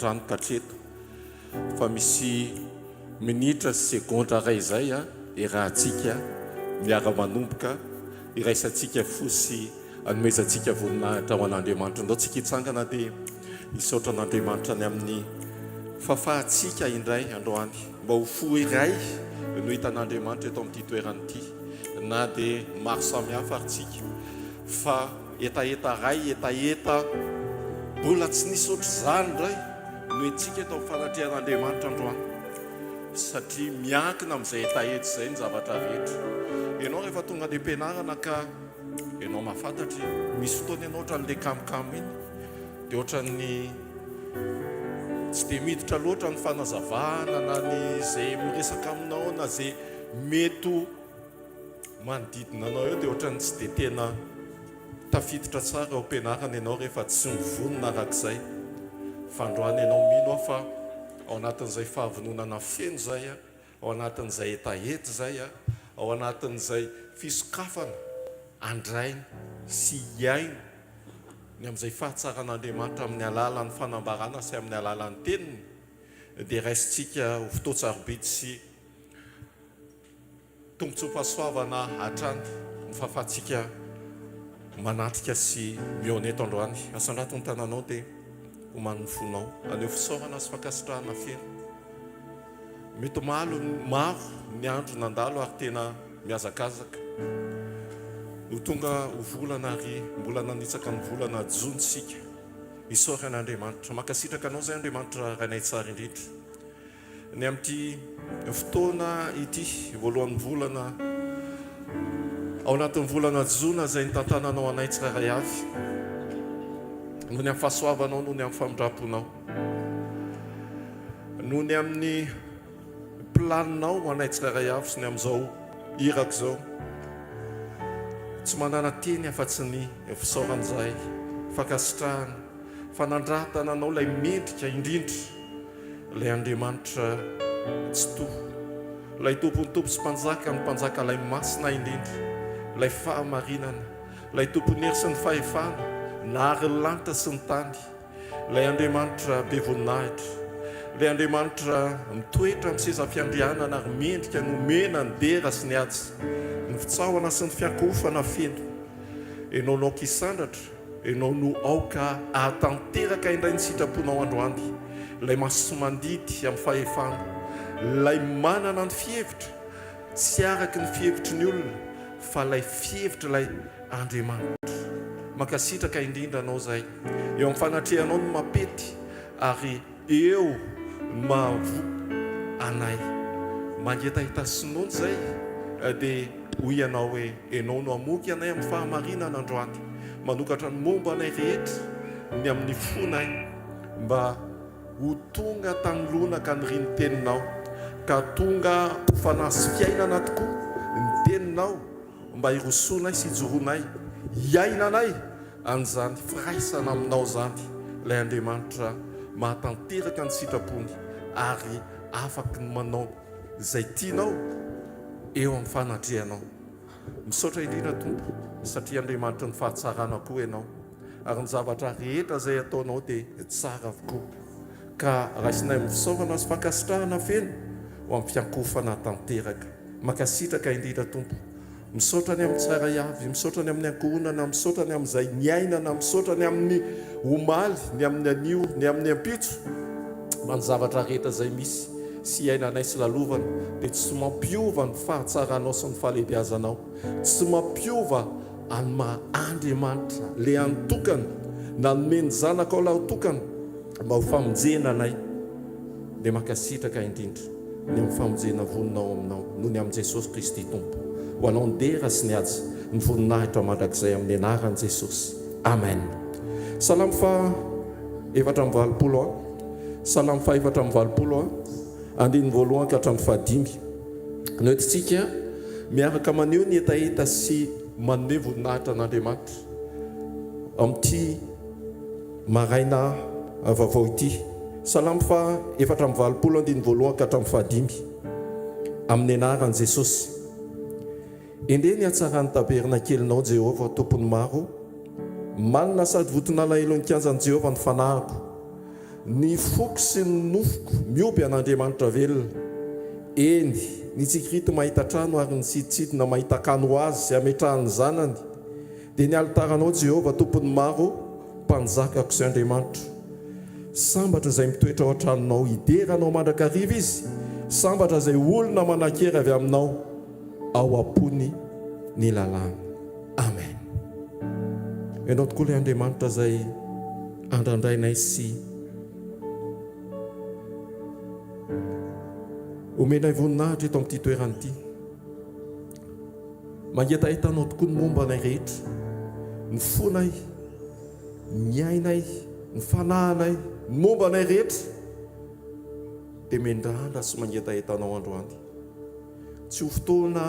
an-trano hatreto fa misy minitra sy segondra iray izay iarahantsika miara-manomboka, iraisantsika fo sy anomezantsika voninahitra ho an'Andriamanitra. Ndao tsika hitsangana dia hisaotra an'Andriamanitra ny amin'ny fahafahantsika indray androany mba ho fo iray no hitan'Andriamanitra eto amin'ity toerana ity na dia maro samihafa ary tsika fa hetaheta iray, hetaheta mbola tsy nisy ohatr'izany indray no entintsika eto amin'ny fanatrehan'Andriamanitra androany satria miankina amin'izay hetaheta izay ny zavatra rehetra. Ianao rehefa tonga any am-pianarana ka ianao mahafantatra e, misy fotoana ianao ohatran'ilay kamokamo iny dia ohatran'ny tsy dia miditra loatra ny fanazavana na ny izay miresaka aminao na izay mety ho manodidina anao eo dia ohatran'ny tsy dia tena tafiditra tsara ao am-pianarana ianao rehefa tsy mivonona arak'izay. Fa androany ianao mino aho fa ao anatin'izay fahavononana feno izay, ao anatin'izay hetaheta izay, ao anatin'izay fisokafana handray sy hihaino ny amin'izay fahatsaran'Andriamanitra amin'ny alalan'ny fanambarana sy amin'ny alalan'ny teniny dia raisintsika ho fotoan-tsarobidy sy Tombontsoam-pahasoavana hatrany ny fahafahantsika manatrika sy mihaona eto androany. Asandrato ny tananao dia omano ny fonao. Haneho fisaorana sy fankasitrahana feno. Mety malo maro ny andro nandalo ary tena mihazakazaka. Ho tonga ho volana ary mbola nanitsaka ny volana jona isika. Isaorana Andriamanitra. Mankasitraka anao izay Andriamanitra Rainay tsara indrindra. Ny amin'ity fotoana ity, voalohan'ny volana, ao anatin'ny volana jona izay nitantananao anay tsirairay avy, noho ny amin'ny fahasoavanao, noho ny amin'ny famindram-ponao, noho ny amin'ny planinao ho anay tsirairay avy sy ny amin'izao iraka izao. Tsy manana teny afa-tsy ny fisaorana izahay, fankasitrahana, fanandratana anao ilay mendrika indrindra. Ilay Andriamanitra Tsitoha, Ilay Tompon'ny tompo sy Mpanjakan'ny mpanjaka, Ilay Masina indrindra, Ilay Fahamarinana, Ilay Tompon'ny hery sy ny fahefana, nahary ny lanitra sy ny tany, Ilay Andriamanitra be voninahitra, Ilay Andriamanitra mitoetra amin'ny seza fiandrianana ary mendrika ny homena ny dera sy ny haja, ny fitsaohana sy ny fiankohofana feno. Ianao no aoka hisandratra. Ianao no aoka hahatanteraka indray ny sitraponao androany, ilay masi-mandidy amin'ny fahefana, ilay manana ny fihevitra tsy araka ny fihevitry ny olona fa ilay fihevitr'ilay Andriamanitra. Mankasitraka indrindra anao izay eo amin'ny fanatrehanao no mampety ary Eo ny mahavoa anay. Mangetaheta sy noana izay dia hoy Ianao hoe, Ianao no hamoky anay amin'ny fahamarinana androany, manokatra ny momba anay rehetra, ny amin'ny fonay, mba ho tonga tanoloana ka nirian'ny Teninao, ka tonga ho fanahy sy fiainana tokoa ny Teninao, mba hirosoanay sy hijoroanay, hiainanay an'izany firaisana aminao izany ilay Andriamanitra mahatanteraka ny sitrapony ary afaky ny manao izay tianao eo amin'ny fanatrehanao. Misaotra indrindra Tompo satria Andriamanitry ny fahatsarana koa Ianao ary ny zavatra rehetra izay ataonao dia tsara avokoa ka raisinay amin'ny fisaorana sy fankasitrahana feno ho amin'ny fiankohofana tanteraka. Mankasitraka indrindra Tompo. Misaotra ny amin'ny tsirairay avy, misaotra ny amin'ny ankohonana, misaotra ny amin'izay niainana, misaotra ny amin'ny omaly, ny amin'ny anio, ny amin'ny ampitso, fa ny zavatra rehetra izay misy sy iainanay sy lalovana dia tsy mampiova ny fahatsaranao sy ny fahalehibeazanao, tsy mampiova an'ny maha Andriamanitra lehan-tokana nanome ny Zanakao lahitokana mba ho famonjena anay. Dia mankasitraka indrindra ny amin'ny famonjena vonona ao aminao noho ny amin'i Jesosy Kristy Tompo. Ho anao ny dera sy ny haja, ny voninahitra mandrakizay amin'ny anaran'i Jesosy. Amen. Salamo faha 84 a. Salamo faha 84 a, andininy voalohany ka hatramin'ny fahadimy. No entintsika miaraka maneho ny hetaheta sy manome voninahitra an'Andriamanitra amin'ity Maraina vaovao ity. Salamo faha 84 andininy voalohany ka hatramin'ny fahadimy. Amin'ny anaran'i Jesosy. Endrey ny hatsaran'ny tabernakelinao, Jehovah, Tompon'ny maro! Manina sady voton'alahelo ny kianjan'i Jehovah ny fanahiko. Ny foko sy ny nofoko mihoby an'Andriamanitra velona. Eny, ny tsikirity mahita trano ary ny sidintsidina mahita akany ho azy izay ametrahany ny zanany, dia ny alitaranao, Jehovah, Tompon'ny maro, Mpanjakako sy Andriamanitro. Sambatra izay mitoetra ao an-tranonao, hidera Anao mandrakariva izy, sambatra izay olona manan-kery avy aminao ao am-pony ny lalàna. Amen. Ianao tokoa ilay Andriamanitra izay andrandrainay sy omenay voninahitra eto amin'ity toerana ity. Mangetaheta anao tokoa ny momba anay rehetra, ny fonay, ny ainay, ny fanahinay, ny momba anay rehetra dia mendrandra sy mangetaheta anao androany. Tsy ho fotoana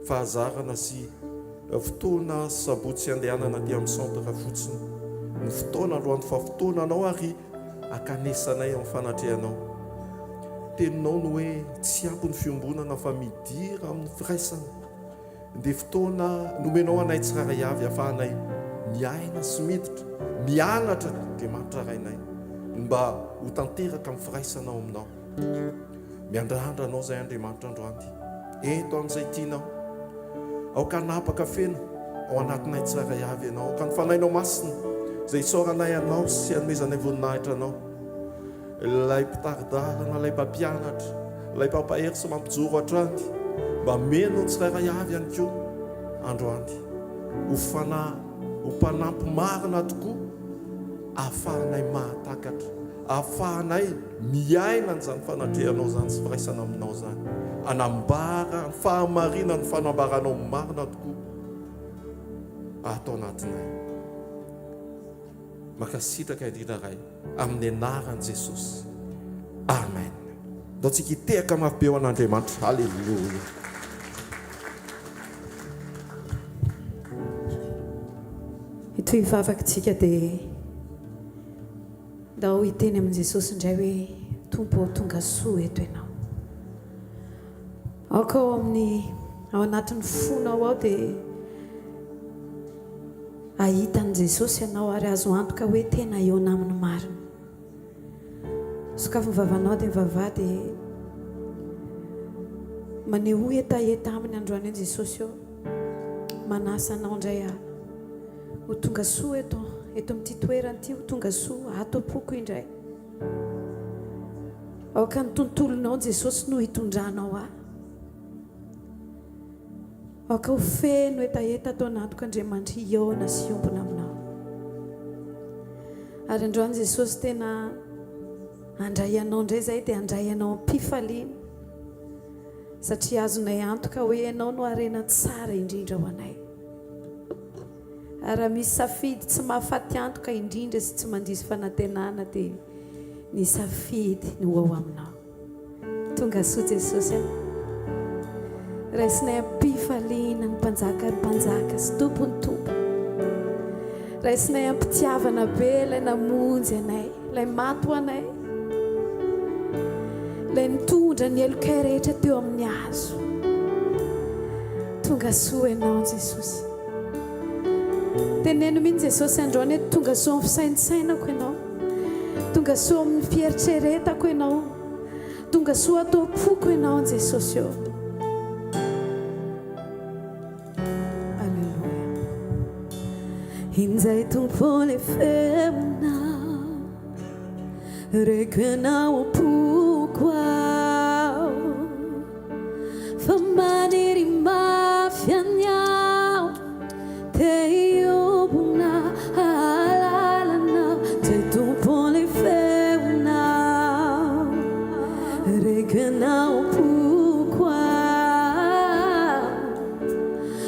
fahazarana sy fotoana sabotsy andehanana aty amin'ny centre fotsiny ny fotoana androany fa fotoana anao ary akanesanay amin'ny fanatrehanao. Teninao ny hoe tsy ampy ny fiombonana fa midira amin'ny firaisana. Dia fotoana nomenao anay tsirairay avy ahafahanay miaina sy miditra, mianatra Andriamanitra Rainay mba ho tanteraka amin'ny firaisana ao aminao. Miandrandra Anao izay Andriamanitra androany. Ento amin'izay tianao. Aoka hanapaka feno ao anatinay tsirairay avy Ianao. Aoka ny Fanahinao Masina izay isaoranay Anao sy anomezanay voninahitra Anao. Ilay mpitari-dalana, ilay mpampianatra, ilay mpampahery sy mampijoro hatrany, mba meno ny tsirairay avy ihany koa androany. Ho fanahy, ho mpanampy marina tokoa ahafahanay mahatakatra, ahafahanay miaina an'izany fanatrehanao izany sy firaisana aminao izany, hanambara ny fahamarinan'ny fanambaranao marina tokoa ato anatinay. Mankasitraka indrindra Ray, amin'ny anaran'i Jesosy. Amen. Ndao tsika hitehaka mafy be ho an'Andriamanitra. Haleloia. Hitohy hivavaka tsika dia Ndao hiteny amin'i Jesosy indray hoe, Tompo ô, tonga soa eto Ianao. Aoka ao amin'ny, ao anatin'ny fonao ao dia hahita an'i Jesosy ianao ary azo antoka hoe tena eo naminy marina. Sokafy ny vavanao dia mivavaha dia manehoa hetaheta aminy androany hoe Jesosy ô, manasa anao indray aho. Ho tonga soa eto, eto amin'ity toerana ity, ho tonga soa ato am-poko indray. Aoka ny tontolonao Jesosy no hitondranao ahy. Aoka ho feno hetaheta ato anatiko Andriamanitra hihaona sy hiombona aminao. Ary androany Jesosy tena handray anao indray izahay dia handray anao am-pifaliana. Satria azonay antoka hoe ianao no harena tsara indrindra ho anay. Ary raha misy safidy tsy mahafaty antoka indrindra sy tsy mandiso fanantenana dia ny safidy ny ho ao aminao. Tonga soa Jesosy a. Raisinay am-pifaliana ny mpanjakan'ny mpanjaka sy tompon'ny tompo. Raisinay am-pitiavana be ilay namonjy anay, ilay maty ho anay, ilay nitondra ny helokay rehetra teo amin'ny hazo. Tonga soa ianao Jesosy. Teneno mihitsy Jesosy androany hoe tonga soa amin'ny fisaintsainako ianao. Tonga soa amin'ny fieritreretako ianao. Tonga soa ato am-poko ianao Jesosy ô. Aleloia. Injay Tompo le feonao. Reko ianao am-poko ao. Fa maniry mafy any aho te hiombona hahalala anao Zay Tompo le feonao Reko ianao am-poko ao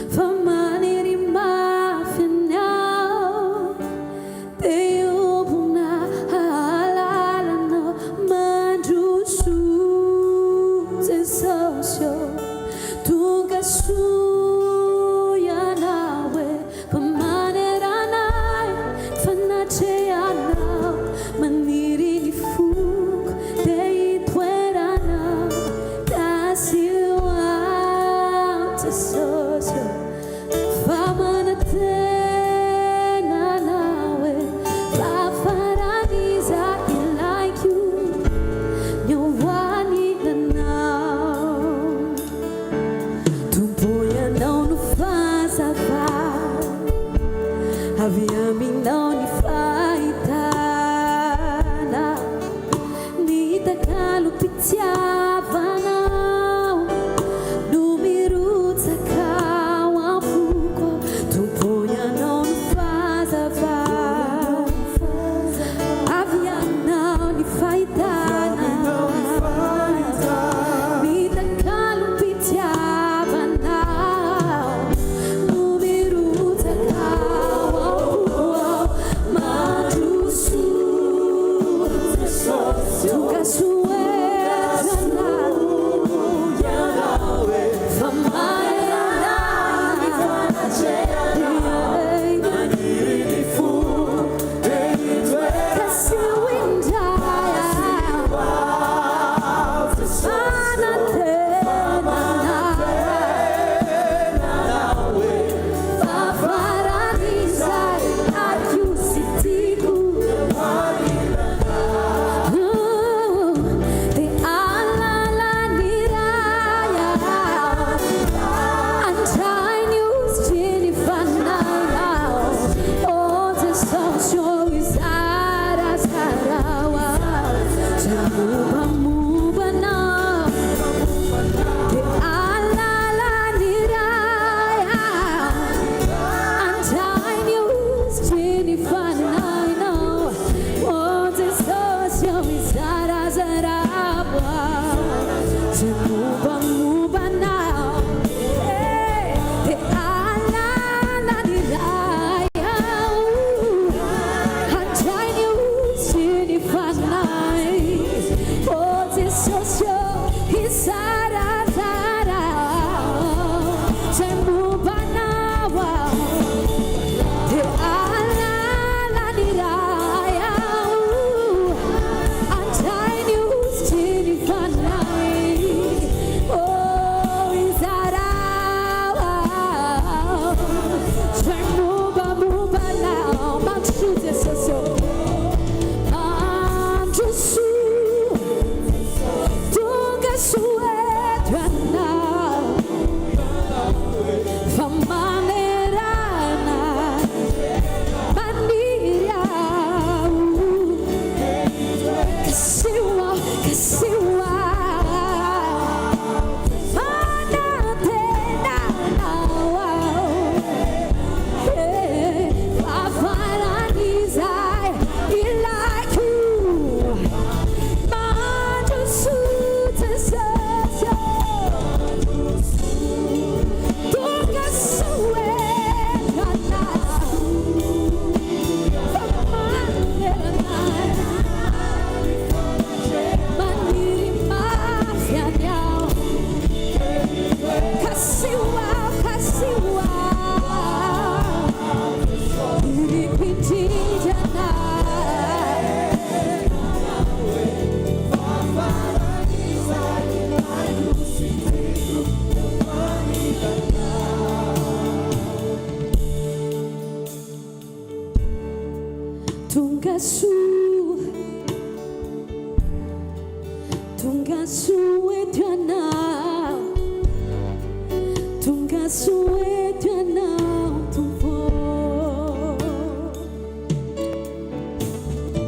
Fa maniry mafy any aho Te hiombona hahalala anao Mandroso Jesosy ô Tonga soa Ianao e Fa manerana ahy ny fanatrehanao Maniry ny foko te hitoeranao. Mombamomba anao dia alalan'ny Ray handray ny hosotry ny Fanahinao. Ô Jesosy ô, izarazarao aho. Izay mombamomba anao dia alalan'ny Ray handray ny hosotry ny Fanahy. Ô Jesosy ô, izarazarao izay momba anao aho. Dia alalan'ny Ray aho handray ny hosotry ny Fanahy. Ô izarao aho izay mombamomba anao. Mandrosoa Jesosy ô, mandrosoa, tonga soa eto ianao, fa manerana maniry aho. Kasiho aho, kasiho aho, manantena anao aho. Fa faran'izay ilaiko. Mandrosoa Jesosy ô, tonga soa eto ianao, fa manerana maniry mafy any aho. Kasiho aho, kasiho aho, iriko indrindra anao. Tonga soa, tonga soa eto ianao, tonga soa eto ianao Tompo.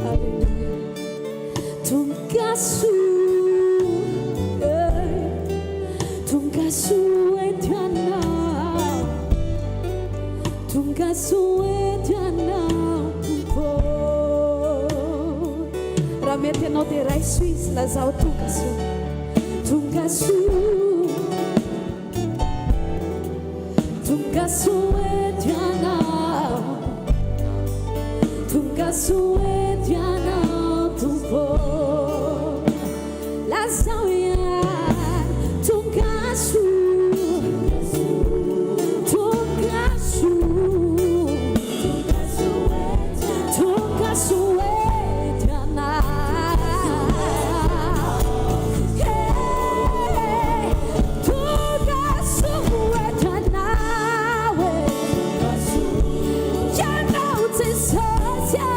Alléluia. Tonga soa, eh, tonga soa eto ianao, tonga soa eto ianao Tompo. Raha mety ianao dia raiso izy, lazao tonga soa, tonga soa, tonga soa eto ianao, tonga soa eto ianao Tompo. Lazao ihany, tonga soa, tonga soa, tonga soa eto ianao. Hey, tonga soa eto ianao, eh. Ianao Jesosy ô.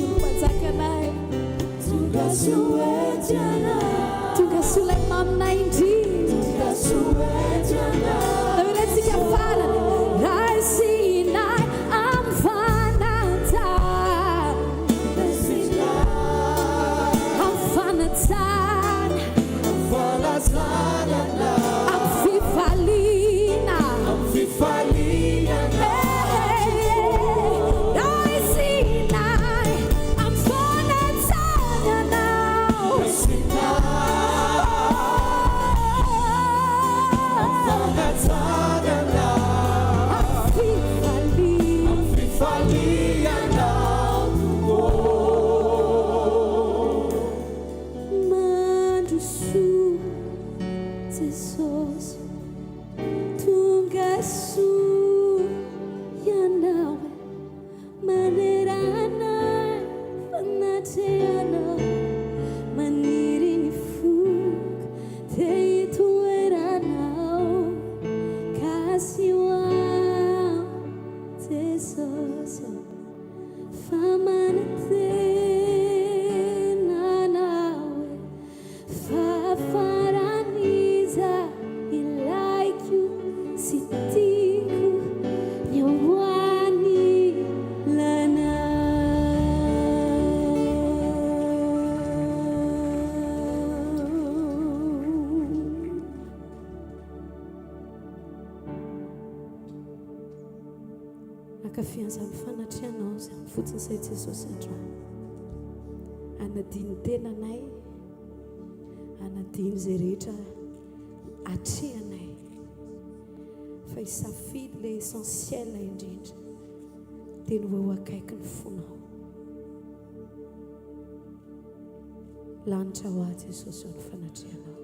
soa ny mpanjakanay. Tonga soa eto ianao. Tonga soa ilay maminay indrindra. Tonga soa eto ianao. Namerentsika farany. Raisinay amin'ny fanajana. Raisinay. Amin'ny fanajana. Amin'ny fanajana anao. Amin'ny fifaliana. Amin'ny fifaliana anao. Raisinay amin'ny fanajana anao. Raisinay. Amin'ny fanajana anao. Amin'ny fifaliana. Amin'ny fifaliana anao Tompo. Mandrosoa Jesosy, tonga soa Ianao, manerana fanatrehanao, maniry ny foko te hitoeranao, ka asio aho Jesosy, fa manantena Anao e. Fa faran'iza ilaiko sy tiako ny eo anilanao. Hankafy an'izany fanatrehanao izany fotsiny izay Jesosy androany. Hanadino ny tenanay, hanadino izay rehetra atrehanay, fa hisafidy ilay essentiel indrindra, dia ny ho eo akaiky ny fonao. Lanitra ho ahy Jesosy eo ny fanatrehanao.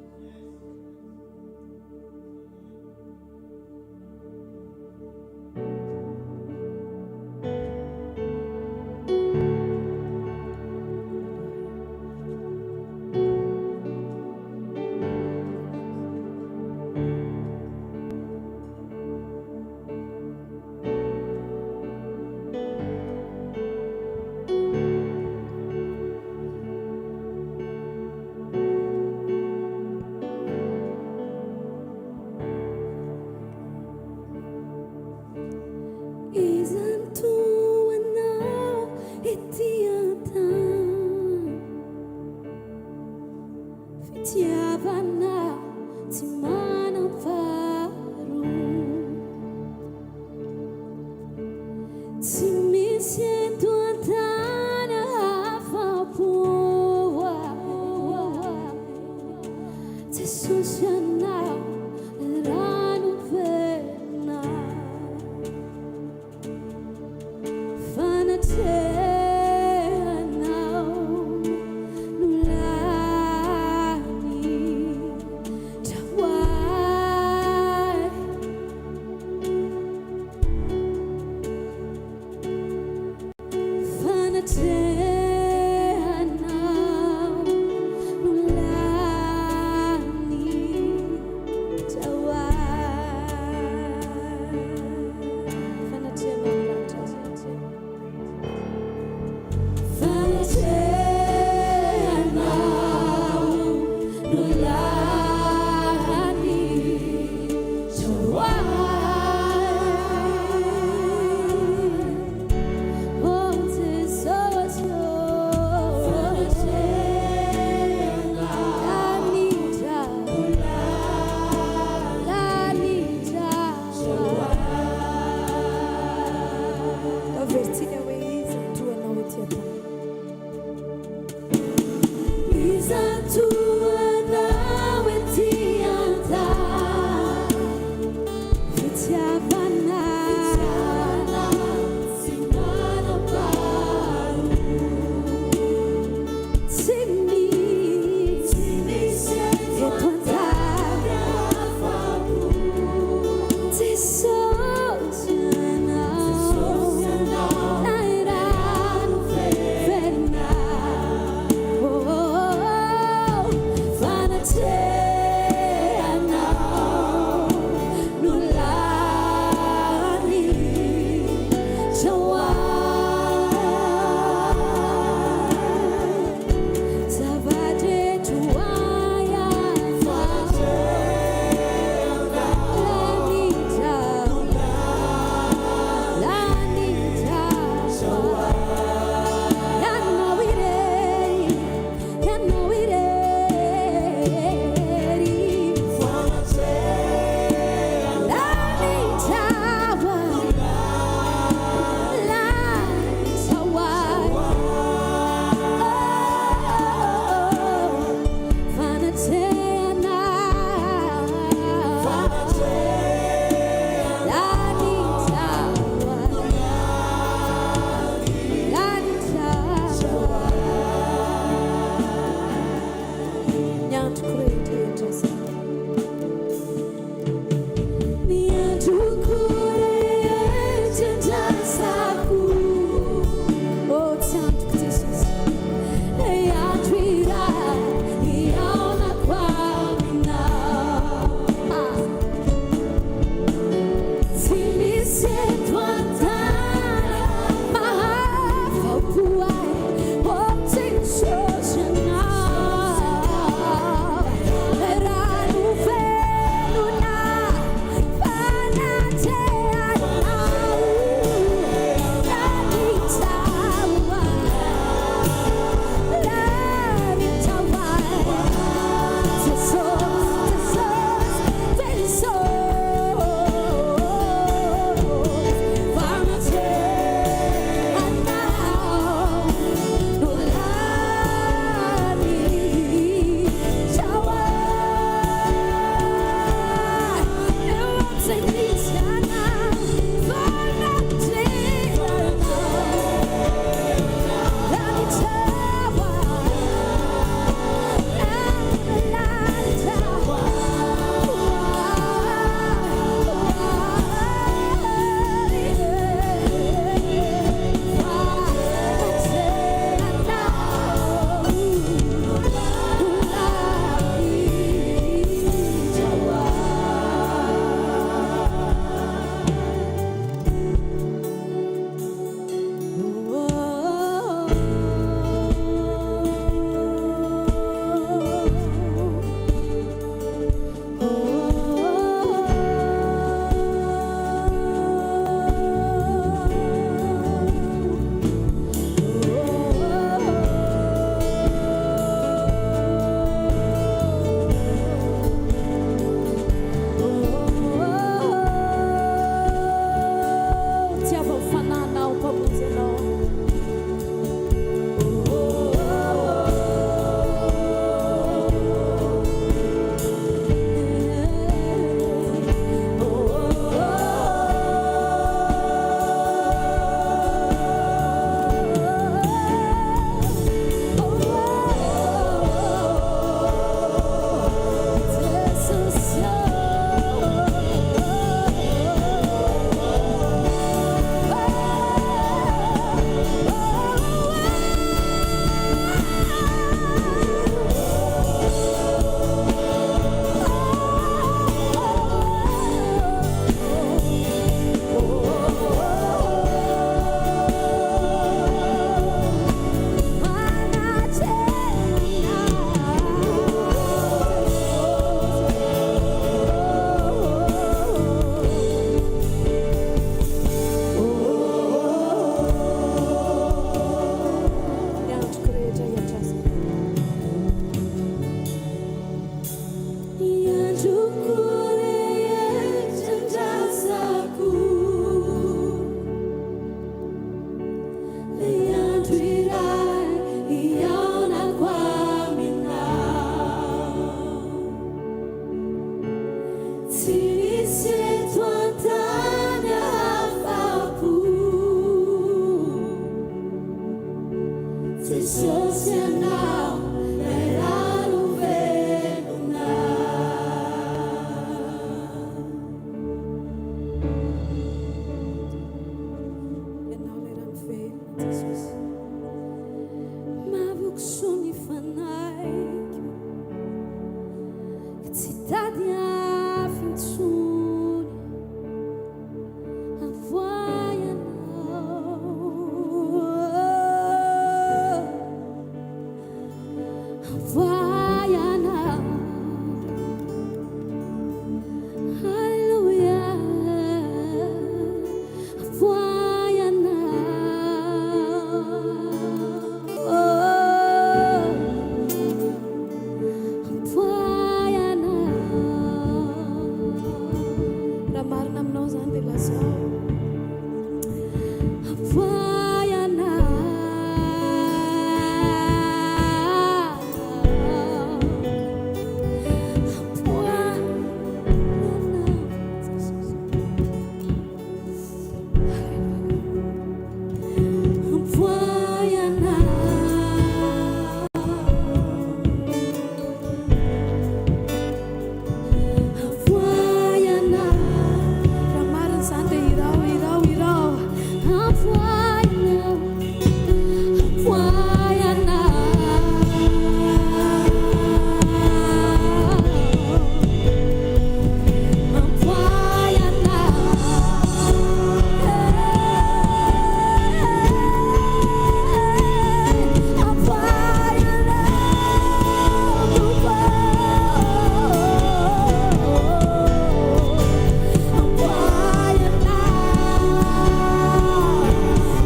Iza no toa anao ety an-tany? Fitiavana tsy manam-paharoa. Tsy misy eto an-tany afa-po ahy. Jesosy ianao rano velona. Fanatrehanao no lanitra ho ahy. Fanatrehanao no lanitra ho ahy. Fanatrehanao no lanitra ho ahy. Fanatrehanao no lanitra ho ahy. Oh Jesosy, oh lanitra, lanitra ho ahy. Averintsika hoe iza no toa anao ety an-tany. Iza no toa anao ety an-tany? Fitiavana Tsy manam-paharoa. Tsy misy Tsy misy eto an-tany. afa-po. Jesosy ianao, Jesosy ianao, ilay rano velona. Jesosy Ianao 'lay rano velona. Ianao 'lay rano velona Jesosy. Mahavoky ny fanahiko, tsy tady afo intsony. Avoay Ianao, avoay Ianao. Haleloia, avoay Ianao, avoay Ianao. Raha marina aminao izany dia lazao. Avoay Ianao, avoay Ianao, Jesosy. Avoay Ianao. Avoay Ianao. Raha marina izany dia irao, irao, irao. Avoay Ianao, avoay Ianao. Avoay Ianao. Avoay Ianao, Tompo. Avoay Ianao.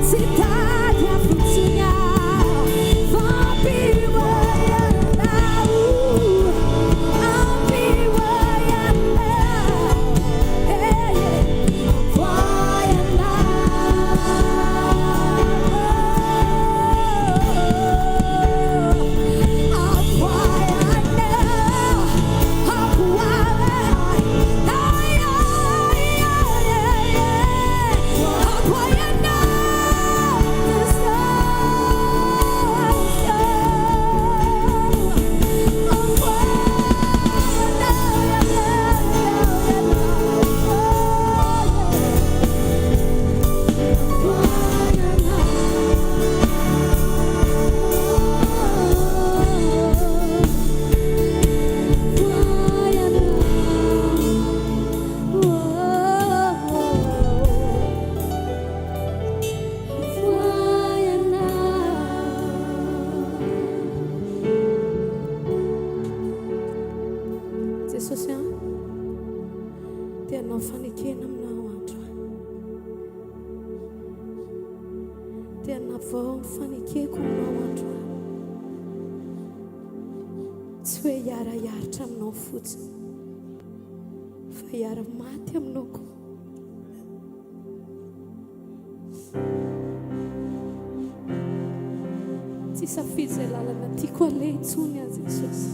Tsy tady afo intsony aho, fa ampio Ianao. Ampio Ianao. Hey, avoay Ianao. Avoay Ianao. Avoay. Ay, ay, ay, ay, ay. Avoay Ianao. Jesosy. Avoay Ianao. Avoay Ianao. Avoay Ianao. Avoay Ianao. Jesosy a, dia hanao fanekena aminao androany. Dia hanavao ny fanekeko aminao androany. Tsy hoe hiara-hiaritra aminao fotsiny, fa hiara-maty aminao koa. Tsy hisafidy izay lalana tiako aleha intsony aho Jesosy.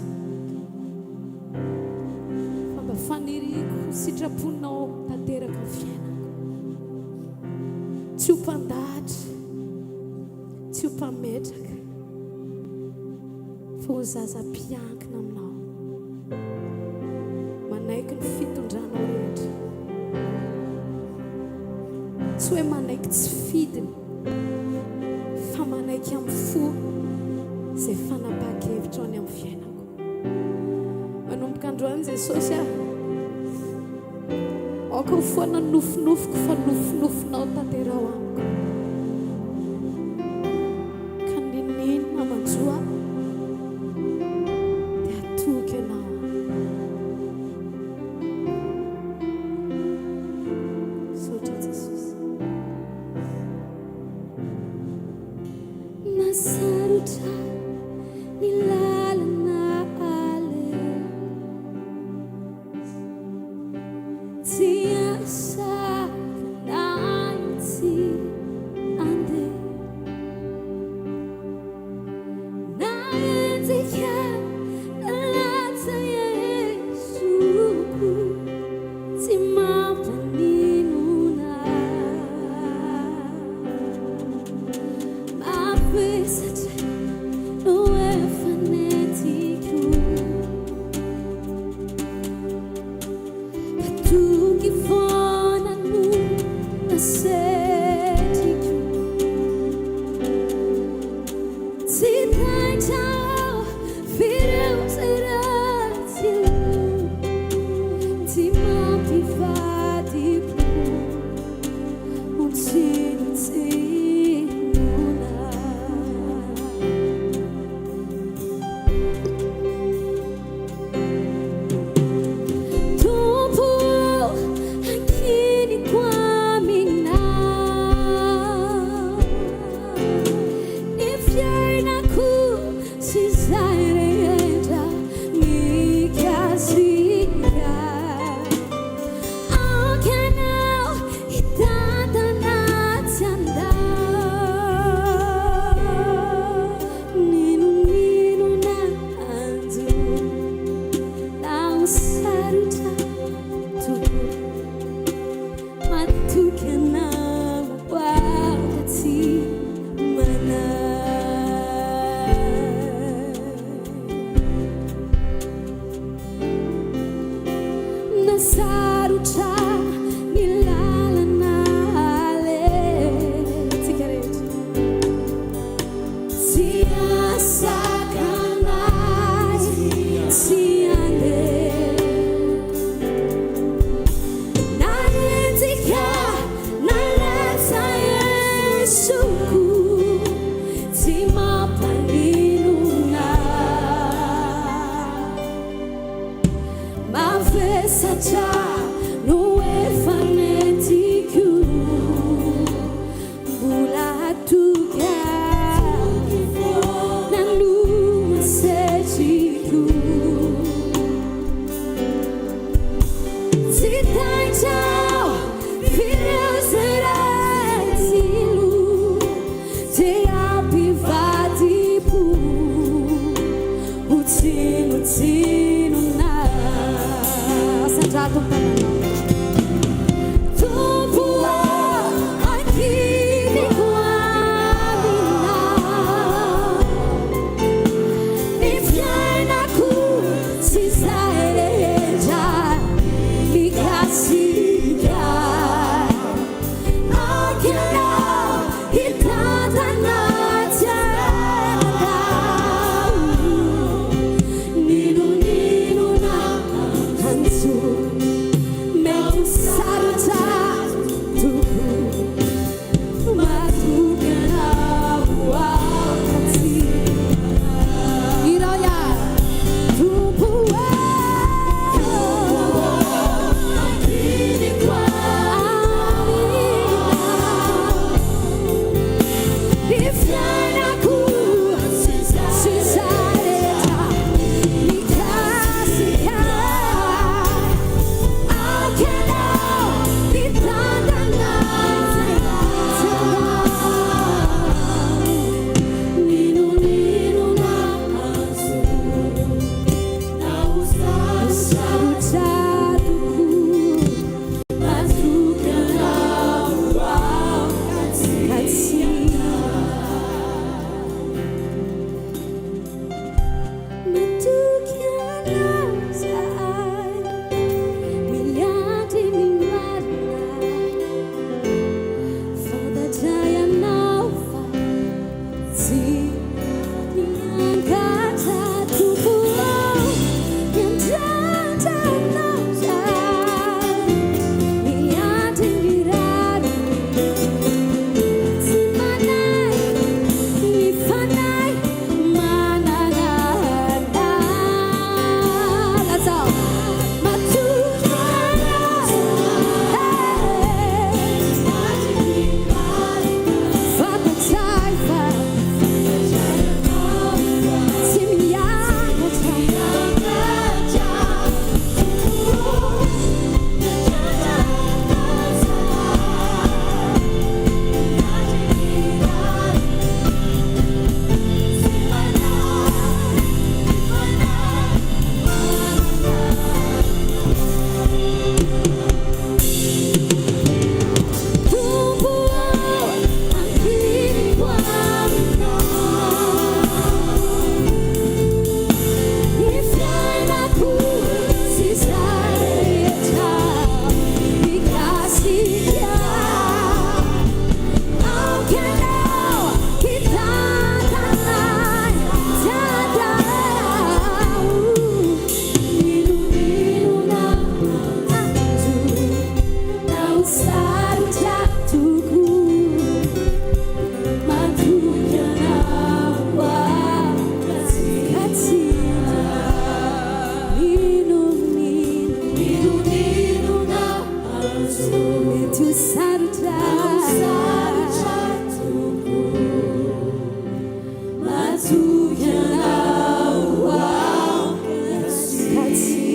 Fa mba faniriako sitraponao tanteraka ny fiainako. Tsy ho mpandahatra, tsy ho mpametraka, fa ho zaza mpiankina aminao. Manaiky ny fitondranao rehetra. Tsy hoe manaiky tsy fidiny, fa manaiky amin'ny fo izay fanapahan-kevitra ao ny amin'ny fiainako. Manomboka androany Jesosy a, aoka ho foana ny nofinofiko fa nofinofinao tanteraho amiko. Ka n'inon'inona manjo ahy dia hatoky Ianao aho. Misaotra Jesosy. Na sarotra ny lalana aleha, tsy ahasakana ahy tsy handeha. Na enjika na latsa Yesoko, tsy mampaninona. Mavesatra Tsy taitra aho f'ireo izay ratsy io Tsy mampivadi-po ho tsinontsinona. Tompo ô, ankiniko aminao ny fiainako sy izay rehetra mikasika. Aoka Ianao hitantana tsy handao. N'inon'inona hanjo na ho sarotra tokoa, matoky Anao aho ka tsy manahy. Na sarotra ny lalana aleha. Tsika rehetra. Tsy hahasakana ahy tsy handeha. Na enjika na latsa esoko tsy mampaninona. Mavesatra no efa nentiko, mbola hatoky aho na no setriko. Tsy taitra aho f'ireo izay ratsy loha te hampivadi-po ho tsinontsinona. Asandrato ny tananao. Matoky anao aho ka tsy manahy.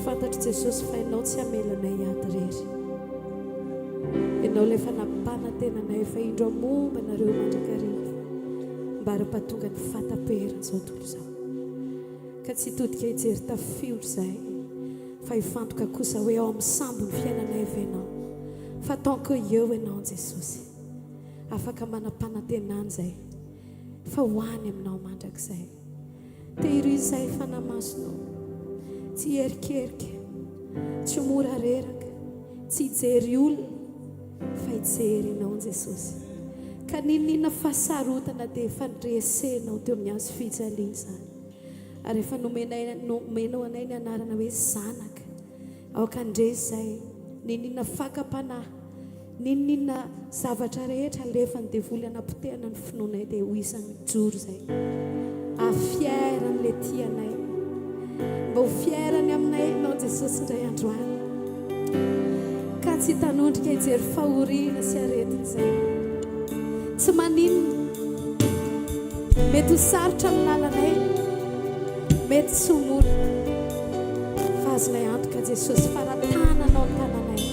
Fantatro Jesosy fa Ianao tsy hamela anay hiady irery. Ianao ilay efa nampanantena anay fa indro momba anareo mandrakariva mbara-pahatonga ny fahataperan'izao tontolo izao. Ka tsy hitodika hijery tafiotra izahay fa hifantoka kosa hoe ao amin'ny sambon'ny fiainanay ve Ianao. Fa tant que eo Ianao Jesosy, afaka manam-panantenana izahay fa ho any Aminao mandrakizay. Tehirizo izahay Fanahy Masinao, tsy hierikerika, tsy ho mora reraka, tsy hijery olona fa hijery Anao Jesosy. Ka n'inon'inona fahasarotana dia efa noresenao teo amin'ny hazo fijaliana izany. Ary efa nomenay nomenao anay ny anarana hoe zanaka. Aoka handresy izay n'inon'inona fakam-panahy, n'inon'inona zavatra rehetra alefan'ny devoly hanapotehana ny finoanay dia ho isan'ny mijoro izay. Ah fier an'ilay tia anay. Mba ho fier ny aminay ianao Jesosy indray andro any. Ka tsy hitanondrika hijery fahoriana sy aretina izay. Tsy maninona. Mety ho sarotra ny lalanay. Mety tsy ho mora. Fa azonay antoka Jesosy fa raha tananao ny tananay,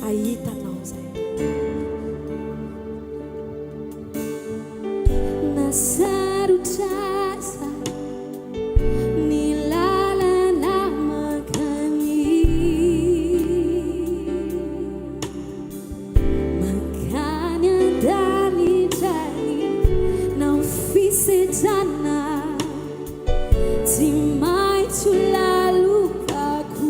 hahita anao izay. Na sarotra aza ny lalana mankany, mankany an-danitra any, na ho fisedrana. Tsy maintsy ho lalokako.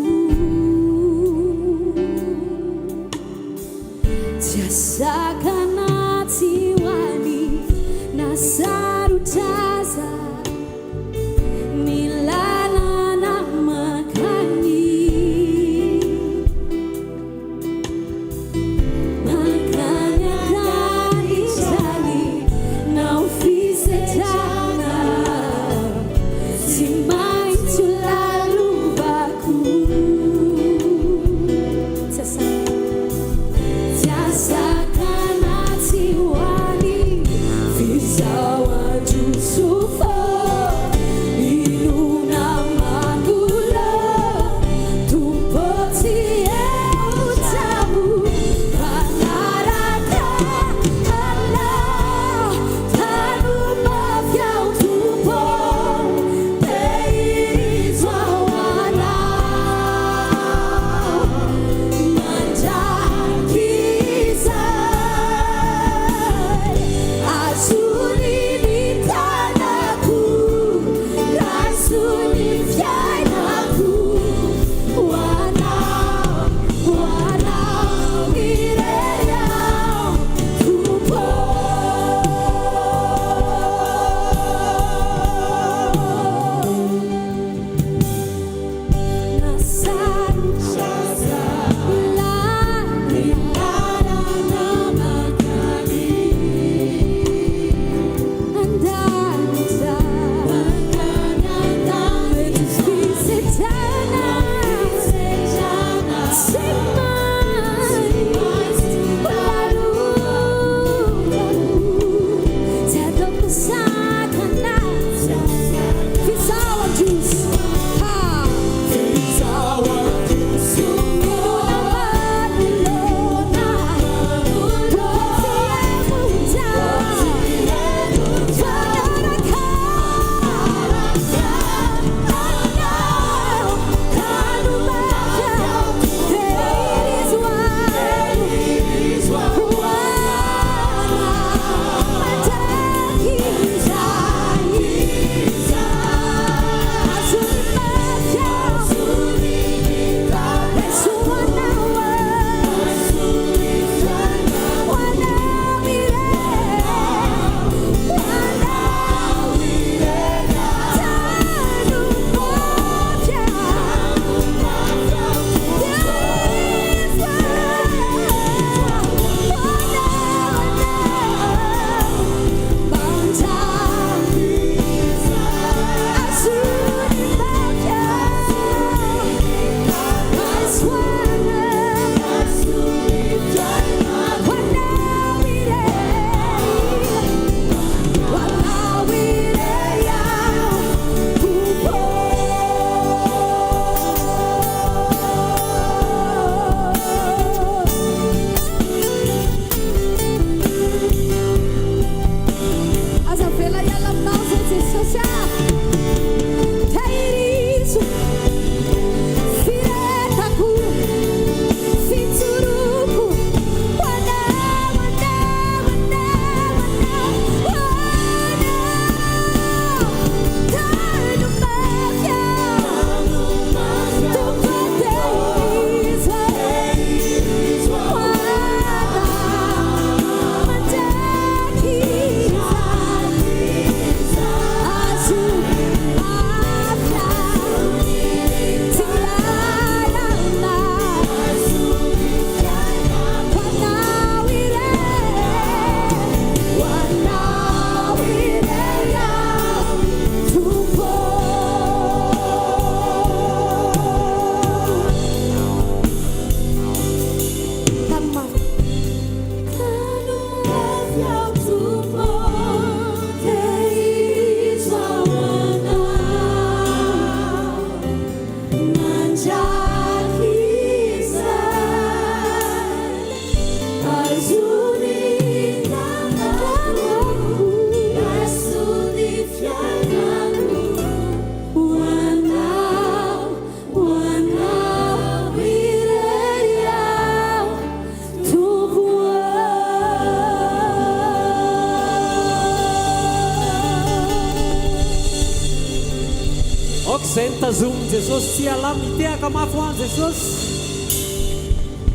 Izay notazomin'i Jesosy tsy hiala aminy, hitehaka mafy ho an'i Jesosy.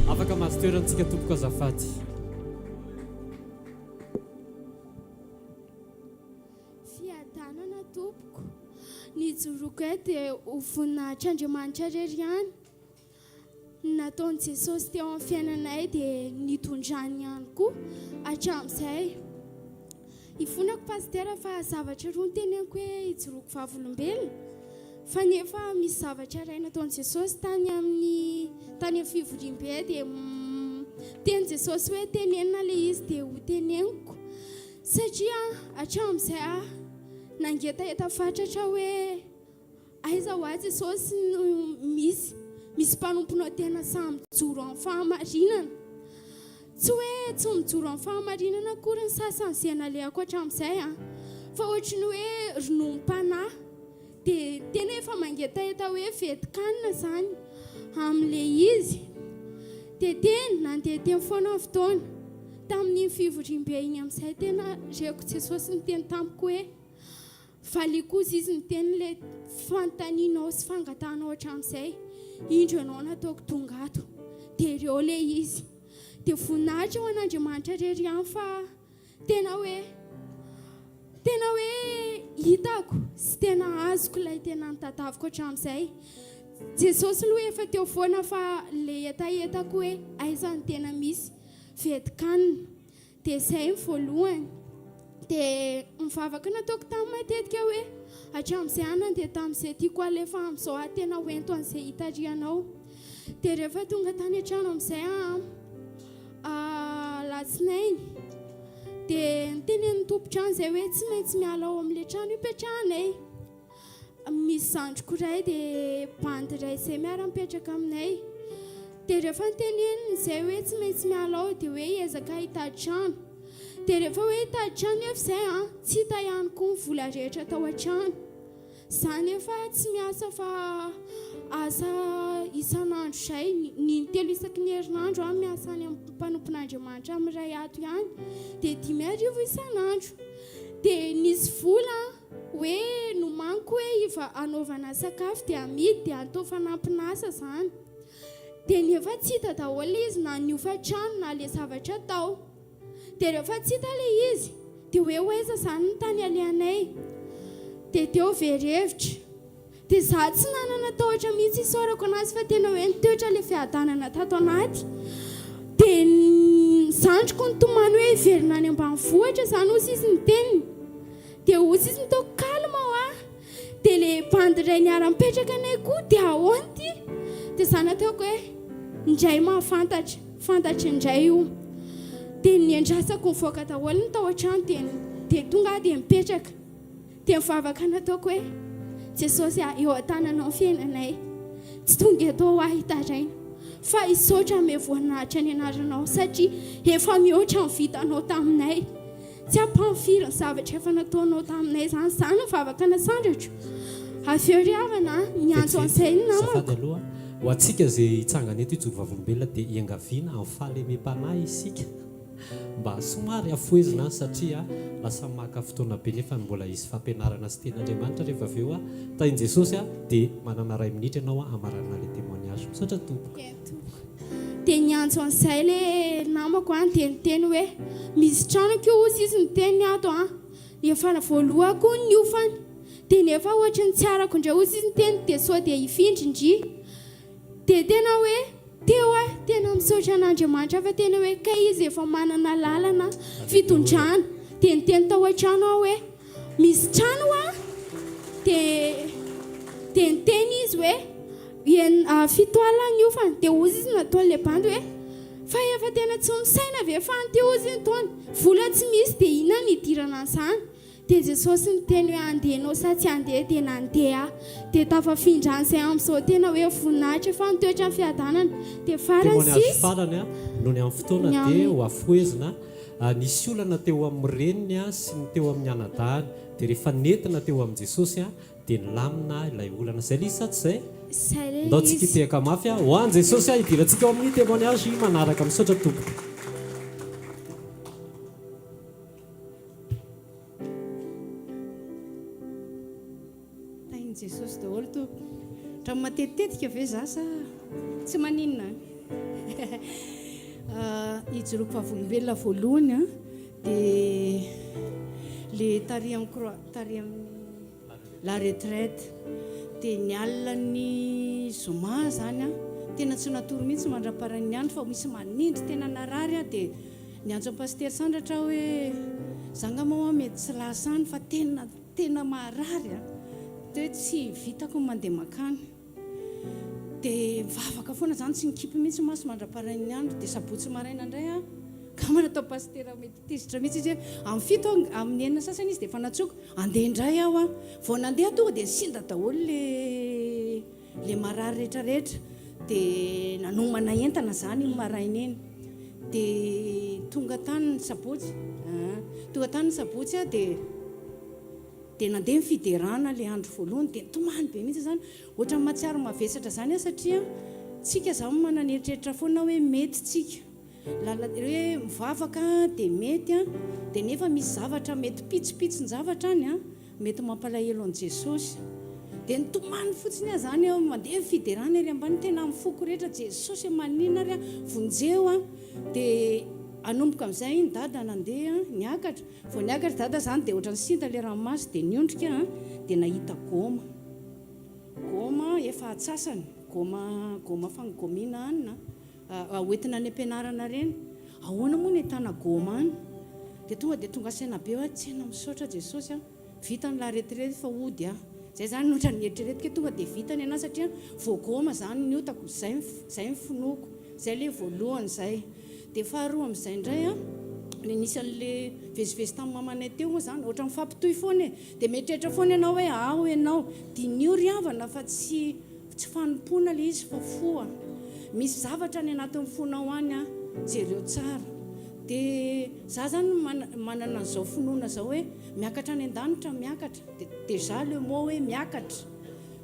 Afaka mahazo toerana tsika tompoko azafady. Fiadanana tompoko. Ny ijoroako eto dia ho voninahitr'Andriamanitra irery ihany. Ny nataon'i Jesosy teo amin'ny fiainanay dia nitondrany ihany koa hatramin'izay. Ifonako Pasitera fa zavatra roa no teneniko hoe ijoroako vavolombelona fa nefa misy zavatra iray nataon'i Jesosy tany amin'ny tany amin'ny fivoriambe dia miteny Jesosy hoe tenenina ilay izy dia ho teneniko satria hatramin'izay aho nangetaheta fatratra hoe Aiza ho ahy Jesosy no misy misy mpanomponao tena sahy mijoro amin'ny fahamarinana. Tsy hoe tsy mijoro amin'ny fahamarinana akory ny sasany izay nalehako hatramin'izay an, fa ohatry ny hoe rononom-panahy dia tena efa mangetaheta hoe ventin-kanina izany amin'ilay izy. Dia teny nandeha teny foana ny fotoana. Tamin'iny fivoriambe iny amin'izay tena reko Jesosy niteny tamiko hoe. Valiako ozy izy niteny le fanontanianao sy fangatahanao hatramin'izay, indro ianao nataoko tonga ato, dia ireo le izy. Dia voninahitra ho an'Andriamanitra irery ihany fa tena hoe tena hoe hitako sy tena azoko ilay tena notadiaviko hatramin'izay. Jesosy aloha efa teo foana fa le hetahetako hoe aiza no tena misy ventin-kanina. Dia izay ny voalohany. Dia ny vavaka nataoko taminy matetika hoe, hatramin'izay aho nandeha tamin'izay tiako halefa amin'izao aho tena ho ento an'izay hitarihanao. Dia rehefa tonga tany an-trano amin'izay aho alatsinainy, dia nitenenin'ny tompon-trano izay hoe tsy maintsy miala ao amin'ilay trano ipetrahanay. Misy zandriko iray dia bandy iray izay miara-mipetraka aminay. Dia rehefa noteneniny izay hoe tsy maintsy miala ao dia hoe hiezaka hitady trano. Dia rehefa hoe hitady trano nefa izay an, tsy hita ihany koa ny vola rehetra tao an-trano. Za nefa tsy miasa fa asa isan'andro izay, ny intelo isaky ny herinandro aho miasa any amin'ny mpanompon'Andriamanitra amin'ny iray ato ihany, dia 5000 isan'andro. Dia nisy vola Hoe nomaniko hoe iva hanaovana sakafo dia amidy dia atao fanampin'asa izany. Dia nefa tsy hita daholo ilay izy na ny hofan-trano na ilay zavatra atao. Dia rehefa tsy hita ilay izy dia hoe ho aiza izany ny tany alehanay. Dia teo very hevitra. Dia za tsy nanana tahotra mihitsy isaorako anazy fa tena hoe nitoetra ilay fiadanana tato anaty. Dia ny zandriko nitomany hoe hiverina any ambanivohitra izany hozy izy niteniny. Dia hozy izy nitaoko calme hoa. Dia ilay bandy iray niara-nipetraka anay koa dia ahoana ity? Dia za nataoko hoe ndray mahafantatra, fantatry ndray io. Dia niandrasako nivoaka daholo ny tao an-trano dia dia tonga aho dia nipetraka. Dia ny vavaka nataoko hoe, Jesosy a, eo an-tananao ny fiainanay. Tsy tonga eto ho ahy hitaraina, fa hisaotra hanome voninahitra ny anaranao, satria efa mihoatra ny vitanao taminay. Tsy ampahafiry ny zavatra efa nataonao taminay izany. Izany ny vavaka nasandratro. Avy eo ry havana a, niantso an'izay ny namako. Azafady aloha, ho antsika izay hitsangana eto hijoro vavolombelona dia iangaviana amin'ny fahalemem-panahy isika. Mba somary hafohezina satria lasa maka fotoana be nefa mbola hisy fampianarana sy tenin'Andriamanitra rehefa avy eo. Tahin'i Jesosy dia manana iray minitra ianao hamaranana ilay témoignage. Misaotra tompoko. Ie tompoko. Dia niantso an'izay le namako an, dia niteny hoe misy trano akia ozy izy niteny ato an, efa voalohako ny hofany, dia nefa ohatry ny tsy arako indray ozy izy niteny dia sao dia hifindra ndry. Dia tena hoe teo aho tena misaotra an'Andriamanitra fa tena hoe kay izy efa manana lalana fitondrana. Dia niteny tao an-trano aho hoe misy trano hoa dia dia niteny izy hoe en fito alina ny hofany dia hozy izy nataon'ilay bandy hoe fa efa tena tsy misaina ve fa an'ity hozy ny taona vola tsy misy dia inona no hidirana an'izany Dia Jesosy niteny hoe handeha ianao sa tsy handeha dia nandeha aho. Dia tafafindra any izay amin'izao tena hoe voninahitra fa nitoetra ny fiadanana. Dia farany Témoignage sisa. farany noho ny amin'ny fotoana Ny dia amin'ny. ho afohezina. Nisy olana teo amin'ny reniny sy ny teo amin'ny anadahiny. Dia rehefa nentina teo amin'i Jesosy dia nilamina ilay olana. Izay ilay izy sa tsy izay? Izay ilay Ndao tsika izy. hitehaka mafy ho an'i Jesosy hidirantsika ao amin'ny témoignage manaraka. Misaotra tompoko. Tahin'i Jesosy daholo. tompoko. Ohatran'ny matetitetika ve za sa tsy maninona an? Ijoroako vavolombelona voalohany an, dia le tary amin'ny croix, tary amin'ny la retraite. Dia ny alina ny zoma zany an, tena tsy natory mihitsy mandra-paran'ny andro fa misy manindry tena narary aho dia niantso an'i Pasitera Sandratra aho hoe za angamba hoa mety tsy lasa any fa tena Tena maharary a! Dia hoe tsy vitako ny mandeha mankany. Dia mivavaka foana izany, tsy nikipy mihitsy maso mandra-parain'ny andro. Dia sabotsy maraina indray aho, angamba natao pasitera mety tezitra mihitsy izy hoe amin'ny fito aho, amin'ny enina sasany izy dia efa nantsoiko, handeha indray aho an! Vao nandeha aho tonga dia nisinda daholo ilay ilay marary rehetra rehetra. Dia nanomana entana izany iny maraina iny. Dia tonga tany ny sabotsy, tonga tany ny sabotsy aho dia dia nandeha ny fiderana ilay andro voalohany dia nitomany be mihitsy izany. Ohatran'ny mahatsiaro mavesatra izany aho satria tsika izany manana eritreritra foana hoe mety tsika. Lala hoe mivavaka dia mety an, dia nefa misy zavatra mety pitsopitson-javatra any an. Mety mampalahelo an'i Jesosy. Dia nitomany fotsiny aho izany aho, mandeha ny fiderana ery ambany, tena amin'ny foko rehetra, Jesosy e maninona ary aho, vonjeo aho. Dia hanomboka amin'izay iny dada nandeha niakatra, vao niakatra dada izany dia ohatran'ny sinta ilay ranomaso dia niondrika aho dia nahita goma, goma efa atsasany, goma goma fangomiana hanina. Hoentina any am-pianarana ireny. Ahoana moa ny ahitana goma any? Dia tonga dia tonga saina be hoe tsena misaotra Jesosy a! Vita ny la retraite fa hody aho. Izay izany no ohatran'ny eritreretiko hoe tonga dia vita ny anahy satria voagoma izany ny otako, izay izay ny finoako. Izay ilay voalohany izay. Dia faharoa amin'izay indray an, ny nisy an'ilay vezivezy tamin'ny mamanay teo moa izany, ohatran'ny mifampitohy foana e! Dia mieritreritra foana ianao hoe ao ianao. Diniho ry havana fa tsy Tsy fanompoana ilay izy fa fo a! Misy zavatra any anatin'ny fonao any a! Jereo tsara. Dia za zany manana an'izao finoana izao hoe miakatra any an-danitra miakatra. Dia déjà le mot hoe miakatra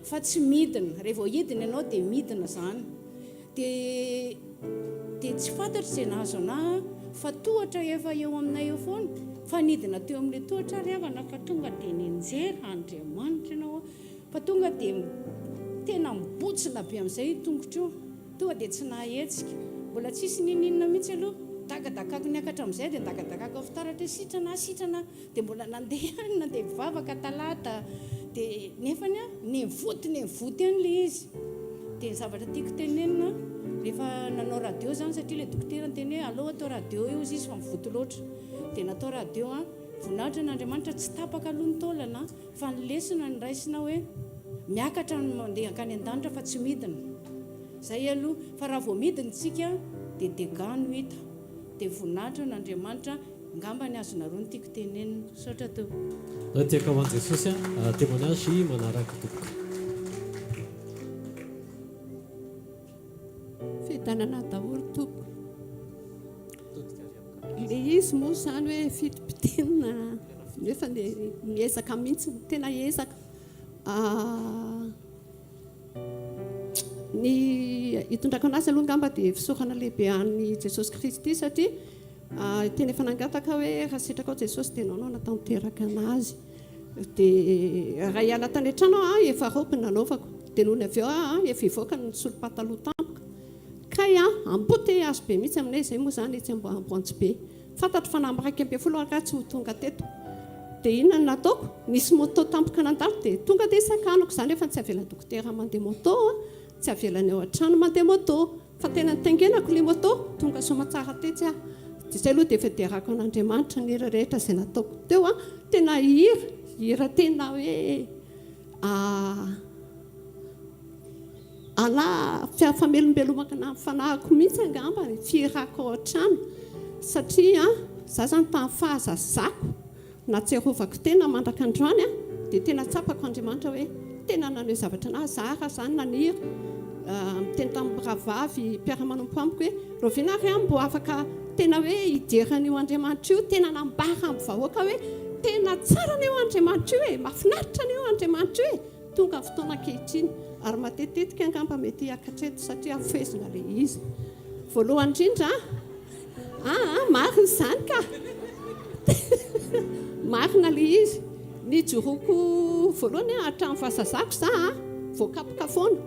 fa tsy midina. Raha vao hidina ianao dia midina izany. Dia dia tsy fantatro izay nahazo anah fa tohatra efa eo aminay eo foana. Fa nidina teo amin'ilay tohatra ary havana fa tonga dia nianjera, Andriamanitra ianao a! Fa tonga dia tena mibotsina be amin'izay io tongotra io. Tonga dia tsy nahahetsika. Mbola tsisy n'inon'inona mihitsy aloha. Dakadakako niakatra amin'izay dia dakadakako amin'ny fitaratra hoe sitrana aho, sitrana aho. Dia mbola nandeha ihany, nandeha nivavaka talata. Dia nefany an, nivoty nivoty ihany ilay izy. Dia ny zavatra tiako tenenina, rehefa nanao radio izany satria ilay dokotera niteny hoe aleo atao radio io hozy izy fa mivoty loatra. Dia natao radio an, voninahitra an'Andriamanitra tsy tapaka aloha ny taolana. Fa ny lesona no raisina hoe miakatra ny mandeha hankany an-danitra fa tsy midina. Zay aloha. Fa raha vao midina isika dia dégâts no hita. Dia voninahitra ho an'Andriamanitra. Angamba ny azonareo no tiako tenenina. Misaotra tompoko. Tiako ho an'i Jesosy a témoignage manaraka tompoko. Fiadanana daholo tompoko. Le izy moa izany hoe fitopitenina nefa le miezaka mihitsy, tena ezaka. Ny hitondrako anazy aloha angamba dia fisaorana lehibe an'i Jesosy Kristy satria tena efa nangataka hoe raha sitrakao Jesosy dia ianao no hanatanteraka anazy. Dia raha hiala tany an-trano aho efa robe nanaovako. Dia nony avy eo aho efa hivoaka no nisolo pataloha tampoka. Kay an! Embouteillage be mihitsy aminay izay moa izany etsy Amboanjobe. Fantatro fa na amin'ny 11 ary aho tsy ho tonga teto. Dia inona no nataoko? Nisy moto tampoka nandalo dia tonga dia sakanako. Izaho nefa tsy avelan'ny dokotera mandeha moto an! Tsy avelany ao an-trano mandeha moto. Fa tena nitaingenako ilay moto, tonga soamatsara tetsy aho. Dia izay aloha dia efa derako an'Andriamanitra ny hira rehetra izay nataoko teo an! Tena hira, hira tena hoe Ana famelombelomako ny fanahiko mihitsy angamba ny fihirako ao an-trano satria za zany tamin'ny fahazazako nahatsiarovako tena mandraka androany dia tena tsapako Andriamanitra hoe tena naneho zavatra anahy za raha zany naniry miteny tamin'ny rahavavy mpiara-manompo amiko hoe rahoviana ary aho mbo afaka tena hoe hidera an'io Andriamanitra io tena nambara amin'ny vahoaka hoe tena tsara anie io Andriamanitra io e mahafinaritra anie io Andriamanitra io e Tonga ny fotoana ankehitriny, ary matetitetika angamba mety hiakatra eto satria hafehezina ilay izy. Voalohany indrindra, aa, marina izany ka! Marina ilay izy. Nijoroako voalohany hatramin'ny fahazazako za, Voakapoka foana.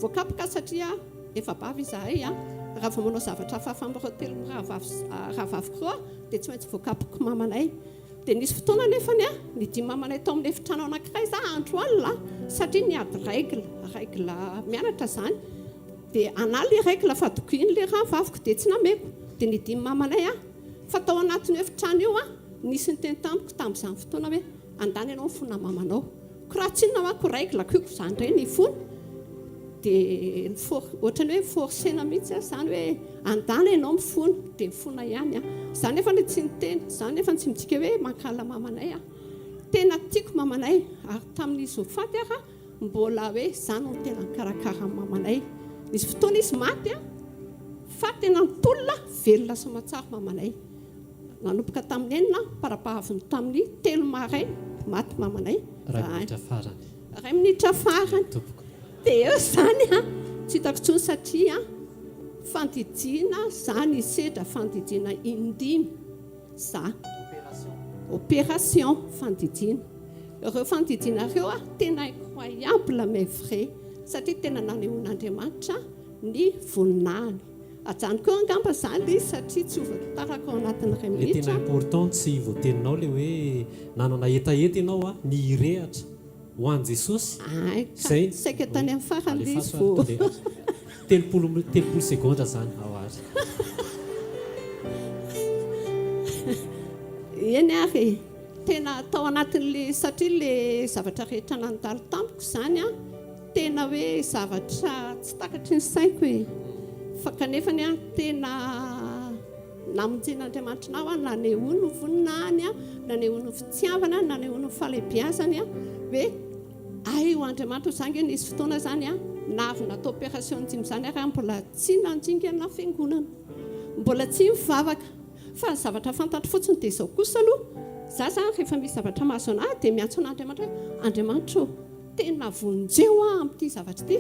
Voakapoka satria efa-bavy izahay a. Raha vao manao zavatra hafahafa amin'ireo telo mirahavavy rahavaviko ireo aho dia tsy maintsy voakapok'i mamanay. Dia nisy fotoana anefany a, nidia mamanay tao amin'ny efitrano anankiray za andro alina satria niady règle, règle mianatra izany. Dia anà le règle fa dokiany le rahavaviko dia tsy nameko. Dia nidia mamanay aho. Fa tao anatin'io efitrano io aho, nisy niteny tamiko tamin'izany fotoana hoe andany ianao mifona mamanao. Ko raha tsy inona manko règle ko iko izany indray ny hifona. Dia ni-for, ohatran'ny hoe ni-forcer-na mihitsy aho izany hoe andana ianao mifona. Dia nifona ihany aho. Izaho nefa tsy niteny, izaho nefa tsy midika hoe mankahala mamanay aho. Tena tiako mamanay ary tamin'izy ho faty ary aho, Mbola hoe za no tena nikarakara an'i mamanay. Nisy fotoana izy maty an, fa tena nitolona, velona soamatsara mamanay. Nanomboka tamin'ny enina, parapahaviny tamin'ny telo maraina, maty mamanay. Iray minitra farany. Iray minitra farany. Tompoko. Dia eo izany an, tsy hitako intsony satria fandidiana, za nisedra fandidiana in-dimy. Za. Opération. Fandidiana. Ireo fandidiana ireo a, tena incroyable mais vrai satria tena nanehoan'Andriamanitra ny voninahiny. Ajanoko eo angamba izany ilay izy satria tsy ho voatantarako ao anatin'ny iray Le minitra. tena important tsy voateninao le hoe nanana hetaheta ianao a, ny hirehatra. Ho an'i Jesosy Ay ka, zay saika tany amin'ny farany ilay izy Alefaso ary vao. to dia 30 30 segondra zany ao ary. Eny ary e, tena tao anatin'ilay satria ilay zavatra rehetra nandalo tamiko izany an, tena hoe zavatra tsy takatry ny saiko e, fa kanefany an tena Namonjen'Andriamanitra anao aho, nanehoany ny voninahiny aho, nanehoany ny fitiavana, nanehoany ny fahalehibiazany aho, hoe hay ho Andriamanitra za ange nisy fotoana zany aho na avy natao opération dimy zany ary aho mbola tsy nandringana fiangonana, mbola tsy nivavaka, fa ny zavatra fantatro fotsiny dia izao kosa aloha, za zany rehefa misy zavatra mahazo anah dia miantso an'Andriamanitra hoe Andriamanitra ô, Tena vonjeo aho amin'ity zavatra ity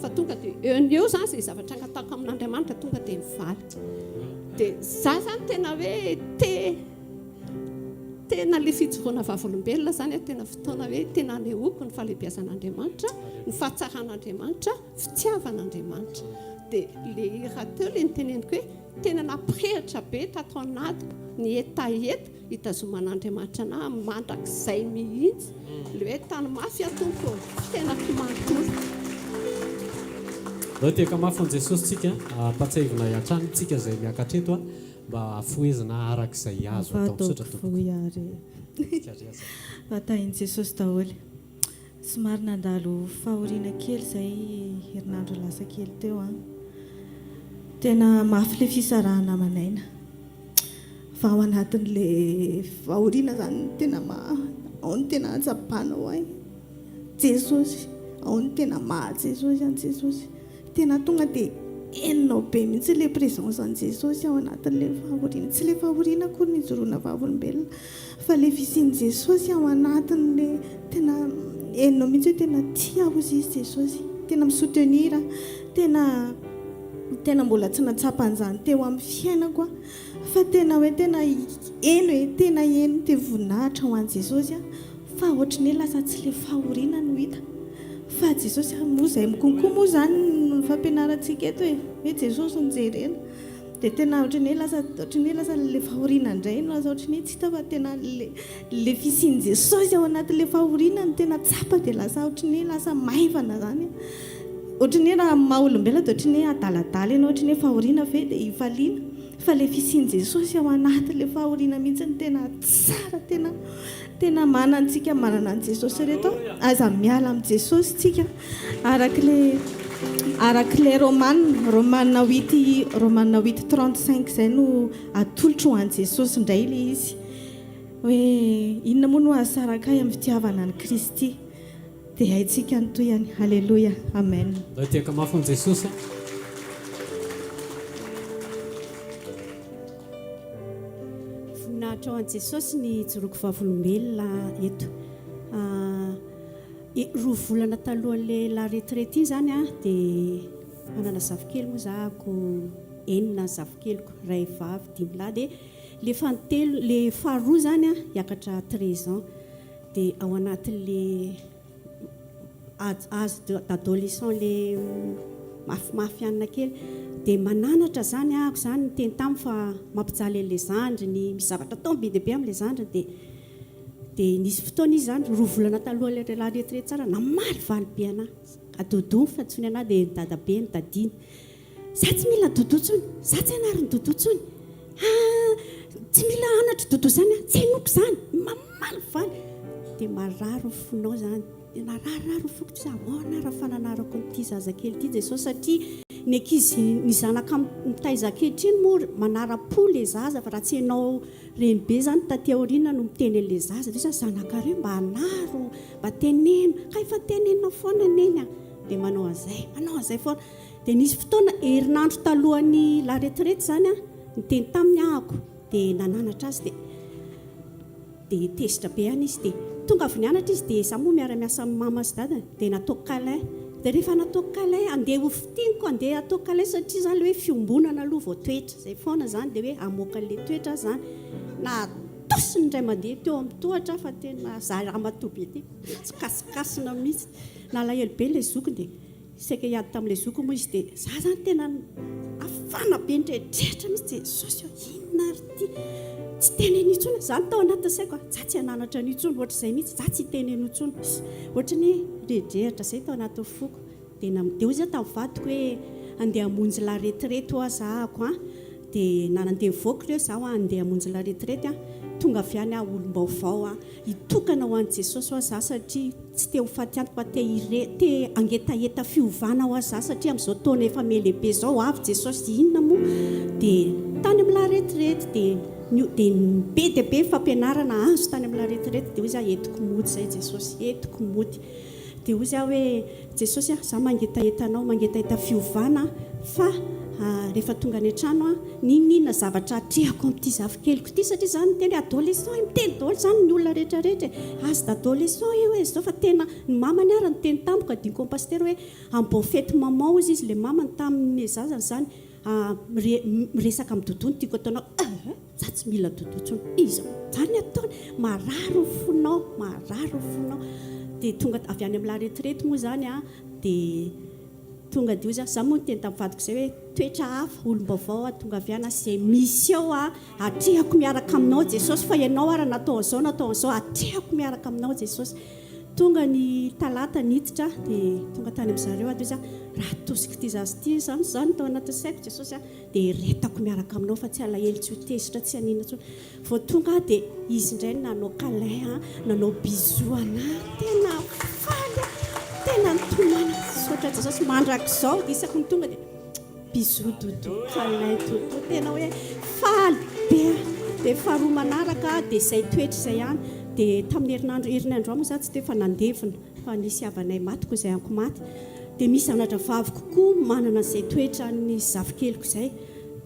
fa tonga dia eo no eo zany izay zavatra angatahako amin'Andriamanitra tonga dia mivaly. Dia za zany tena hoe te tena le fijoroana vavolombelona zany tena fotoana hoe tena anehoako ny fahalehibiazan'Andriamanitra, ny fahatsaran'Andriamanitra, fitiavan'Andriamanitra. Dia le hira teo le niteneniko hoe tena nampirehitra be tato anatiko ny hetaheta Hitazoman'Andriamanitra anah mandrakizay mihitsy le hoe tano mafy aho Tompo ô, tenako manontolo. Ndao tehaka mafy an'i Jesosy tsika, ampatsiahivinay hatrany tsika izay miakatra eto mba hafohezina araka izay azo atao. Misaotra Vatoky tompoko. fohy ary Tsika Tahin'i Jesosy daholo. Somary nandalo fahoriana kely izay herinandro lasa kely teo an. Tena mafy ilay fisarahana aman'aina. Fa ao anatin'ilay fahoriana izany no tena maha, ao no tena ahatsapanao hoe Jesosy, ao no tena maha Jesosy an'i Jesosy. Tena tonga dia henonao be mihitsy ilay présence an'i Jesosy ao anatin'ilay fahoriana. Tsy ilay fahoriana akory no ijoroana vavolombelona fa ilay fisian'i Jesosy ao anatin'ilay tena henonao mihitsy hoe tena tia ahy hozy izy Jesosy. Tena mi-soutenir ahy. Tena tena mbola tsy nahatsapa an'izany teo amin'ny fiainako aho fa tena hoe tena heno e, tena heno dia voninahitra ho an'i Jesosy aho. Fa ohatry ny hoe lasa tsy le fahoriana no hita fa Jesosy ary moa izay mikonko moa izany no fampianarantsika eto e, hoe Jesosy no jerena dia tena ohatry ny hoe lasa ohatry ny hoe lasa le fahoriana indray no lasa ohatry ny hoe tsy hita fa tena le le fisian'i Jesosy ao anatin'le fahoriana no tena tsapa dia lasa ohatry ny hoe lasa maivana izany ohatry ny hoe raha amin'ny maha olombelona dia ohatry ny hoe adaladala ianao ohatry ny hoe fahoriana ve dia hifaliana fa le fisian'i Jesosy ao anatin'le fahoriana mihitsy no tena tsara tena Tena mana antsika manana an'i Jesosy ireto aza miala amin'i Jesosy tsika arak'le arak'le Romana Romana huit Romana huit 35 izay no atolotro ho an'i Jesosy indray le izy hoe inona moa no hahasaraka ahy amin'ny fitiavana an'i Kristy dia haintsika ny tohiny Aleloia Amen. Ndao tehaka mafy an'i Jesosy a. Voninahitra ho an'i Jesosy ny hijoroako vavolombelona eto. Roa volana talohan'ilay la retraite iny izany aho dia manana zafikely moa za ako enina ny zafikeliko, iray vavy, dimy lahy dia ilay fahatelo, ilay faharoa izany hiakatra treize ans dia ao anatin'ilay. Âge d'adolescent le mafimafy anona kely dia mananatra zany ahako zany niteny taminy fa mampijaly an'le zandriny misy zavatra ataony be dia be amin'le zandriny dia dia nisy fotoana izy zany roa volana talohan'le la retraite tsara namalivaly be anah adodo ny fiantsoany anah dia ny dadabe ny dadiny Za tsy mila doudou tsony, za tsy anarin'i doudou tsony ah, tsy mila anatry doudou zany aho, tsy hainoko zany, mamalivaly dia marary ny fonao zany, dia nararirary ny foko tsy ahoana raha fananarako an'ity zazakely ity Jesosy satria ny ankizy ny zanaka mitaiza ankehitriny moa manara-po le zaza fa raha tsy ianao renibe zany taty aoriana no miteny an'le zaza dia hoe zanakareo mba anaro, mba teneno, ka efa tenenina foana neny a, dia manao an'izay, manao an'izay foana. Dia nisy fotoana, herinandro talohan'ny la retraite izany an, niteny taminy ahako, dia nananatra azy dia dia tezitra be ihany izy, dia tonga avy nianatra izy dia izaho moa miara-miasa amin'i mama sy dadany, dia nataoko câlin, dia rehefa nataoko câlin, andeha ho fintiniko, andeha hataoko câlin satria izany ilay hoe fiombonana aloha vao toetra, izay foana izany dia hoe hamoaka an'ilay toetra aho izany, natosiny indray mandeha teo amin'ny tohatra aho fa tena izaho ramatoa be ity, tsy kasikasina mihitsy, nalahelo be ilay zokiny dia. Saika hiady tamin'ilay zokiny moa izy dia za zany tena nafana be nitretrehitra mihitsy Jesosy ô inona ary ity tsy hiteny an'io intsony aho zany tao anatin'ny saiko a za tsy hananatra an'io intsony ohatr'izay mihitsy za tsy hiteny an'io intsony ohatran'ny hoe nirehidrehitra zay tao anatin'ny foko dia na dia hoy za tamin'ny vadiko hoe andeha hamonjy la retraite hoa za ako an dia na nandeha nivoaka ireo za hoa andeha hamonjy la retraite an tonga avy any aho olom-baovao an Hitokana ho an'i Jesosy hoa za satria tsy te ho faty antoka fa te hire te hangetaheta fiovana hoa za satria amin'izao taona efa miha lehibe zao avy Jesosy inona moa dia tany amin'ny la retraite dia ny dia be dia be ny fampianarana azo tany amin'ny la retraite dia hoy za entiko mody zay Jesosy entiko mody Dia hozy aho hoe, Jesosy a, za mangetaheta Anao, mangetaheta fiovana fa rehefa tonga any an-trano aho, n'inon'inona zavatra atrehako amin'ity zafikeliko ity, satria za niteny hoe adolescent io, miteny daholo izany ny olona rehetra rehetra e, âge d'adolescent io e, zao fa tena, ny mamany ary niteny tamiko, adinoko amin'ny pasitera hoe, en bon fête maman hozy izy, ilay mamany tamin'ny zazany izany, miresaka amin'i Doudou no tiako ataonao, eh! Za tsy mila doudou tsony. Iza moa zany ataony? Marary ny fonao, marary ny fonao. Dia tonga avy any amin'ny la retraite moa zany an, dia tonga dia hoy za, za moa niteny tamin'ny vadiko izay hoe toetra hafa, olom-baovao aho tonga avy any, izay misy eo an, atrehako miaraka aminao Jesosy fa ianao ara natao an'izao natao an'izao, atrehako miaraka aminao Jesosy. Tonga ny talata niditra dia tonga tany amin-dry zareo aho dia hoy za, raha atosik'ity zaza ity izany izany tao anatin'ny saiko Jesosy an, Dia eretako miaraka aminao fa tsy alahelo tsy ho tezitra tsy haninona intsony. Vao tonga aho dia izy indray no nanao câlin an, nanao bisou anah, tena faly aho, tena nitomany aho, misaotra Jesosy mandrakizao dia isaky ny tonga dia bisou doudou, câlin doudou, tena hoe faly be aho. Dia faharoa manaraka dia izay toetra izay ihany, dia tamin'ny herinandro herinandro moa izaho tsy teo fa nandevina. Fa nisy havanay maty koa izay anko maty. Dia misy zanadravaviko koa manana an'izay toetran'ny zafikeliko izay.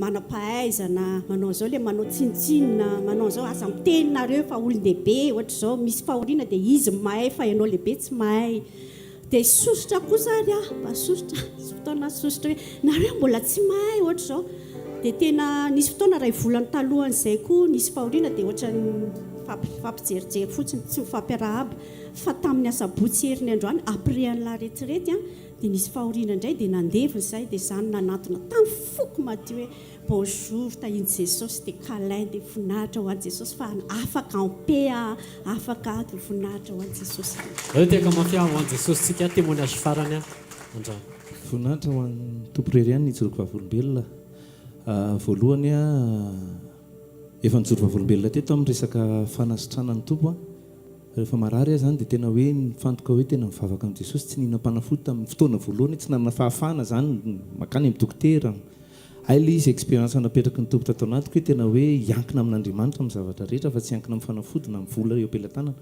Manam-pahaizana, manao an'izao ilay manao tsinontsinona, manao an'izao, aza miteny nareo fa olon-dehibe ohatr'izao, misy fahoriana dia izy no mahay fa ianao lehibe tsy mahay. Dia sosotra kosa ary aho, mba sosotra, nisy fotoana aho sosotra hoe nareo mbola tsy mahay ohatr'izao. Dia tena nisy fotoana iray volana talohan'izay koa nisy fahoriana dia ohatran'ny mifampijerijery fotsiny, tsy mifampiarahaba. Fa tamin'ny asabotsy heriny androany après an'i la retraite an, dia nisy fahoriana indray dia nandevina izahay dia izaho no nanantona tamin'ny foko madio hoe bonjour tahin'i Jesosy dia câlin dia voninahitra ho an'i Jesosy fa afaka en paix aho afaka aho dia voninahitra ho an'i Jesosy. Aleo tehaka mafy ho an'i Jesosy tsika témoignage farany andrano. Voninahitra ho an'ny Tompo irery ihany ny hijoroako vavolombelona. Voalohany efa nijoro vavolombelona teto amin'ny resaka fanasitranan'ny Tompo aho. Rehefa marary aho izany dia tena hoe nifantoka hoe tena mivavaka amin'i Jesosy, tsy nihinam-panafody tamin'ny fotoana voalohany, tsy nanana fahafahana izany mankany amin'ny dokotera. Hay ilay izy expérience napetraky ny Tompo tato anatiko hoe tena hoe hiankina amin'Andriamanitra amin'ny zavatra rehetra fa tsy hiankina amin'ny fanafody na amin'ny vola eo am-pelatanana.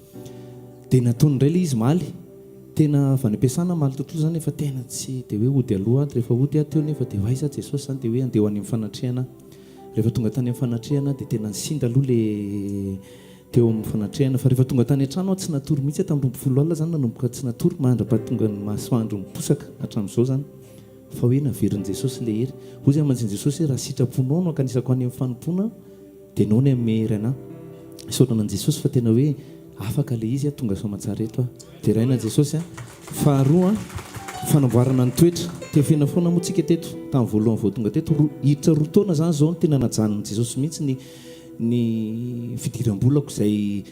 Dia nataony indray ilay izy omaly. Tena avy any am-piasana omaly tontolo izany efa tena tsy dia hoe hody aloha ato, rehefa hody aho teo nefa dia ho aiza Jesosy izany dia hoe andeha ho any amin'ny fanatrehana aho. Rehefa tonga tany amin'ny fanatrehana aho dia tena nisinda aloha ilay Teo amin'ny fanatrehana fa rehefa tonga tany an-trano aho tsy natory mihitsy aho tamin'ny 12 alina izany nanomboka tsy natory mandra-pahatonga ny masoandro miposaka hatramin'izao izany fa hoe naverin'i Jesosy ilay hery. Hoy izany mantsy Jesosy hoe raha sitraponao no hankanesako any amin'ny fanompoana dia ianao no hanome hery anà. Isaorana an'i Jesosy fa tena hoe. Afaka le izy a, tonga soamantsara eto aho. Deraina Jesosy a. Faharoa, fanamboarana ny toetra. Tefena foana moa tsika teto, tamin'ny voalohany vao tonga teto, roa, hiditra roa taona zany zao no tena najanon'i Jesosy mihitsy ny ny fidiram-bolako izay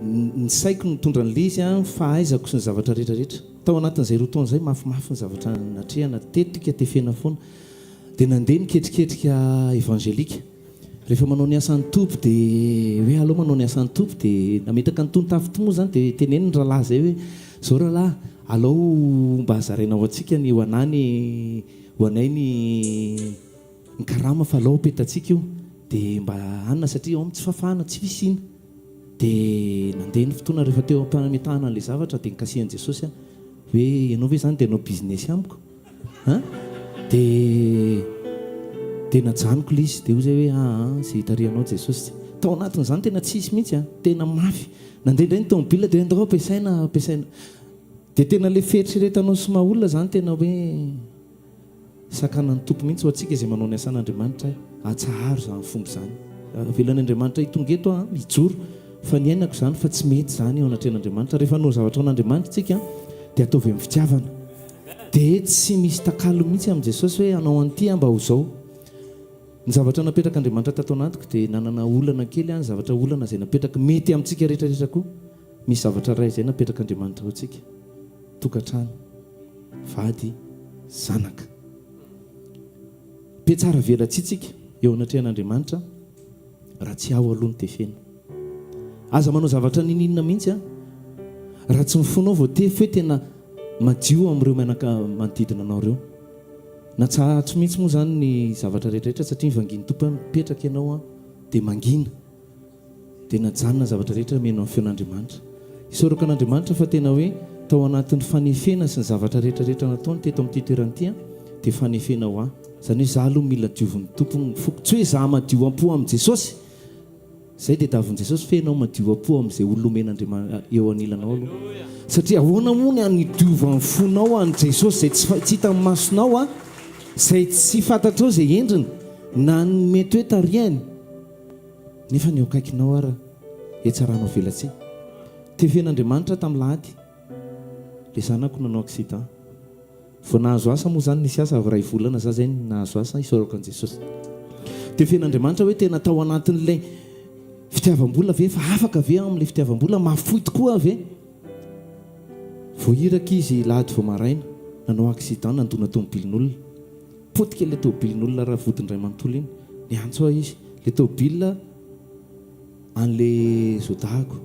ny saiko nitondra an'ilay izy a, ny fahaizako sy ny zavatra rehetra rehetra. Tao anatin'izay roa taona izay mafimafy ny zavatra natrehana teto tika tefena foana. Dia nandeha niketriketrika evangelika. Rehefa manao ny asan'ny Tompo dia hoe aleo manao ny asan'ny Tompo dia nametraka an'itony tafo itony moa izany dia teneno ny rahalahy izay hoe izao rahalahy alao mba zaraina ho antsika ny ho anah ny ho anay ny ny karama fa alao apetantsika io dia mba hanina satria ao amin'ny tsy fahafahana tsy fisiana. Dia nandeha ny fotoana rehefa teo am-pametahana an'ilay zavatra dia nikasihan'i Jesosy aho hoe ianao ve izany dia hanao business amiko? An? Dia dia najanoko ilay izy dia hoy izay hoe aa izay hitarihanao Jesosy. Tao anatin'izany tena tsisy mihitsy an, tena mafy. Nandeha indray ny tomobile dia hoe andao ampiasaina, ampiasaina. Dia tena ilay fieritreretanao sy maha olona izany tena hoe Sakanan'ny Tompo mihitsy ho antsika izay manao ny asan'Andriamanitra atsaharo izany fomba izany. Avelan'Andriamanitra hitonga eto aho hijoro fa niainako izany fa tsy mety izany eo anatrehan'Andriamanitra. Rehefa hanao zavatra ho an'Andriamanitra isika dia ataovy amin'ny fitiavana. Dia tsy misy takalo mihitsy amin'i Jesosy hoe hanao an'ity aho mba ho izao. Ny zavatra napetrak'Andriamanitra tato anatiko dia nanana olana kely aho, ny zavatra olana izay napetraka mety amintsika rehetra rehetra koa. Misy zavatra iray izay napetrak'Andriamanitra ho antsika, tokantrano. vady, zanaka. Mpiatsara velatsihy tsika eo anatrehan'Andriamanitra raha tsy ao aloha ny tefena. Aza manao zavatra niniana mihitsy an! Raha tsy ny fonao vao tefy hoe tena madio amin'ireo mianaka manodidina anao ireo. Natsahatro mihitsy moa izany ny zavatra rehetra rehetra satria ny vangin'ny Tompo hoe mipetraka ianao an dia mangina. Dia najanona ny zavatra rehetra mihaino ny feon'Andriamanitra. Isaorako an'Andriamanitra fa tena hoe tao anatin'ny fanefena sy ny zavatra rehetra rehetra nataony teto amin'ity toerana ity an, dia fanefena ho ahy. Izany hoe za aloha mila diovin'ny Tompo ny foko. Tsy hoe za madio am-po amin'i Jesosy. Izay dia davin'i Jesosy fe ianao madio am-po amin'izay olona omen'Andriamanitra eo anilanao aloha. Satria ahoana moa ny hanidiovan'ny fonao an'i Jesosy izay tsy tsy hitan'ny masonao an, izay tsy fantatrao izay endriny, na ny mety hoe tarihany. Nefa ny eo akaikinao ara hetsaranao velatsihy. Tefen'Andriamanitra tamin'ny lahady le zanako nanao accident. Vao nahazo asa moa zany nisy asa iray volana za zay nahazo asa isaorako an'i Jesosy. Tefen'Andriamanitra hoe tena tao anatin'ilay fitiavam-bola ve efa afaka ve aho amin'ilay fitiavam-bola mahafoy tokoa aho ve? Vao iraka izy lahady vao maraina nanao accident nandona tomobilin'olona. Potika ilay tomobilin'olona raha vodiny iray manontolo iny. Niantso ahy izy. Ilay tomobile an'ilay zodahako.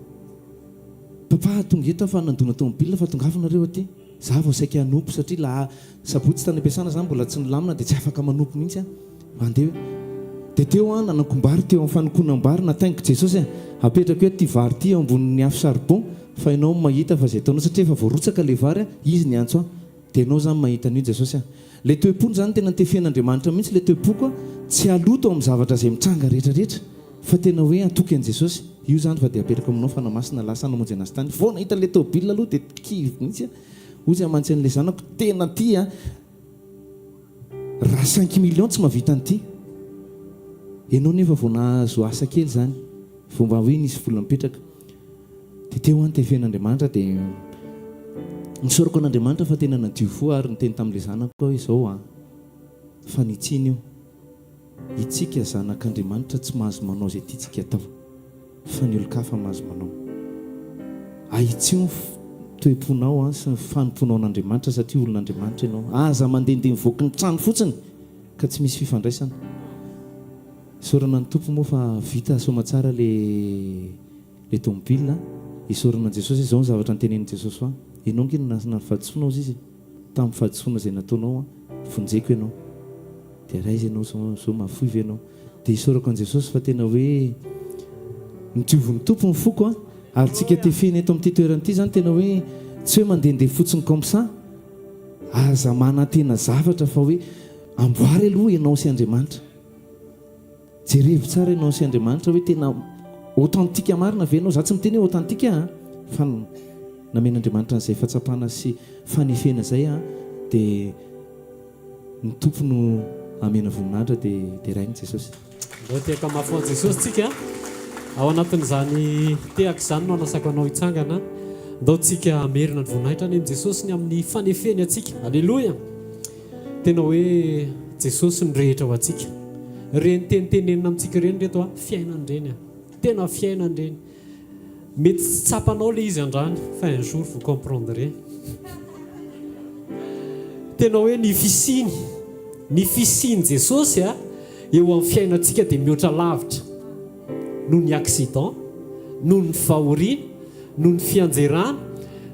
Papa, tonga eto aho fa nandona tomobile fa tongava nareo aty. Za vao saika hanompo satria la sabotsy tany am-piasana za mbola tsy nilamina dia tsy afaka manompo mihitsy aho. Mandeha hoe. Dia teo aho nanakom-bary teo amin'ny fanokonam-bary nataingiko Jesosy a! Apetrako eto ity vary ity eo ambonin'ny afo charbon fa ianao no mahita fa izay ataonao satria efa voarotsaka ilay vary a! Izy niantso ahy. Dia ianao izany mahita an'io Jesosy a! Ilay toe-pony izany tena notefen'Andriamanitra mihitsy ilay toe-poko a, tsy haloto amin'ny zavatra izay mitranga rehetra rehetra fa tena hoe hatoky an'i Jesosy. Io izany fa dia apetrako aminao Fanahy Masina lasa namonjy anazy tany. Vao nahita an'ilay tôbila aloha dia kivy mihitsy aho. Hoy aho mantsy an'ilay zanako tena tia a, raha cinq millions tsy mahavita an'ity. Ianao nefa vao nahazo asa kely izany, vao mba hoe nisy vola mipetraka. Dia teo aho nitefen'Andriamanitra dia nisaorako an'Andriamanitra fa tena nadio fo ary niteny tamin'ilay zanako aho hoe izao an, fanitsiana io, itsika zanak'Andriamanitra tsy mahazo manao izay tiantsika atao fa ny olon-kafa mahazo manao. Ahitsio ny toe-ponao an sy ny fanompoanao an'Andriamanitra satria olon'Andriamanitra ianao. Aza mandehandeha mivoaky ny trano fotsiny ka tsy misy fifandraisana. Isaorana ny Tompo moa fa vita soamatsara le le tomobile a! Isaorana an'i Jesosy izao ny zavatra notenenin'i Jesosy ho ahy, ianao ange no nanana fahadisoana hozy izy e! tamin'ny fahadisoana izay nataonao an, vonjeko ianao, dia ary aiza ianao izao, izao mahafoy ve ianao? Dia isaorako an'i Jesosy fa tena hoe nodiovin'ny Tompo ny foko an, ary tsika tefena eto amin'ity toerana ity izany tena hoe tsy hoe mandehandeha fotsiny comme ça, aza manantena zavatra fa hoe amboary aloha ianao sy Andriamanitra. Jerevo tsara ianao sy Andriamanitra hoe tena authentique marina ve ianao, za tsy miteny hoe authentique an, fa namen'Andriamanitra an'izay fahatsapana sy fanefena izay an, dia ny Tompo no amena voninahitra dia deraina Jesosy. Ndao tehaka mafy ho an'i Jesosy tsika. Ao anatin'izany tehaka izany no anasako anao hitsangana. Ndao tsika hamerina ny voninahitra any amin'i Jesosy ny amin'ny fanefeny antsika. Aleloia! Tena hoe Jesosy no rehetra ho antsika. Ireny teny tenenina amintsika ireny reto a, fiainana ireny a. Tena fiainana ireny. Mety tsy tsapanao le izy andrany fa un jour vous comprendrez. Tena hoe ny fisiany, ny fisian'i Jesosy a eo amin'ny fiainantsika dia mihoatra lavitra noho ny accident, noho ny fahoriana, noho ny fianjerana,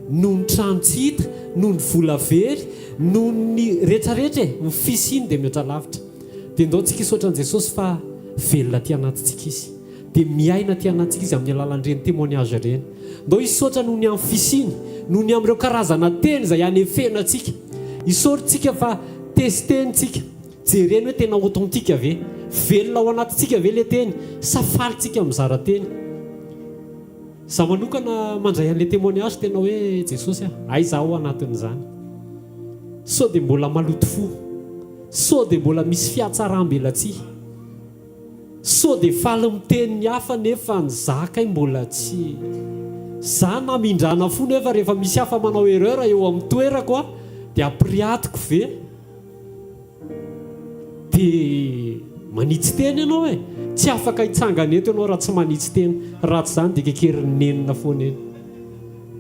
noho ny trano tsy hita, noho ny vola very, noho ny retraretra e, ny fisiany dia mihoatra lavitra. Dia ndao tsika hisaotra an'i Jesosy fa velona aty anatintsika Izy. Dia miaina aty anatintsika Izy amin'ny alalan'ireny témoignage ireny. Ndao hisaotra noho ny amin'ny fisiany, noho ny amin'ireo karazana teny izay anefena antsika. Isaorintsika fa tester-ntsika, jereny hoe tena authentique ve? Velona ao anatintsika ve ilay teny? Sa faly tsika mizara teny? Za manokana mandray an'ilay témoignage tena hoe Jesosy a, aiza aho anatin'izany? Sao dia mbola maloto fo? Sao dia mbola misy fihatsaram-belatsihy? Sao dia faly miteny ny hafa nefa ny za kay mbola tsy. Za namindrana fo nefa rehefa misy hafa manao erreur eo amin'ny toerako aho dia ampiriatiko ve? Dia manitsy tena ianao e! Tsy afaka hitsangana eto ianao raha tsy manitsy tena. Raha tsy izany dia kekerin'ny nenina foana eny.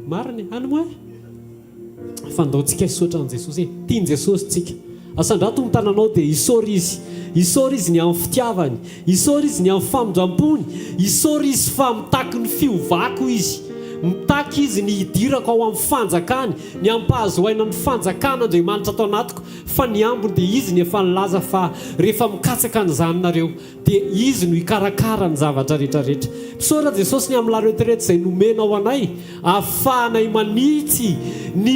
Marina e! Any moa e! Fa ndao tsika hisaotra an'i Jesosy e! Tian'i Jesosy tsika. Asandrato ny tananao dia isaory Izy. Isaory Izy ny amin'ny fitiavany. Isaory Izy ny amin'ny famindrampony. Isaory Izy fa mitaky ny fiovako Izy. Mitaky Izy ny hidirako ao amin'ny fanjakany, ny hampahazoaina ny fanjakan'Andriamanitra ato anatiko. Fa ny ambiny dia Izy ny efa nilaza fa rehefa mikatsaka an'izany nareo dia Izy no hikarakara ny zavatra rehetra rehetra. Misaotra Jesosy ny amin'ny la retraite izay nomenao anay ahafahanay manitsy ny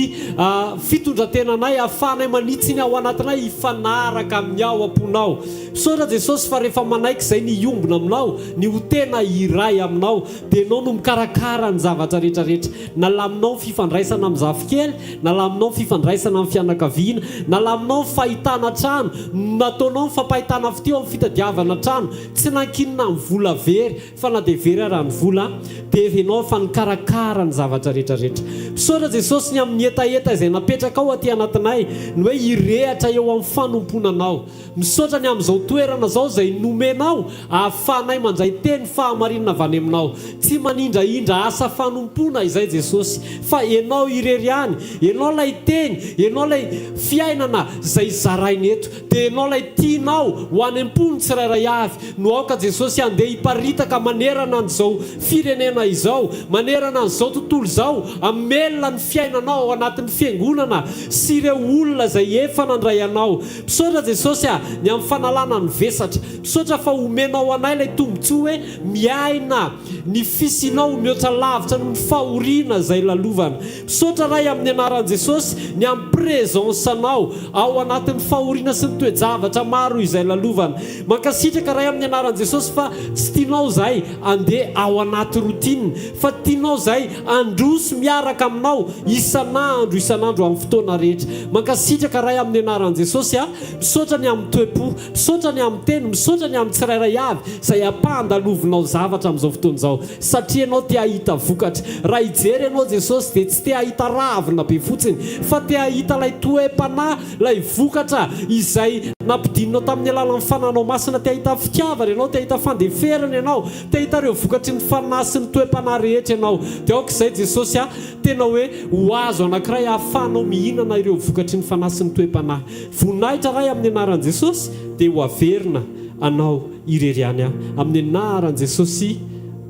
fitondrantenanay, ahafahanay manitsy ny ao anatinay hifanaraka amin'ny ao am-ponao. Misaotra Jesosy fa rehefa manaiky izay ny hiombona aminao, ny ho tena iray aminao dia Ianao no mikarakara ny zavatra rehetra rehetra. Nalaminao ny fifandraisana amin'ny zafikely, Nalaminao ny fifandraisana amin'ny fianakaviana, nalaminao ny fahitana trano, nataonao ny fampahitana fitia ao amin'ny fitadiavana trano, tsy nankinina amin'ny vola very, fa na dia very ara ny vola, dia ianao efa nikarakara ny zavatra rehetra rehetra. Misaotra Jesosy ny amin'ny hetaheta izay napetrakao aty anatinay, ny hoe hirehatra eo amin'ny fanompoana Anao. Misaotra ny amin'izao toerana izao izay nomenao ahafahanay mandray teny fahamarinana avy any aminao. Tsy manindrahindra asa fanompoana izay Jesosy fa Ianao irery ihany, Ianao ilay Teny, Ianao ilay fiainana izay zaraina eto, dia Ianao ilay tianao ho any am-pon'ny tsirairay avy no aoka Jesosy handeha hiparitaka manerana an'izao firenena izao, manerana an'izao tontolo izao, hamelona ny fiainanao ao anatin'ny fiangonana sy ireo olona izay efa nandray Anao. Misaotra Jesosy a, ny amin'ny fanalana ny vesatra. Misaotra fa omenao anay ilay tombotsoa hoe miaina ny fisianao ho mihoatra lavitra noho ny fahoriana izay lalovana. Misaotra Ray amin'ny anaran'i Jesosy ny amin'ny présence anao ao anatin'ny fahoriana sy ny toe-javatra maro izay lalovana. Mankasitraka Ray amin'ny anaran'i Jesosy fa tsy tianao izahay andeha ao anaty routine fa tianao izahay handroso miaraka aminao isan'andro isan'andro amin'ny fotoana rehetra. Mankasitraka Ray amin'ny anaran'i Jesosy a! Misaotra ny amin'ny toe-po, misaotra ny amin'ny teny, misaotra ny amin'ny tsirairay avy izay ampandalovinao zavatra amin'izao fotoana izao satria ianao te hahita vokatra. Raha hijery ianao Jesosy dia tsy te hahita ravina be fotsiny fa te hahita ilay toe-panahy Ilay vokatra izay nampidininao tamin'ny alalan'ny Fananao Masina, te hahita fitiavana ianao, te hahita fandeferana ianao, te hahita ireo vokatry ny Fanahy sy ny toe-panahy rehetra ianao. Dia aoka izay Jesosy a, tena hoe ho azo anankiray ahafahanao mihinana ireo vokatry ny Fanahy sy ny toe-panahy. Voninahitra Ray amin'ny anaran'i Jesosy dia ho averina Anao irery ihany aho. Amin'ny anaran'i Jesosy,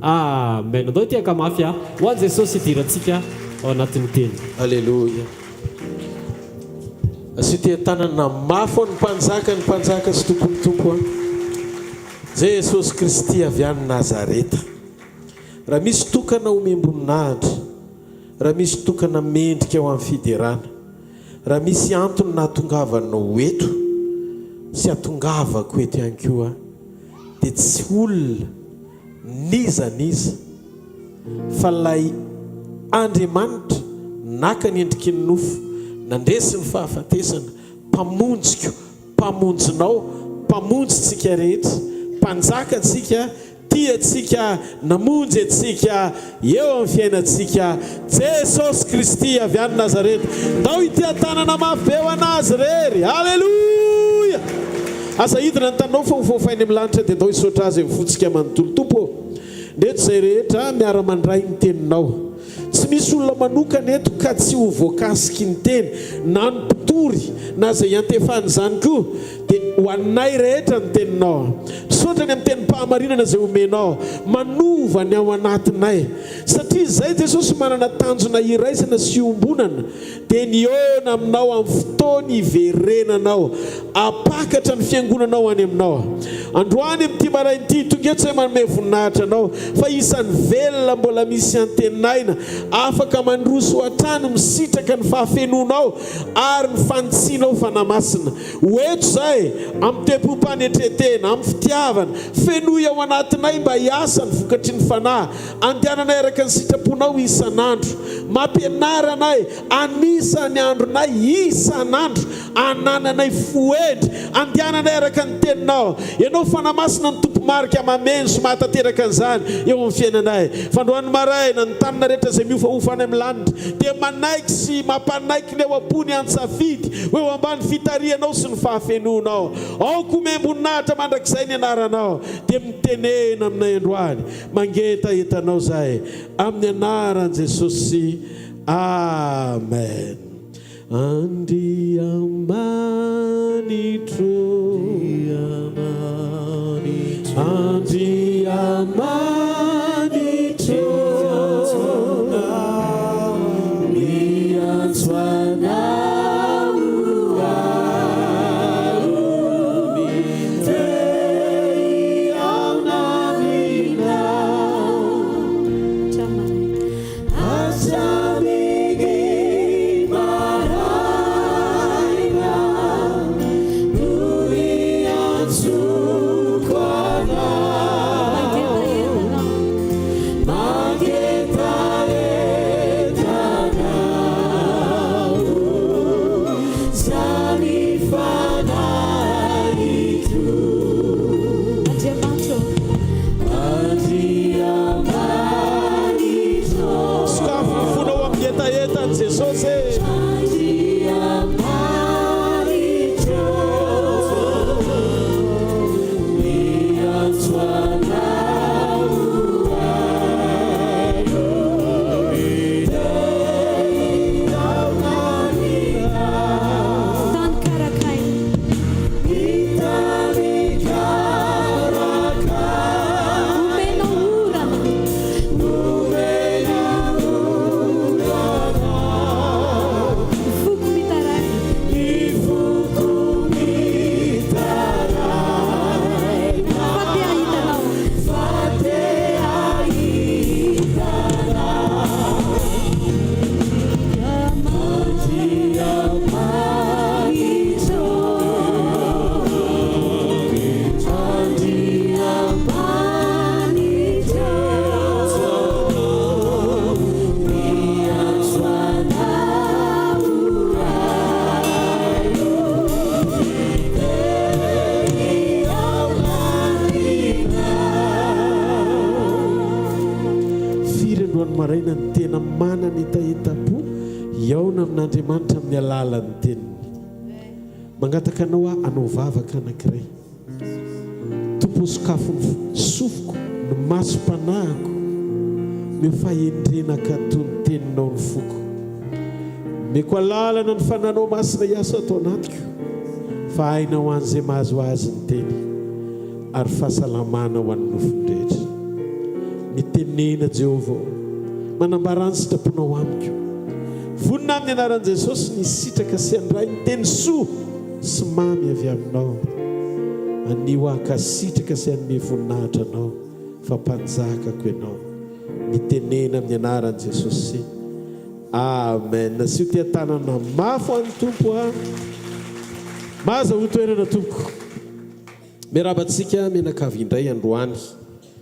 Amen. Andao hitehaka mafy a, ho an'i Jesosy hidirantsika ao anatin'ny teny. Aleloia. Asio teha-tanana mafy ho an'ny Mpanjaka ny Mpanjaka sy Tompon'ny Tompo an! Jesosy Kristy avy any Nazareta. Raha misy tokana omem-boninahitra, raha misy tokana mendrika ho amin'ny fiderana, raha misy antony nahatongavanao ho eto sy hatongavako eto ihany koa dia tsy olona n'iza n'iza fa ilay Andriamanitra naka ny endriky ny nofo, nandresy ny fahafatesana, Mpamonjiko, Mpamonjinao, Mpamonjintsika rehetra, Mpanjakantsika, Nitia antsika, namonjy antsika eo amin'ny fiainantsika, Jesosy Kristy avy any Nazareta. Ndao hitian-tanana mafy be ho an'Azy irery. Aleloia! Aza hidina ny taninao fa ho voafainy amin'ny lanitra dia ndao hisaotra Azy amin'ny fontsika manontolo. Tompo ô, ndreto izay rehetra miara-mandray ny Teninao. Tsy misy olona manokana eto ka tsy ho voakasiky ny teny, na ny mpitory, na izay iantefan'izany koa, dia ho anay rehetra ny teninao. Misaotra ny amin'ny tenim-pahamarinana izay omenao, manova ny ao anatinay. Satria izay Jesosy manana tanjona iraisana sy iombonana, dia ny hihaona aminao amin'ny fotoany hiverenanao, hampakatra ny fiangonanao any aminao. Androany amin'ity maraina ity, tonga eto izahay manome voninahitra anao, fa isan'ny velona mbola misy antenaina, afaka mandroso hatrany misitraka ny fahafenoanao ary ny fanitsianao Fanahy Masina. Ho eto izahay, amin'ny toe-pom-panetren-tena, amin'ny fitiavana, fenoy ao anatinay mba hiasa ny vokatry ny Fanahy, Andehananay araka ny sitraponao isan'andro. Mampianara anay hanisa ny andronay isan'andro. Anananay fo hendry. Andehananay araka ny teninao. Ianao Fanahy Masina no tompo-marika mameno sy mahatanteraka an'izany eo amin'ny fiainanay. Fandroany maraina, ny tanana rehetra izay mihofahofa any amin'ny lanitra dia manaiky sy mampanaiky ny ao am-pony an-tsafidy ho eo ambany fitarihanao sy ny fahafenoanao. Aoka homem-boninahitra mandrakizay ny anaranao. Dia mitenena aminay androany. Mangetaheta anao zahay amin'ny anaran'i Jesosy Amen Andriamanitro Andriamanitro Miantso anao aho Sokafy ny fonao amin'ny hetahetan'i Jesosy e. Tany karakaina. Omenao orana. Ny foko mitaraina. Fa te hahita anao. Firy androany maraina ny tena manana hetahetam-po hihaona amin'Andriamanitra amin'ny alalan'ny Teniny? Mangataka anao aho hanao vavaka anankiray. Tompo ô sokafo ny sofiko, ny masom-panahiko, omeo fahendrena hankatò ny Teninao ny foko. Omeko alalana ny Fananao Masina hiasa ato anatiko, fa aina ho an'izay mahazo azy ny Teny, ary fahasalamana ho an'ny nofony rehetra. Mitenena Jehovah ô, manambarà ny sitraponao amiko. Vonona amin'ny anaran'i Jesosy ny hisitraka sy handray ny teny soa sy mamy avy aminao. Anio aho hankasitraka sy hanome voninahitra Anao fa Mpanjakako Ianao. Mitenena amin'ny anaran'i Jesosy. Amen. Asio tia-tanana mafy ho an'ny Tompo a. Mahazahoa toerana tompoko. Miarahaba antsika mianakavy indray androany.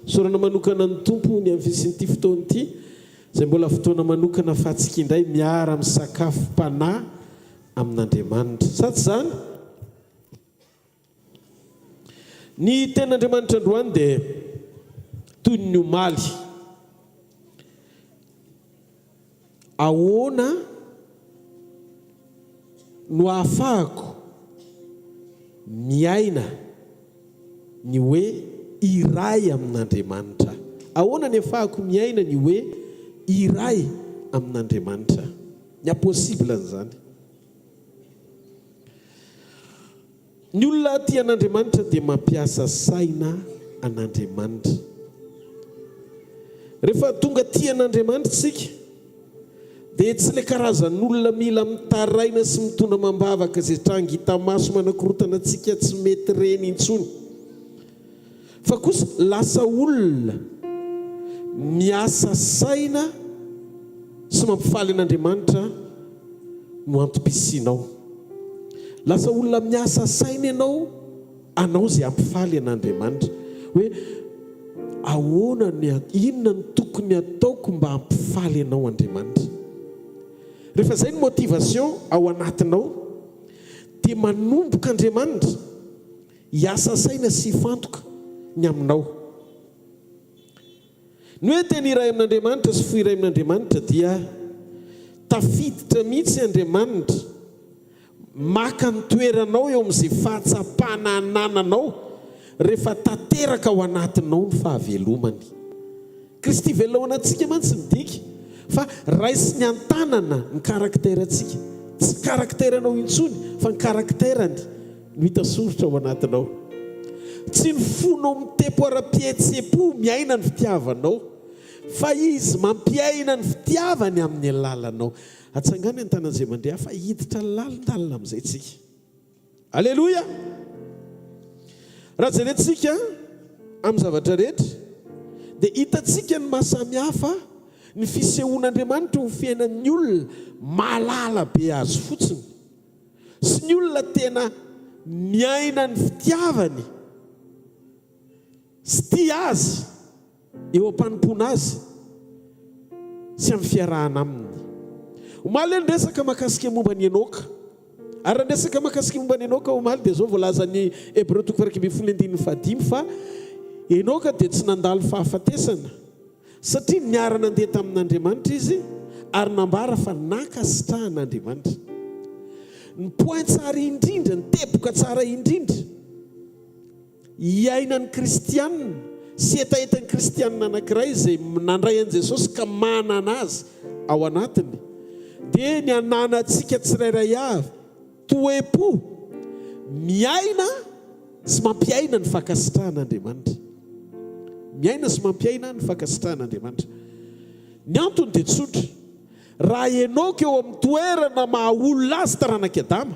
Isaorana manokana ny Tompo ny amin'ny fisian'ity fotoana ity. Izay mbola fotoana manokana afatsika indray miara misakafo panahy amin'Andriamanitra. Sa tsy izany? Ny tenin'Andriamanitra androany dia. Toy ny omaly. Ahoana no ahafahako miaina ny hoe iray amin'Andriamanitra? Ahoana ny ahafahako miaina ny hoe iray amin'Andriamanitra? Ny haha-possible an'izany. Ny olona tia an'Andriamanitra dia mampiasa saina an'Andriamanitra. Rehefa tonga tia an'Andriamanitra isika, dia tsy ilay karazan'olona mila mitaraina sy mitondra amam-bavaka izay tranga hita maso manakorotana antsika tsy mety ireny intsony. Fa kosa lasa olona miasa saina sy mampifaly an'Andriamanitra no antom-pisianao. Lasa olona miasa saina ianao hanao izay hampifaly an'Andriamanitra. Hoe ahoana ny, inona no tokony hataoko mba hampifaly anao Andriamanitra? Rehefa izay ny motivation ao anatinao dia manomboka Andriamanitra. Hiasa saina sy hifantoka ny aminao. Ny hoe teny iray amin'Andriamanitra sy fo iray amin'Andriamanitra dia tafiditra mihitsy Andriamanitra maka ny toeranao eo amin'izay fahatsapana anananao rehefa tanteraka ao anatinao ny fahavelomany. Kristy velona ao anatintsika mantsy midika fa raisiny an-tanana ny karakterantsika. Tsy karakteranao intsony fa ny karakterany no hita soritra ao anatinao. Tsy ny fonao mitepo ara-pihetseham-po miaina ny fitiavanao fa Izy mampiaina ny fitiavany amin'ny alalanao. Atsangano ny tanan'izay mandre ahy fa hiditra lalindalina amin'izay tsika. Aleloia! Raha jerentsika amin'ny zavatra rehetra, dia hitantsika ny maha samy hafa ny fisehoan'Andriamanitra ho fiainan'ny olona mahalala be Azy fotsiny, sy ny olona tena miaina ny fitiavany sy tia Azy eo am-panompoana Azy sy amin'ny fiarahana Aminy. Omaly aho niresaka mahakasika momba an'i Enoka. Ary raha niresaka mahakasika momba an'i Enoka omaly dia izao voalazan'ny Hebreo toko faha-11 andininy fahadimy fa Enoka dia tsy nandalo fahafatesana satria niara-nandeha tamin'Andriamanitra izy ary nambara fa nankasitrahan'Andriamanitra. Ny point tsara indrindra, ny teboka tsara indrindra, Iainan'ny kristiana sy hetahetan'ny kristiana anankiray izay nandray an'i Jesosy ka manana Azy ao anatiny dia ny hananantsika tsirairay avy toe-po miaina sy mampiaina ny fankasitrahan'Andriamanitra. Miaina sy mampiaina ny fankasitrahan'Andriamanitra. Ny antony dia tsotra, raha Enoka eo amin'ny toerana maha olona azy taranak'i Adama,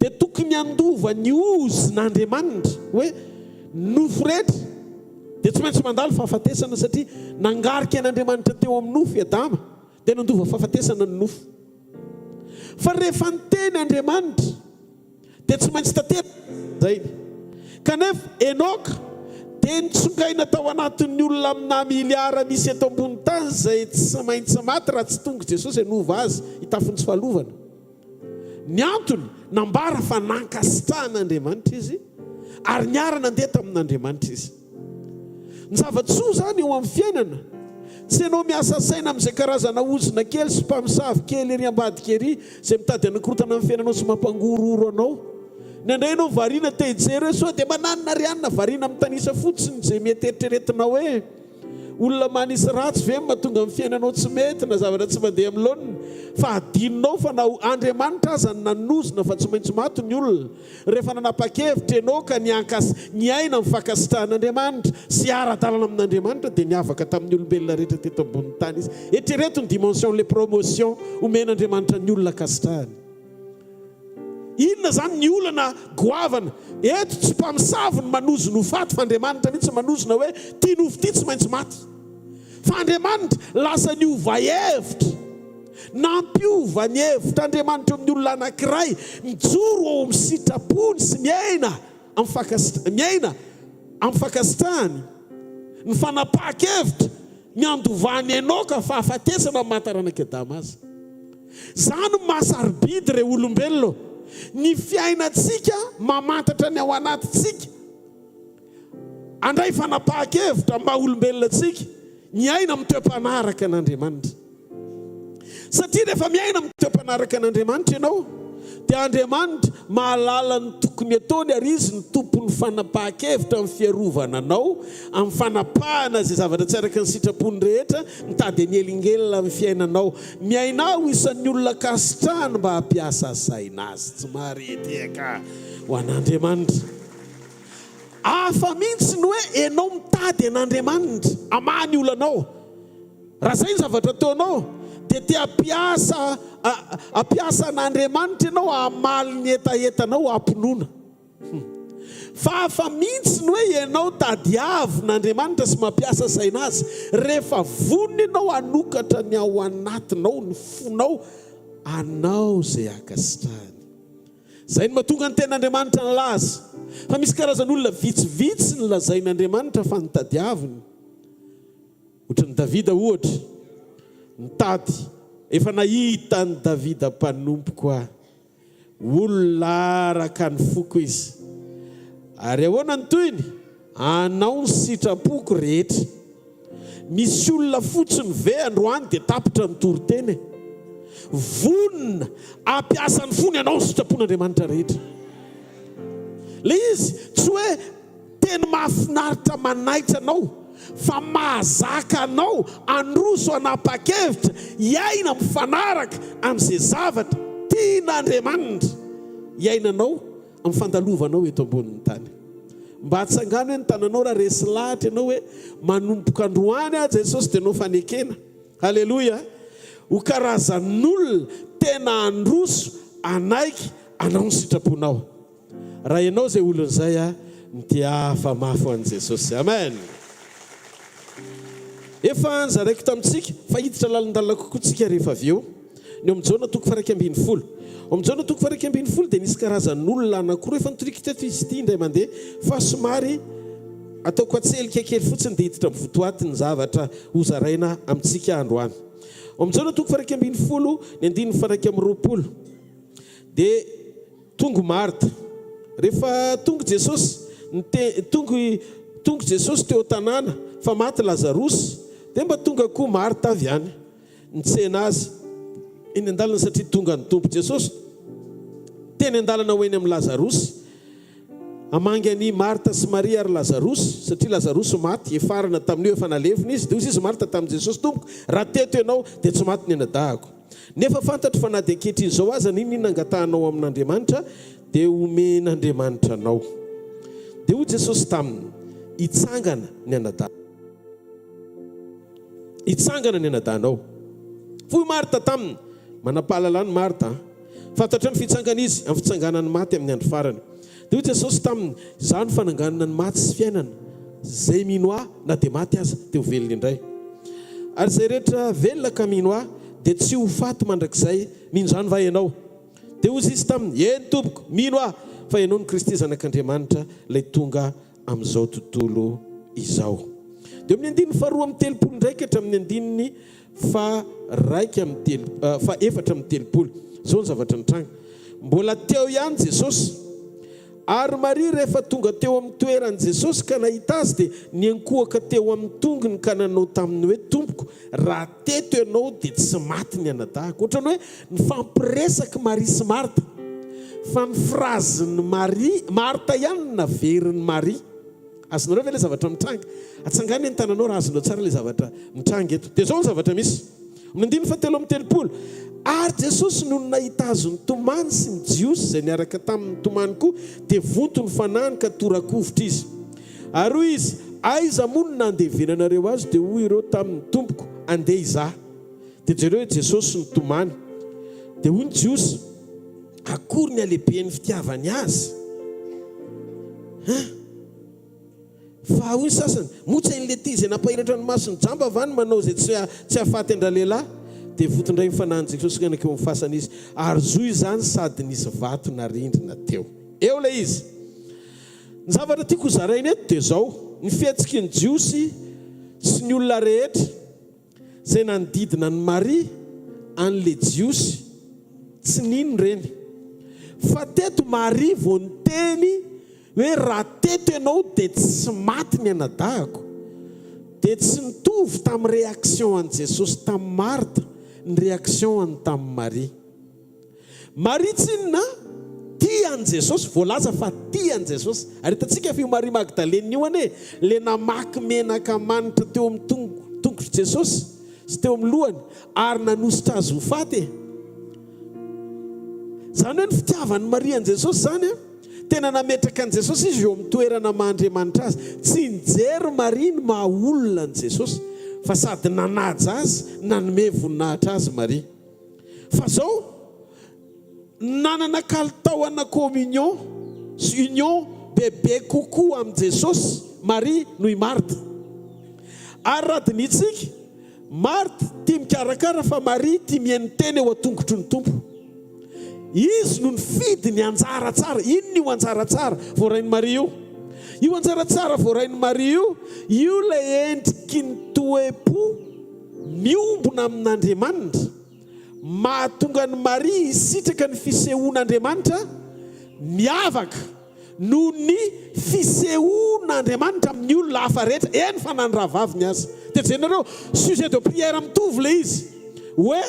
dia tokony handova ny ozin'Andriamanitra, hoe ny nofo rehetra dia tsy maintsy mandalo fahafatesana satria nangarika an'Andriamanitra teo amin'ny nofo i Adama, dia nandova fahafatesana ny nofo. Fa rehefa niteny Andriamanitra dia tsy maintsy tanteraka izay. Kanefa Enoka dia nitsongaina tao anatin'ny olona amina miliara misy eto ambony tany izay tsy maintsy maty raha tsy tonga Jesosy hanova azy hitafy ny tsy fahalovana. Ny antony, nambara fa nankasitrahan'Andriamanitra izy ary niara-nandeha tamin'Andriamanitra izy. Ny zava-tsoa izany eo amin'ny fiainana, tsy ianao miasa saina amin'izay karazana ozona kely sy mpamosavy kely ery ambadika ery izay mitady hanakorontana ny fiainanao sy mampangorohoro anao. Indraindray ianao variana te hijery hoe sao dia mananona ry anona, variana mitanisa fotsiny izay mety eritreretinao hoe, Olona manisy ratsy ve no mahatonga ny fiainanao tsy mety na zavatra tsy mandeha amin'ny laoniny? Fa adinonao fa na Andriamanitra aza no nanozona fa tsy maintsy maty ny olona. Rehefa nanapa-kevitra ianao ka niankas niaina amin'ny fankasitrahan'Andriamanitra sy hiara-dalana amin'Andriamanitra dia niavaka tamin'ny olombelona rehetra teto ambonin'ny tany izy. Eritrereto ny dimension-n'ilay promotion omen'Andriamanitra ny olona ankasitrahany. Inona izany ny olana goavana eto? Tsy mpamosavy ny manozona ho faty fa Andriamanitra mihitsy manozona hoe ty nofo ty tsy maintsy maty. Fa Andriamanitra lasa niova hevitra. Nampiova ny hevitr'Andriamanitra eo amin'ny olona anankiray mijoro ao amin'ny sitrapony sy miaina amin'ny fankasitra miaina amin'ny fankasitrahany ny fanapahan-kevitra ny handovan'i Enoka fahafatesana amin'ny maha taranak'i Adama azy. Zany no maha sarobidy re olombelona ô! Ny fiainantsika mamantatra ny ao anatintsika. Handray fanapahan-kevitra amin'ny maha olombelona antsika, miaina amin'ny toe-panaraka an'Andriamanitra. Satria rehefa miaina amin'ny toe-panaraka an'Andriamanitra ianao, dia Andriamanitra mahalala ny tokony ataony ary Izy no tompon'ny fanapahan-kevitra amin'ny fiarovana anao, amin'ny fanapahana izay zavatra tsy araka ny sitrapony rehetra, mitady hanelingelina amin'ny fiainanao. Miainà ho isan'ny olona ankasitrahany mba hampiasa saina azy. Tsy maharetehaka ho an'Andriamanitra. Hafa mihitsy ny hoe ianao mitady an'Andriamanitra hamaha ny olanao. Raha izay ny zavatra ataonao, dia te hampiasa hampiasa an'Andriamanitra ianao hamaly ny hetahetanao am-pinoana. Fa hafa mihitsy ny hoe ianao tadiavin'Andriamanitra sy mampiasa saina Azy rehefa vonona ianao hanokatra ny ao anatinao, ny fonao, hanao izay ankasitrahany. Izay no mahatonga ny Tenin'Andriamanitra nilaza fa misy karazan'olona vitsivitsy nolazain'Andriamanitra fa notadiaviny. Ohatran'i Davida, ohatra, nitady, efa nahita an'i Davida mpanompoko aho. Olona araka ny foko izy. Ary ahoana ny tohiny? Hanao ny sitrapoko rehetra. Misy olona fotsiny ve androany dia tapitra ny toriteny e? Vonona hampiasa ny fony hanao ny sitrapon'Andriamanitra rehetra. Ilay izy tsy hoe teny mahafinaritra manaitra anao fa mahazaka anao handroso hanapa-kevitra hiaina mifanaraka amin'izay zavatra tian'Andriamanitra hiainanao amin'ny fandalovanao eto ambonin'ny tany. Mba atsangano hoe ny tananao raha resy lahatra ianao hoe manomboka androany aho Jesosy dia anao fanekena. Haleloia! Ho karazan'olona tena handroso hanaiky hanao ny sitraponao. Raha ianao izay olona izay a, mitiafa mafy ho an'i Jesosy. Amen! Efa nozaraiko tamintsika fa hiditra lalindalina kokoa tsika rehefa avy eo. Ny ao amin'ny Jaona toko faha-11. Ao amin'ny Jaona toko faha-11 dia nisy karazan'olona anankiroa, efa notoriko teto izy ity indray mandeha, fa somary ataoko atselika kely fotsiny dia hiditra amin'ny votoaty ny zavatra hozaraina amintsika androany. Ao amin'ny Jaona toko faha-11, ny andininy faha-21 dia tonga Marta. Rehefa tonga Jesosy, nite, tonga, tonga Jesosy teo an-tanàna fa maty Lazarosy, dia mba tonga koa Marta avy any. Nitsena azy eny an-dalana satria tonga ny Tompo Jesosy teny an-dalana ho eny amin'i Lazarosy. Hamangy an'i Marta sy Maria ary Lazarosy, satria Lazarosy maty, hefarana tamin'io efa nalevina izy. Dia hoy izy Marta tamin'i Jesosy, Tompoko, raha teto ianao, dia tsy maty ny anadahiko. Nefa fantatro fa na dia ankehitriny izao aza, n'inon'inona angatahanao amin'Andriamanitra, dia homen'Andriamanitra anao. Dia hoy Jesosy taminy, Hitsangana ny anadahiko. Hitsangana ny anadahinao. Hoy Marta taminy, Manam-pahalalana Marta a! Fantatrao ny fitsangana izy amin'ny fitsanganan'ny maty amin'ny andro farany. Dia hoy Jesosy taminy, Izaho no fananganana ny maty sy fiainana. Izay mino Ahy, na dia maty aza, dia ho velona indray. Ary izay rehetra velona ka mino Ahy, dia tsy ho faty mandrakizay. Mino izany va ianao? Dia hoy Izy taminy, Eny, Tompoko, mino aho fa Ianao no Kristy Zanak'Andriamanitra, ilay tonga amin'izao tontolo izao. Dia amin'ny andininy faharoa amby telopolo indray ka hatramin'ny andininy faha-iraika amby telo, faha-efatra amby telopolo. Izao ny zavatra nitranga. Mbola teo ihany Jesosy. Ary Maria rehefa tonga teo amin'ny toeran'i Jesosy ka nahita Azy dia niankohoka teo amin'ny tongony ka nanao taminy hoe, Tompoko, raha teto ianao dia tsy maty ny anadahiko. Ohatran'ny hoe nifampiresaka Maria sy Marta. Fa ny phrase-n'i Maria, Marta ihany no naverin'i Maria. Azonareo ve ilay zavatra mitranga? Atsangano ny tananao raha azonao tsara ilay zavatra mitranga eto. Dia izao ny zavatra misy. Amin'ny andininy fahatelo amby telopolo, Ary Jesosy nony nahita azy nitomany sy ny Jiosy izay niaraka taminy nitomany koa, dia vonto ny fanahiny ka tora-kovitra izy. Ary hoy izy, Aiza moa no nandevenanareo azy? Dia hoy ireo taminy, Tompoko, andeha hizaha. Dia jereo i Jesosy nitomany. Dia hoy ny Jiosy, Akory ny halehiben'ny fitiavany azy! Hein? Fa hoy ny sasany, Moa tsy hain'ilay ity izay nampahiratra ny mason'ny jamba va ny manao izay tsy tsy hahafaty an-dralehilahy? Dia voton-dray ny fanahin'i Jesosy ka nankeo amin'ny fasana izy, ary zo izany sady nisy vato narindrina teo. Eo ilay izy. Ny zavatra tiako hozaraina eto dia izao, ny fihetsiky ny Jiosy sy ny olona rehetra, Izay nanodidina an'i Maria, an'ilay Jiosy tsy nino ireny. Fa teto Maria vao niteny Hoe raha teto ianao dia tsy maty ny anadahiko. Dia tsy nitovy tamin'ny réaction an'i Jesosy tamin'i Martha ny réaction any tamin'i Maria. Maria tsinona tia an'i Jesosy, voalaza fa tia an'i Jesosy. Ary hitantsika fa io Maria Magdalene io anie le namaky menaka manitra teo amin'ny tongotr'i Jesosy sy teo amin'ny lohany ary nanositra azy ho faty e. Izany hoe ny fitiavan'i Maria an'i Jesosy izany an, tena nametraka an'i Jesosy izy eo amin'ny toerana maha Andriamanitra azy. Tsy nijery Maria ny maha olona an'i Jesosy fa sady nanaja azy, nanome voninahitra azy Maria. Fa zao, nanana kalitao ana communion sy union bebe kokoa amin'i Jesosy Maria noho i Martha. Ary raha dinihintsika, Marthe tia mikarakara fa Maria tia mihaino teny eo an-tongotry ny Tompo. Izy no nifidy ny anjara tsara. Inona io anjara tsara voarain'i Maria io? Io anjara tsara voarain'i Maria io, io ilay endriky ny toe-po Miombona amin'Andriamanitra. Mahatonga an'i Maria hisitraka ny fisehoan'Andriamanitra miavaka noho ny fisehoan'Andriamanitra amin'ny olona hafa rehetra, eny fa na ny rahavaviny aza. Dia jerenareo, sujet de prière mitovy ilay izy, hoe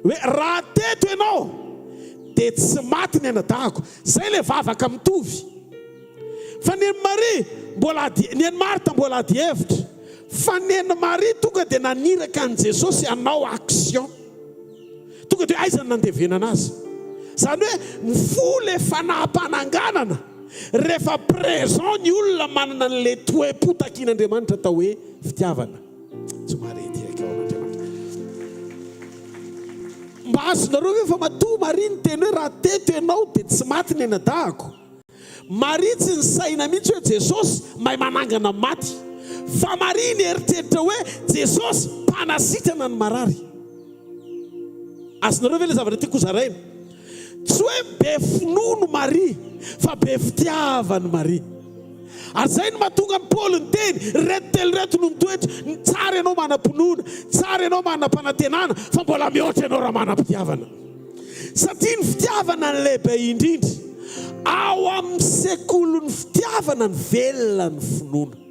hoe raha teto ianao dia tsy maty ny anadahiko. Izay ilay vavaka mitovy. Fa ny an'i Maria mbola ady, ny an'i Marta mbola ady hevitra. Fa nen'i Maria tonga dia naniraka an'i Jesosy hanao action. Tonga dia aiza no nandevenana azy? Izany hoe mifoha ilay fanaham-pananganana rehefa présent ny olona manana an'ilay toe-po takian'Andriamanitra atao hoe fitiavana. Tsy mahare ity akeo an'Andriamanitra. Mba azonareo ve fa matoa Maria niteny hoe raha teto ianao dia tsy maty ny anadahako? Maria tsy nisaina mihitsy hoe Jesosy mahay manangana maty. Fa Maria nieritreritra hoe Jesosy mpanasitrana ny marary. Azonareo ve ilay zavatra tiako hozaraina? Tsy hoe be finono Maria fa be fitiavana Maria. Ary izay no mahatonga an'i Paoly niteny, ireto telo ireto no mitoetra, ny tsara ianao manam-pinoana, tsara ianao manam-panantenana, fa mbola mihoatra ianao raha manam-pitiavana. Satria ny fitiavana no lehibe indrindra. Ao amin'ny sekolin'ny fitiavana no velona ny finoana.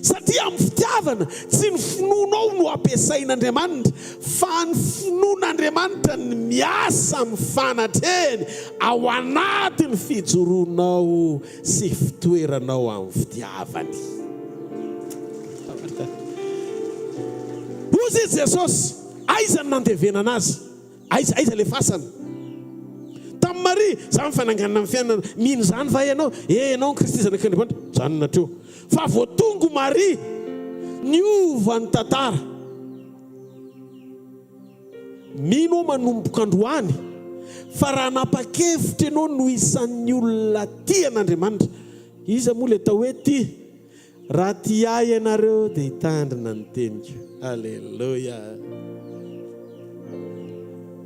Satria amin'ny fitiavana, tsy ny finoanao no ampiasain'Andriamanitra, fa ny finoan'Andriamanitra no miasa amin'ny fanatrehany ao anatin'ny fijoroanao sy fitoeranao amin'ny fitiavany. Hozy i Jesosy. Aiza no nandevenana azy? Aiza, aiza ilay fasana? Tamin'i Maria, Izaho no fananganana ny fiainana. Mino izany va ianao? E, ianao no Kristy Zanak'Andriamanitra. Mijanona hatreo. Fa vao tonga Maria, niova ny tantara. Mino aho manomboka androany fa raha nanapa-kevitra ianao no isan'ny olona tia an'Andriamanitra. Iza moa ilay atao hoe tia? Raha tia ahy ianareo dia hitandrina ny teniko. Aleloia.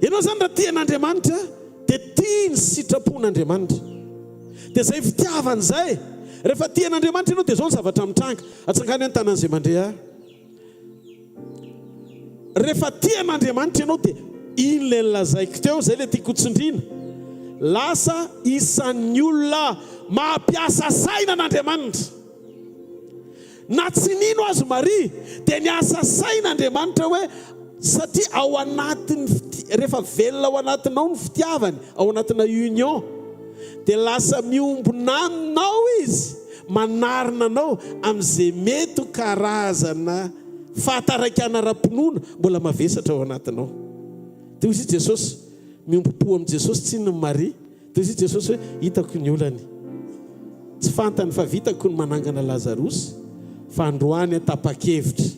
Ianao izany raha tia an'Andriamanitra dia tia ny sitrapon'Andriamanitra. Dia izay fitiavana izay. Rehefa tia an'Andriamanitra ianao dia izao ny zavatra mitranga. Atsangano ny tanan'izay mandre ahy. Rehefa tia an'Andriamanitra ianao dia iny ilay nolazaiko teo, izay ilay tiako hotsindriana. Lasa isan'ny olona mampiasa saina an'Andriamanitra. Na tsy nino azy Maria dia niasa saina Andriamanitra hoe satria ao anatin'ny rehefa velona ao anatinao ny fitiavany, ao anatina union dia lasa miombona aminao izy, manarina anao amin'izay mety ho karazana fahataraikana ara-pinoana mbola mavesatra ao anatinao. Dia hoy izy Jesosy, miombom-po amin'i Jesosy tsinona i Maria. Dia hoy Jesosy hoe, hitako ny olany. Tsy fantany fa vitako ny manangana Lazarosy, fa androany aho tapa-kevitra.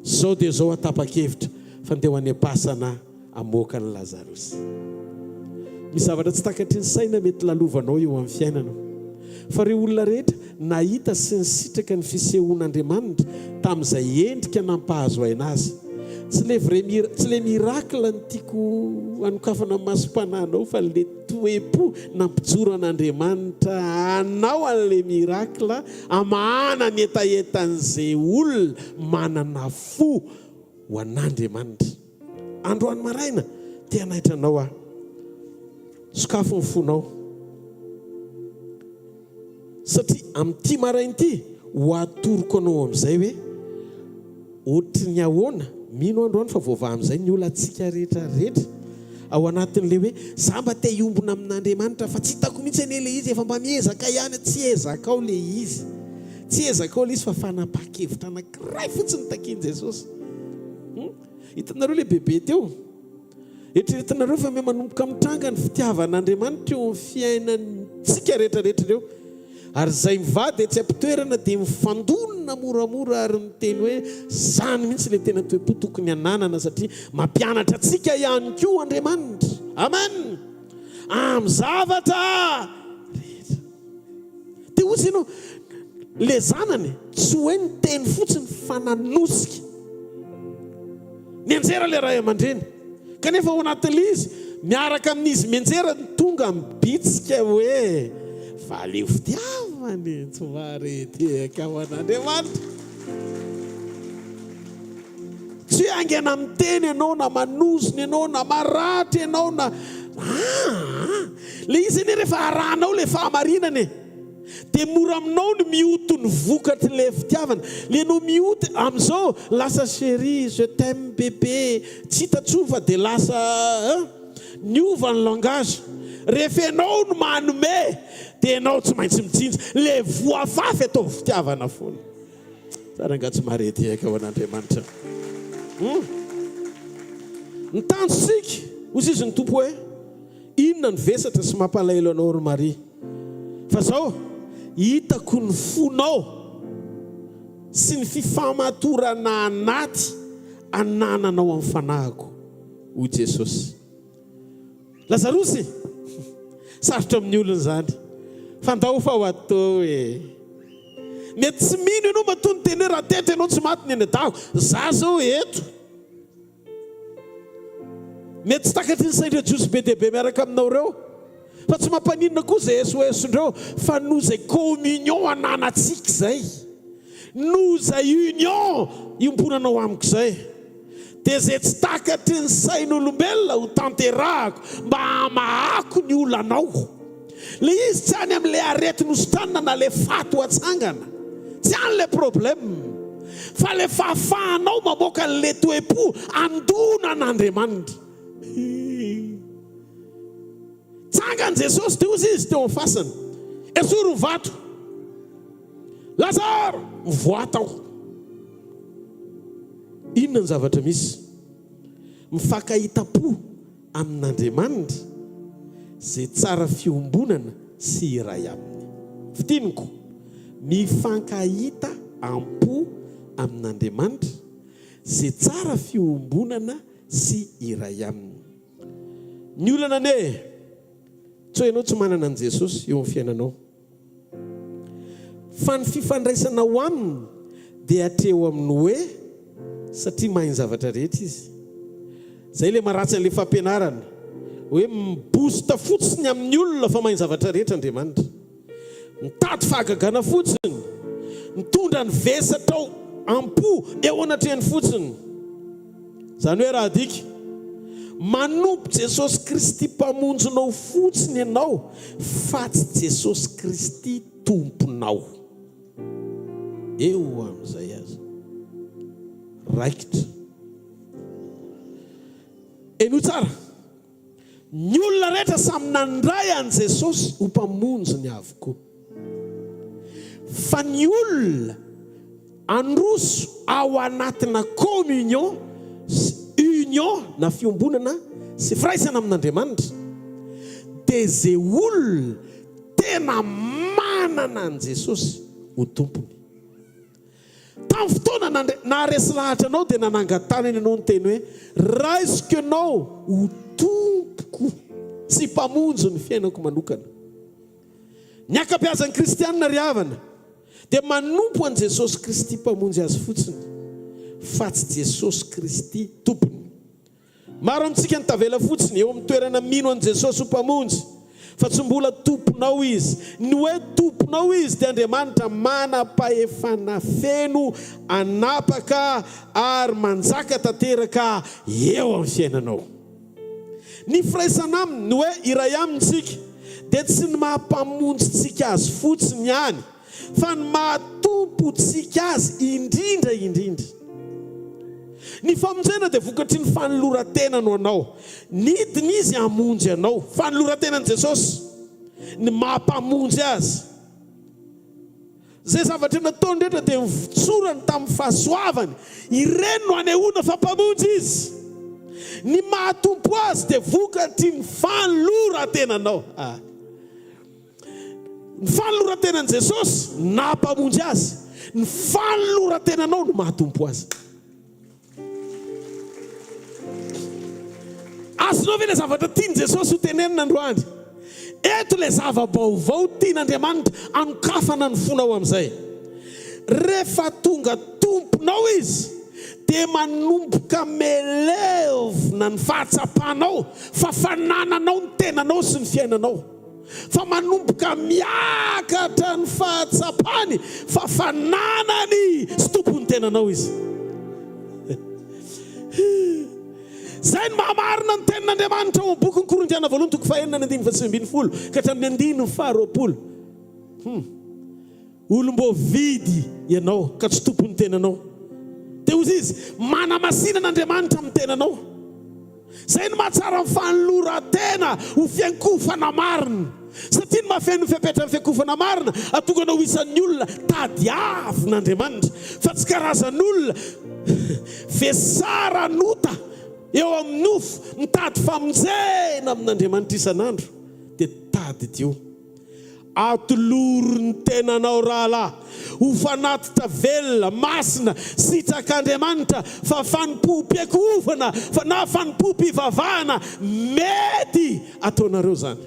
Izao dia izao aho tapa-kevitra fa ndeha ho any am-pasana hamoaka an'i Lazarosy. Misy zavatra tsy takatry ny saina mety lalovanao eo amin'ny fiainana. Fa ireo olona rehetra nahita sy nisitraka ny fisehoan'Andriamanitra tamin'izay endrika nampahazo aina azy. Tsy le vrai tsy le miracle no tiako hanokafana ny masom-panahinao fa le toe-po nampijoro an'Andriamanitra hanao an'le miracle hamahana ny hetahetan'izay olona manana fo ho an'Andriamanitra. Androany maraina, te hanaitra anao aho. Sokafy ny fonao. Satria amin'ity maraina ity, ho atoroko anao amin'izay hoe ohatry ny ahoana, mino aho androany fa voavaha amin'izay ny olantsika rehetra rehetra ao anatin'ilay hoe za mba te hiombona amin'Andriamanitra fa tsy hitako mihitsy anie ilay izy, efa mba miezaka ihany, tsy ezakao ilay izy, tsy ezakao ilay izy fa fanapahan-kevitra anankiray fotsiny takian'i Jesosy. Hum? Hitanareo ilay bebe teo? Eritreretinareo fa miha manomboka mitranga ny fitiavan'Andriamanitra eo amin'ny fiainantsika rehetra rehetra ireo. Ary izay mivady etsy am-pitoerana dia mifandona moramora ary miteny hoe izany mihitsy ilay tena toe-po tokony hananana satria mampianatra antsika ihany koa Andriamanitra. Amen! Amin'ny zavatra rehetra. Dia hoy ianao, ilay zanany tsy hoe niteny fotsiny fa nanosika. Nianjera ilay ray aman-dreny. Kanefa ao anatin'ilay izy, miaraka amin'izy mianjera no tonga mibitsika hoe, Valio fitiavana e, tsy maharetehaka ho an'Andriamanitra. Tsy hoe haingana miteny ianao na manozona ianao na maratra ianao na aa. Ilay izy anie rehefa arahanao ilay fahamarinana e. Dia mora aminao ny mioty ny vokatr'ilay fitiavana. Ilay ianao mioty amin'izao lasa chérie, je t'aime bébé, tsy hita intsony fa dia lasa hein. Niova ny langage. Rehefa ianao no manome dia ianao tsy maintsy mitsinjo. Ilay voa afafy ataovy fitiavana foana. Za rangaha tsy mahare tehaka ho an'Andriamanitra. Hum. Ny tanjontsika, hoy izy ny Tompo hoe, inona ny vesatra sy mampalahelo anao ry Maria? Fa zao, hitako ny fonao sy ny fifamatorana anaty anananao amin'ny fanahiko, hoy Jesosy. Lazarosy! Sarotra amin'ny olona izany. Fa ndao fa ho atao e! Mety tsy mino ianao matoa niteny hoe raha teto ianao tsy maty ny anadahiko. Za zao eto. Mety tsy takatry ny sain'ireo Jiosy be dia be miaraka aminao ireo. Fa tsy mampaninona koa izay esoesondreo fa noho izay communion ananantsika izay. Noho izay union iombonanao amiko izay. Dia izay tsy takatry ny sain'olombelona ho tanterahako mba hamahako ny olanao. Ilay izy tsy any amin'ilay aretina hositranina na ilay faty ho atsangana. Tsy any ilay problème. Fa ilay fahafahanao mamoaka an'ilay toe-po handona an'Andriamanitra. Hii. Tsangany Jesosy dia hozy izy teo amin'ny fasana, Esory ny vato. Lazaro! Mivoaha tao. Inona ny zavatra misy? Mifankahita-po amin'Andriamanitra izay tsara fiombonana sy iray aminy. Fintiniko, mifankahita am-po amin'Andriamanitra izay tsara fiombonana sy iray aminy. Ny olana anie, tsy hoe ianao tsy manana an'i Jesosy eo amin'ny fiainanao. Fa ny fifandraisanao aminy dia hatreo amin'ny hoe satria mahay ny zavatra rehetra izy. Izay ilay maharatsy an'ilay fampianarana hoe mi-boost fotsiny amin'ny olona fa mahay ny zavatra rehetra Andriamanitra. Mitady fahagagana fotsiny, mitondra ny vesatra ao am-po eo anatrehany fotsiny. Izany hoe raha adika, manompo Jesosy Kristy Mpamonjinao fotsiny ianao fa tsy Jesosy Kristy Tomponao. Eo amin'izay aza. Raikitra. Henoy tsara. Ny olona rehetra samy nandray an'i Jesosy ho Mpamonjiny avokoa. Fa ny olona handroso ao anatina communion sy union na fiombonana sy firaisana amin'Andriamanitra dia izay olona tena manana an'i Jesosy ho Tompony. Tamin'ny fotoana naharesy lahatra anao dia nanangan-tanana ianao niteny hoe, Raisiko ianao ho Tompoko sy Mpamonjy ny fiainako manokana. Ny ankabeazan'ny kristianina ry havana dia manompo an'i Jesosy Kristy Mpamonjy azy fotsiny fa tsy Jesosy Kristy Tompony. Maro amintsika no tavela fotsiny eo amin'ny toerana mino an'i Jesosy ho Mpamonjy, fa tsy mbola Tomponao Izy. Ny hoe Tomponao Izy dia Andriamanitra manam-pahefana feno, hanapaka ary manjaka tanteraka eo amin'ny fiainanao. Ny firaisana Aminy, ny hoe iray Aminy isika, dia tsy ny maha Mpamonjintsika Azy fotsiny ihany, fa ny maha Tompontsika Azy indrindra indrindra. Ny famonjena dia vokatry ny fanoloran-tenany ho anao. Nidina Izy hamonjy anao. Fanoloran-tenan'i Jesosy, ny maha Mpamonjy Azy. Izay zavatra nataony rehetra dia nivotsorany tamin'ny fahasoavany. Ireny no anehoana fa Mpamonjy Izy. Ny maha Tompo Azy dia vokatry ny fanoloran-tenanao. Ah. Ny fanoloran-tenan'i Jesosy naha Mpamonjy Azy. Ny fanoloran-tenanao no maha Tompo Azy. Azonao ve ilay zavatra tian'i Jesosy ho tenenina androany? Eto ilay zava-baovao tian'Andriamanitra hanokafana ny fonao amin'izay. Rehefa tonga Tomponao Izy, dia manomboka melevina ny fahatsapanao fa fanananao ny tenanao sy ny fiainanao. Fa manomboka miakatra ny fahatsapany fa fananany sy tompon'ny tenanao izy. Izay no mahamarina ny tenin'Andriamanitra ao amin'ny bokin'ny Korintiana voalohany toko fahenina ny andininy fahasivy ambinifolo ka hatramin'ny andininy faharoapolo. Hum. Olom-boavidy ianao ka tsy tompon'ny tenanao. Dia hozy izy, manamasina an'Andriamanitra amin'ny tenanao. Izay no mahatsara ny fanoloran-tena ho fiankofana marina. Satria ny mahafeno ny fepetran'ny fiankofana marina, hahatonga anao ho isan'ny olona tadiavin'Andriamanitra, fa tsy karazan'olona vesaran'ota eo amin'ny nofo mitady famonjena amin'Andriamanitra isan'andro. Dia tadidio. Atolory ny tenanao rahalahy ho fanatitra velona, masina, sitrak'Andriamanitra, fa fanompoam-piankohofana fa na fanompoam-pivavahana mety ataonareo izany.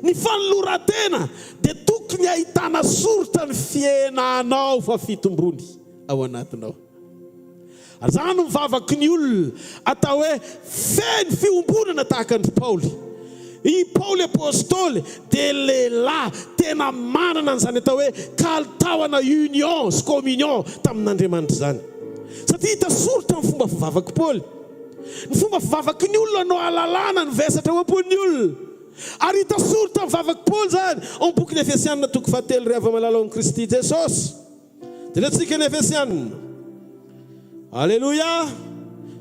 Ny fanoloran-tena dia tokony ahitana soritra ny fihenanao fa fitombony ao anatinao. Ary izany no vavaky ny olona atao hoe feno fiombonana tahaka an-dry Paoly. I Paoly Apostoly dia lehilahy tena manana an'izany atao hoe kalitaona union sy communion tamin'Andriamanitra izany. Satria hita soritra ny fomba fivavak'i Paoly. Ny fomba fivavaky ny olona no ahalalana ny vesatra ao am-pon'ny olona. Ary hita soritra amin'ny vavak'i Paoly izany ao amin'ny bokin'ny Efesianina toko fahatelo ry hava-malala ao amin'i Kristy Jesosy. Jerentsika ny Efesiana. Aleloia!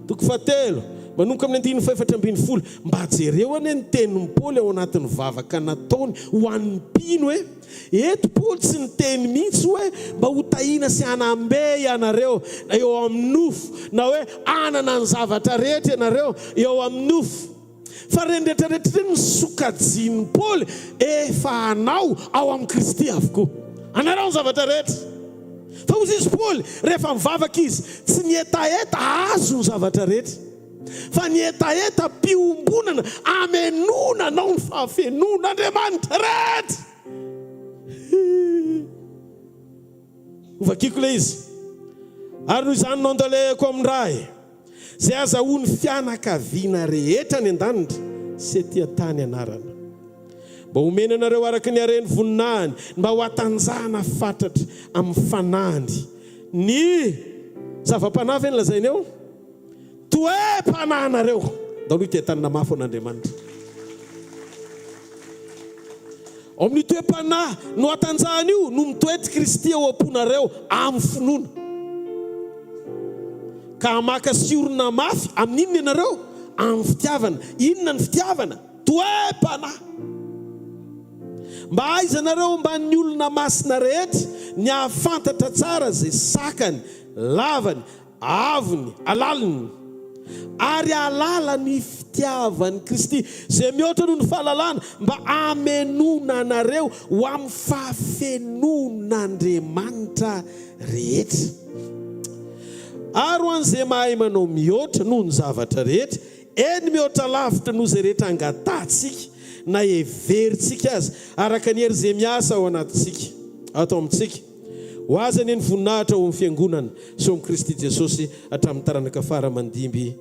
Toko fahatelo, manomboka amin'ny andininy fahefatra ambinifolo. Mba jereo anie ny tenin'i Paoly ao anatin'ny vavaka nataony ho an'ny mpino e! Eto Paoly tsy niteny mihitsy hoe mba ho tahiana sy hanam-be ianareo eo amin'ny nofo, na hoe hanana ny zavatra rehetra ianareo eo amin'ny nofo. Fa ireny rehetra rehetra ireny no sokajian'i Paoly efa anao ao amin'i Kristy avokoa. Anareo ny zavatra rehetra. Fa hozy izy Paoly, rehefa mivavaka izy, tsy ny hetaheta hahazo ny zavatra rehetra, fa ny hetaheta am-piombonana hamenoana anao ny fahafenoan'Andriamanitra rehetra. Hovakiko ilay izy. Ary noho izany no andalehako amin'ny Ray. Izay azahoan'ny fianakaviana rehetra any an-danitra sy ety an-tany anarana. Mba homeny anareo araka ny haren'ny voninahiny, mba ho hatanjahana fatratra amin'ny fanahiny. Ny zava-panahy ve no lazainy eo? Toe-panahinareo. Ndao aloha hitetanina mafy ho an'Andriamanitra. Ao amin'io toe-panahy nohatanjahana io no mitoetra Kristy ao am-ponareo amin'ny finoana. Ka hamaka sy hiorina mafy amin'inona ianareo? Amin'ny fitiavana. Inona ny fitiavana? Toe-panahy. Mba hahaizanareo ambanin'ny olona masina rehetra ny hahafantatra tsara izay sakany, lavany, Avony, alaliny, ary hahalala ny fitiavan'i Kristy, izay mihoatra noho ny fahalalana, mba hamenoana anareo ho amin'ny fahafenoan'Andriamanitra rehetra. Ary ho an'izay mahay manao mihoatra noho ny zavatra rehetra, eny, mihoatra lavitra noho izay rehetra angatahantsika na heverintsika aza, araka ny hery izay miasa ao anatintsika, ato amintsika. Ho Azy anie ny voninahitra ao amin'ny Fiangonana sy ao amin'i Kristy Jesosy hatramin'ny taranaka fara aman-dimby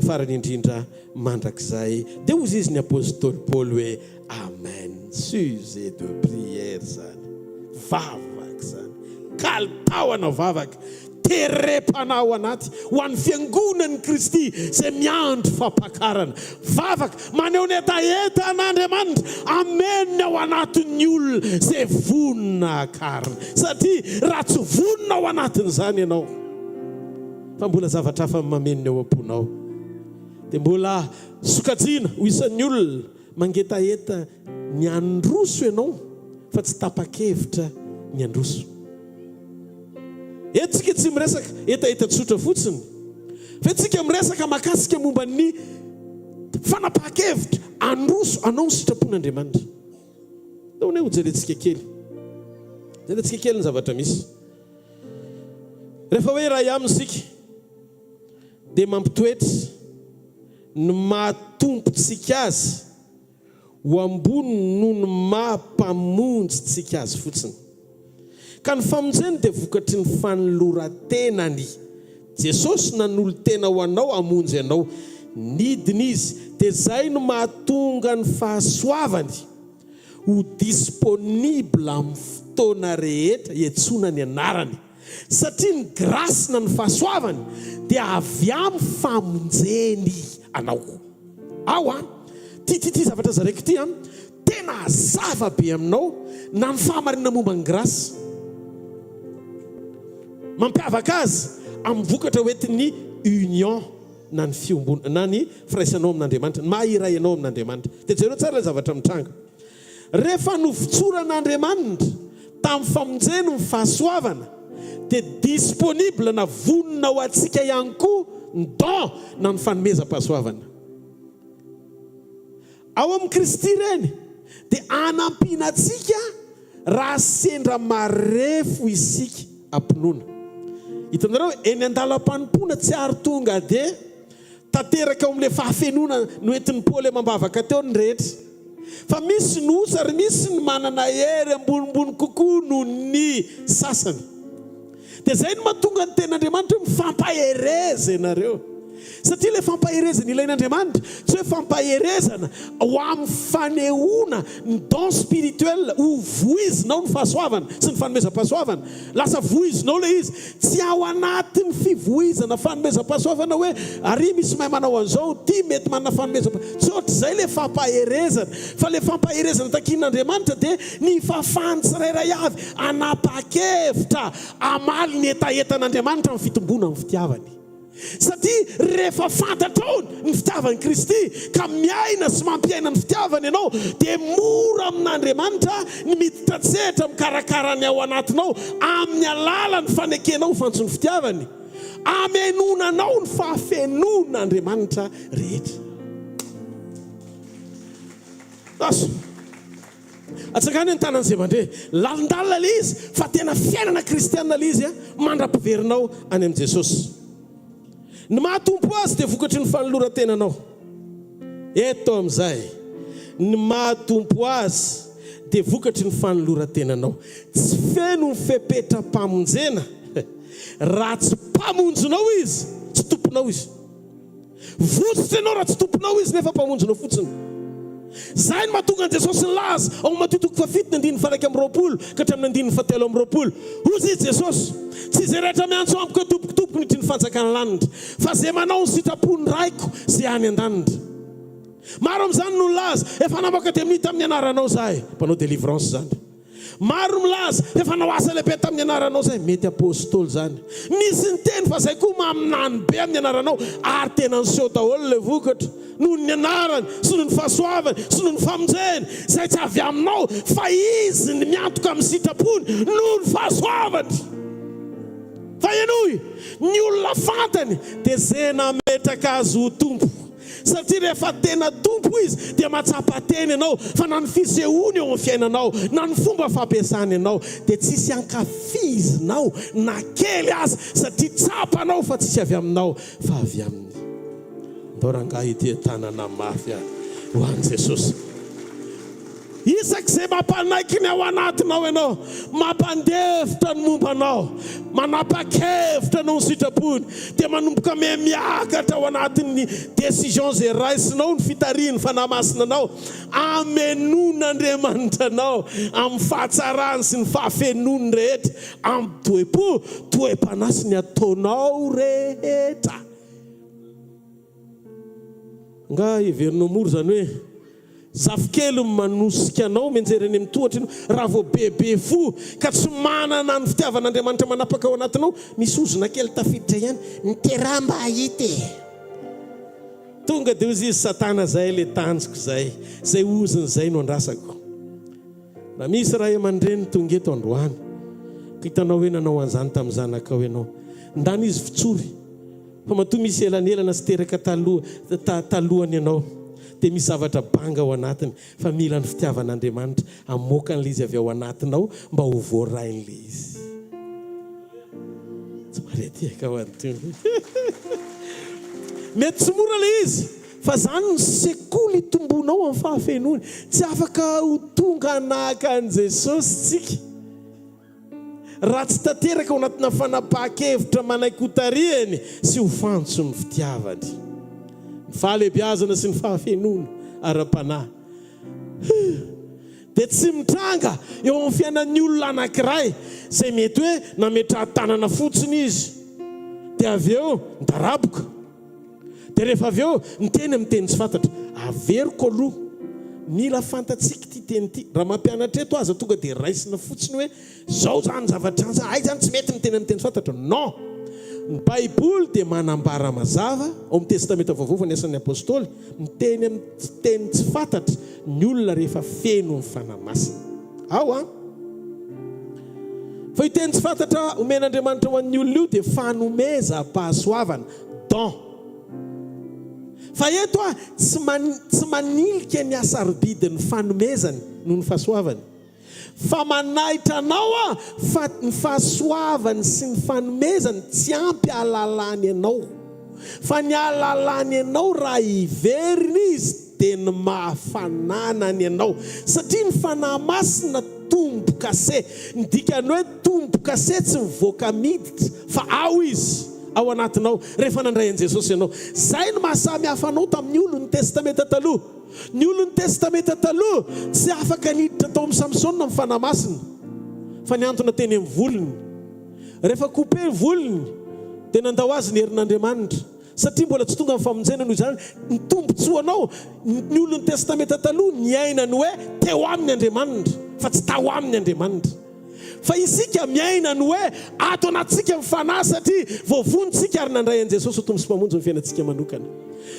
farany indrindra mandrakizay. Dia hozy izy ny Apostoly Paoly hoe, Amen. Sujet de prière izany. Vavaka izany. Kalitao hanao vavaka. Terem-panahy ao anaty ho an'ny Fiangonan'i Kristy izay miandry fampakarana. Vavaka maneho ny hetaheta an'Andriamanitra hameno ny ao anatin'ny olona izay vonona hakarina. Satria raha tsy vonona ao anatin'izany ianao, fa mbola zavatra hafa no mameno ny ao am-ponao, dia mbola sokajiana ho isan'ny olona mangetaheta ny handroso ianao fa tsy tapa-kevitra ny handroso. Eto tsika tsy miresaka hetaheta tsotra fotsiny fa eto tsika miresaka mahakasika momba ny fanapahan-kevitra handroso hanao ny sitrapon'Andriamanitra. Ndao anie hojerentsika kely. Jerentsika kely ny zavatra misy. Rehefa hoe iray aminy isika dia mampitoetra ny maha Tompontsika azy ho ambony noho ny maha Mpamonjy ntsika azy fotsiny. Ka ny famonjeny dia vokatry ny fanoloran-tenany. Jesosy nanolo-tena ho anao hamonjy anao. Nidina Izy, dia izay no mahatonga ny fahasoavany ho disponible amin'ny fotoana rehetra iantsoana ny anarany. Satria ny grâce na ny fahasoavany dia avy amin'ny famonjeny anao. Ao an! Ty ty ty zavatra zaraiko ty an, tena hazava be aminao na ny fahamarinana momba ny grâce. Mampiavaka azy amin'ny vokatra hoentin'ny union na ny fiombona na ny firaisanao amin'Andriamanitra, ny maha iray anao amin'Andriamanitra. Dia jereo tsara ilay zavatra mitranga. Rehefa novotsoran'Andriamanitra tamin'ny famonjeny ny fahasoavana dia disponible na vonona ho antsika ihany koa ny don na ny fanomezam-pahasoavana. Ao amin'i Kristy ireny dia hanampiana antsika raha sendra marefo isika am-pinoana. Hitanareo, eny an-dalam-panompoana tsy ary tonga dia Tanteraka ao amin'ilay fahafenoana noentin'i Paoly amam-bavaka teo ny rehetra. Fa misy ny osa ary misy ny manana hery ambonimbony kokoa noho ny sasany. Dia izay no mahatonga ny tenin'Andriamanitra hoe mifampahereza ianareo. Satria ilay fampaherezana ilain'Andriamanitra tsy hoe fampaherezana ho amin'ny fanehoana ny don spirituel ho voizinao ny fahasoavana sy ny fanomezam-pahasoavana. Lasa voizinao ilay izy. Tsy ao anatin'ny fivoizana fanomezam-pahasoavana hoe ary misy mahay manao an'izao, ity mety manana fanomezam-, tsy ohatr'izay ilay fampaherezana. Fa ilay fampaherezana takian'Andriamanitra dia ny fahafahan'ny tsirairay avy hanapa-kevitra hamaly ny hetahetan'Andriamanitra amin'ny fitomboana amin'ny fitiavany. Satria rehefa fantatrao ny fitiavan'i Kristy ka miaina sy mampiaina ny fitiavany ianao dia mora amin'Andriamanitra ny miditra an-tsehatra mikarakara ny ao anatinao amin'ny alalan'ny fanekenao ho fantson'ny fitiavany hamenoana anao ny fahafenoan'Andriamanitra rehetra. Aso. Atsangano ny tanan'izay mandre. Lalindalina ilay izy fa tena fiainana kristiana ilay izy mandra-piverinao any amin'i Jesosy. Ny maha Tompo azy dia vokatry ny fanoloran-tenanao. Eto amin'izay, ny maha Tompo azy dia vokatry ny fanoloran-tenanao. Tsy feno ny fepetram-pamonjena raha tsy Mpamonjinao Izy, tsy Tomponao Izy. Votsotra ianao raha tsy tomponao izy nefa mpamonjinao fotsiny. Izay no mahatonga an'i Jesosy nilaza ao amin'ny Matio toko fahafito ny andininy faha-21 ka hatramin'ny andininy faha-23. Hoy izy Jesosy, Tsy izay rehetra miantso amiko hoe Tompoko, Tompoko no hiditra ny fanjakan'ny lanitra, fa izay manao ny sitrapon'ny Raiko izay any an-danitra. Maro amin'izany no nilaza, Efa namoaka demonia tamin'ny anaranao izahay. Mpanao délivrance izany. Maro milaza fa efa nanao asa lehibe tamin'ny anaranao izay, mety apostoly izany. Misy niteny fa izay koa maminany be amin'ny anaranao ary tena niseho daholo ilay vokatra noho ny anarany sy noho ny fahasoavany sy noho ny famonjeny izay tsy avy aminao fa izy ny miantoka amin'ny sitrapony noho ny fahasoavany. Fa henoy, ny olona fantany dia izay nametraka azy ho Tompo. Satria rehefa tena Tompo Izy dia mahatsapa tena ianao fa na ny fisehoany eo amin'ny fiainanao na ny fomba fampiasany anao dia tsisy ankafizinao na kely aza satria tsapanao fa tsisy avy aminao fa avy Aminy. Ndao rangahy ity tanana mafy a ho an'i Jesosy. Isak'izay mampanaiky ny ao anatinao ianao, mampandefitra ny momba anao, manapa-kevitra noho ny sitrapony, dia manomboka miha-miakatra ao anatin'ny décision izay raisinao ny fitarihin'ny Fanahy Masina anao, hamenoan'Andriamanitra anao amin'ny fahatsarany sy ny fahafenoany rehetra, amin'ny toe-po, toe-panahy sy ny ataonao rehetra. Angaha heverinao mora izany hoe zafikely no manosika anao mianjera eny amin'ny tohatra eny raha vao bebe fo ka tsy manana ny fitiavan'Andriamanitra manapaka ao anatinao, misy ozona kely tafiditra ihany, miteraha mba hahita e! Tonga dia hozy izy satana zay le tanjoko zay, zay ozona izay no andrasako. Raha misy ray aman-dreny tonga eto androany ka hitanao hoe nanao an'izany tamin'ny zanakao ianao, ndana izy fitsory. Fa matoa misy elanelana sy teraka taloha ta talohany ianao dia misy zavatra banga ao anatiny fa mila ny fitiavan'Andriamanitra hamoaka an'ilay izy avy ao anatinao mba ho voarain'ilay izy. Tsy mahare tehaka ho an'ny Tompo. Mety tsy mora ilay izy fa izany no sekoly hitomboanao amin'ny fahafenoany. Tsy afaka ho tonga hanahaka an'i Jesosy tsika. Raha tsy tanteraka ao anatina fanapahan-kevitra manaiky hotarihany sy ho fantson'ny fitiavany. Ny fahalehibiazana sy ny fahafenoana ara-panahy dia tsy mitranga eo amin'ny fiainan'ny olona anankiray izay mety hoe nametraha-tanana fotsiny izy dia avy eo nidaraboka. Dia rehefa avy eo, niteny amin'ny teny tsy fantatra. Averiko aloha, mila fantatsika ity teny ity. Raha mampianatra eto aza tonga dia raisina fotsiny hoe zao zany zavatra zany, hay zany tsy mety miteny amin'ny teny tsy fantatra. Non! Ny Baiboly dia manambara mazava, ao amin'ny Testamenta Vaovao fa ny Asan'ny Apostoly, miteny amin'ny teny tsy fantatra ny olona rehefa feno ny Fanahy Masina. Ao an! Fa io teny tsy fantatra omen'Andriamanitra ho an'ny olona io dia fanomezam-pahasoavana. Don. Fa eto aho tsy tsy manilika ny hasarobidin'ny fanomezany noho ny fahasoavany. Fa manaitra anao aho fa ny fahasoavany sy ny fanomezany tsy ampy hahalalany anao. Fa ny hahalalany anao raha hiverina izy dia ny maha fananany anao satria ny Fanahy Masina tombo-kase, ny dikan'ny hoe tombo-kase tsy mivoaka miditra fa ao izy, ao anatinao rehefa nandray an'i Jesosy ianao. Izay no maha samy hafa anao tamin'ny olon'ny Testamenta Taloha. Ny olon'ny Testamenta Taloha tsy afaka niditra tao amin'i Samsona ny Fanahy Masina fa nihantona teny amin'ny volony. Rehefa couper ny volony dia nandao azy ny herin'Andriamanitra. Satria mbola tsy tonga ny famonjena noho izany ny tombontsoanao, ny olon'ny Testamenta Taloha niaina ny hoe teo aminy Andriamanitra fa tsy tao aminy Andriamanitra. Fa isika miaina ny hoe ato anatintsika ny Fanahy satria voavonjy isika ary nandray an'i Jesosy ho Tompo sy Mpamonjy ny fiainantsika manokana.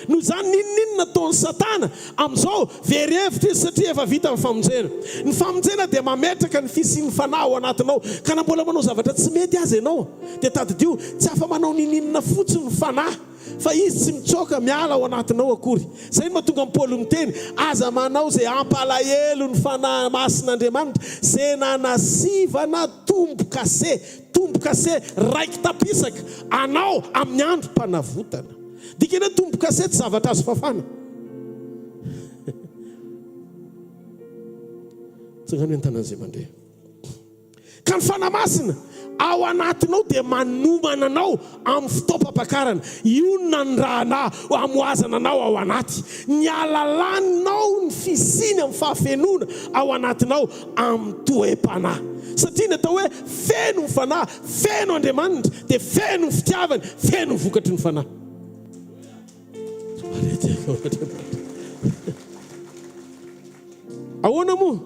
Noho izany n'inon'inona ataon'i Satana amin'izao, very hevitra izy satria efa vita ny famonjena. Ny famonjena dia mametraka ny fisian'ny Fanahy ao anatinao ka na mbola manao zavatra tsy mety aza ianao, Dia tadidio, tsy afa-manao ninininona fotsiny ny Fanahy, fa Izy tsy mitsoaka miala ao anatinao akory. Izay no mahatonga an'i Paoly miteny, Aza manao izay hampalahelo ny Fanahy Masin'Andriamanitra, izay nanasivana tombo-kase, tombo-kase raiki-tapisaka, anao amin'ny androm-panavotana. Dikany hoe tombo-kase tsy zavatra azo fafana. Tsangano ny tanan'izay mandre. Ka ny Fanahy Masina ao anatinao dia manomana anao amin'ny fotoam-pampakarana. Io no nanirahana ahy hamohazana anao ao anaty. Ny hahalalanao ny fisiany amin'ny fahafenoana ao anatinao amin'ny toe-panahy. Satria ny atao hoe feno ny Fanahy, feno Andriamanitra, dia feno ny fitiavany, feno ny vokatry ny Fanahy. Ahoana moa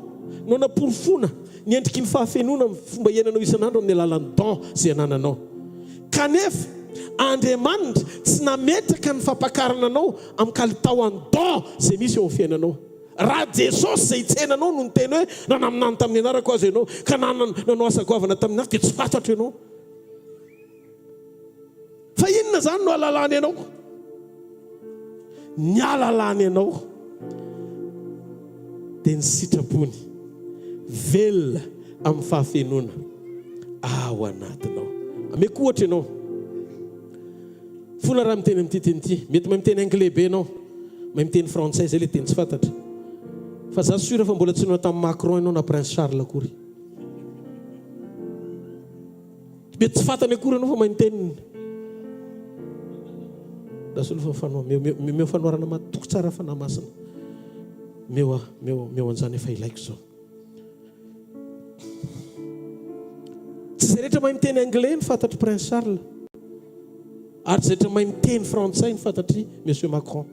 no anaporofoana ny endriky ny fahafenoana amin'ny fomba iainanao isan'andro amin'ny alalan'ny don izay anananao? Kanefa, Andriamanitra tsy nametraka ny fampakarana anao amin'ny kalitaon'ny don izay misy eo amin'ny fiainanao. Raha Jesosy izay hitsena anao no niteny hoe, Raha naminany tamin'ny anarako aza ianao, ka nanao asa goavana tamin'ny hafa, dia tsy fantatro ianao. Fa inona izany no alalany anao? Ny alalany anao dia ny sitrapony velona amin'ny fahafenoana ao anatinao. Ameko ohatra ianao. Fona raha miteny amin'ity teny ity. Mety mahay miteny anglais be ianao. Mahay miteny frantsay, izay ilay teny tsy fantatra. Fa za sûr fa mbola tsy nihaona tamin'i Macron ianao na Prince Charles akory. Mety tsy fantany akory ianao fa mahay ny teniny. Rasolo fa meo fanoharana matoky tsara Fanahy Masina. Meo aho, meo, meo an'izany efa ilaiko izao. Tsy izay rehetra mahay miteny anglais no fantatr'i Prince Charles. Ary tsy izay rehetra mahay miteny frantsay no fantatr'i Monsieur Macron.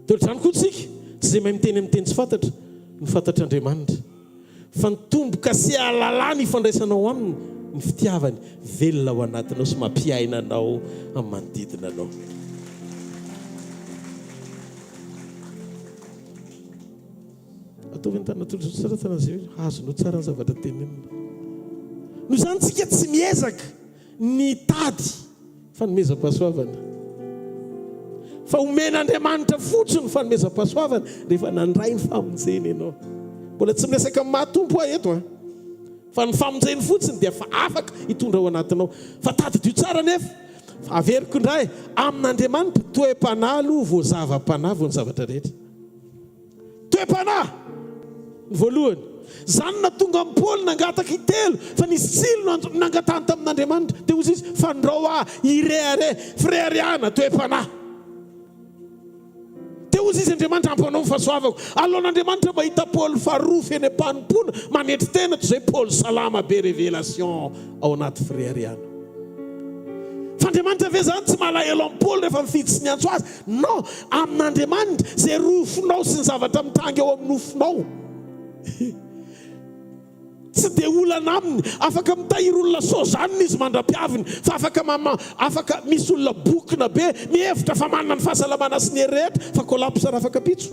Dia ohatr'izany koa tsika, tsy izay mahay miteny amin'ny teny tsy fantatra no fantatr'Andriamanitra. Fa ny tombo-kase ahalalana ifandraisanao Aminy, ny fitiavany velona ao anatinao sy mampiaina anao amin'ny manodidina anao. Ataovy ny tanana tolotra tsara tsara izay azonao tsara ny zavatra tenenina. Noho izany tsika tsy miezaka ny hitady fanomezam-pahasoavana. Fa omen'Andriamanitra fotsiny ny fanomezam-pahasoavana rehefa nandray ny famonjena ianao. Mbola tsy miresaka amin'ny maha Tompo aho eto an. Fa ny famonjeny fotsiny dia efa afaka hitondra ao anatinao. Fa tadidio tsara anefa, fa averiko indray, amin'Andriamanitra, toe-panahy aloha vao zava-panahy vao ny zavatra rehetra. Toe-panahy ny voalohany. Izany no nahatonga an'i Paoly nangataka intelo fa nisy tsilo nangatahany tamin'Andriamanitra. Dia hoy izy, Fandrao ahy hirehareha. Fireharehana, toe-panahy. Dia hoy izy, Andriamanitra, ampanao ny fahasoavako. Aleon'Andriamanitra mahita Paoly faharoa feno am-panompoana, manetry tena, toy izay Paoly salama be révélation ao anaty fireharehana. Fa Andriamanitra ve izany tsy malahelo an'i Paoly rehefa mifidy sy niantso azy? Non, amin'Andriamanitra, izay rofinao sy ny zavatra mitranga eo amin'ny nofinao tsy dia olana aminy. Afaka mitahiry olona sozanina izy mandra-piaviny, fa afaka mama, afaka misy olona bokona be mihevitra fa manana ny fahasalamana sy ny hery rehetra fa collapse rafakapitso.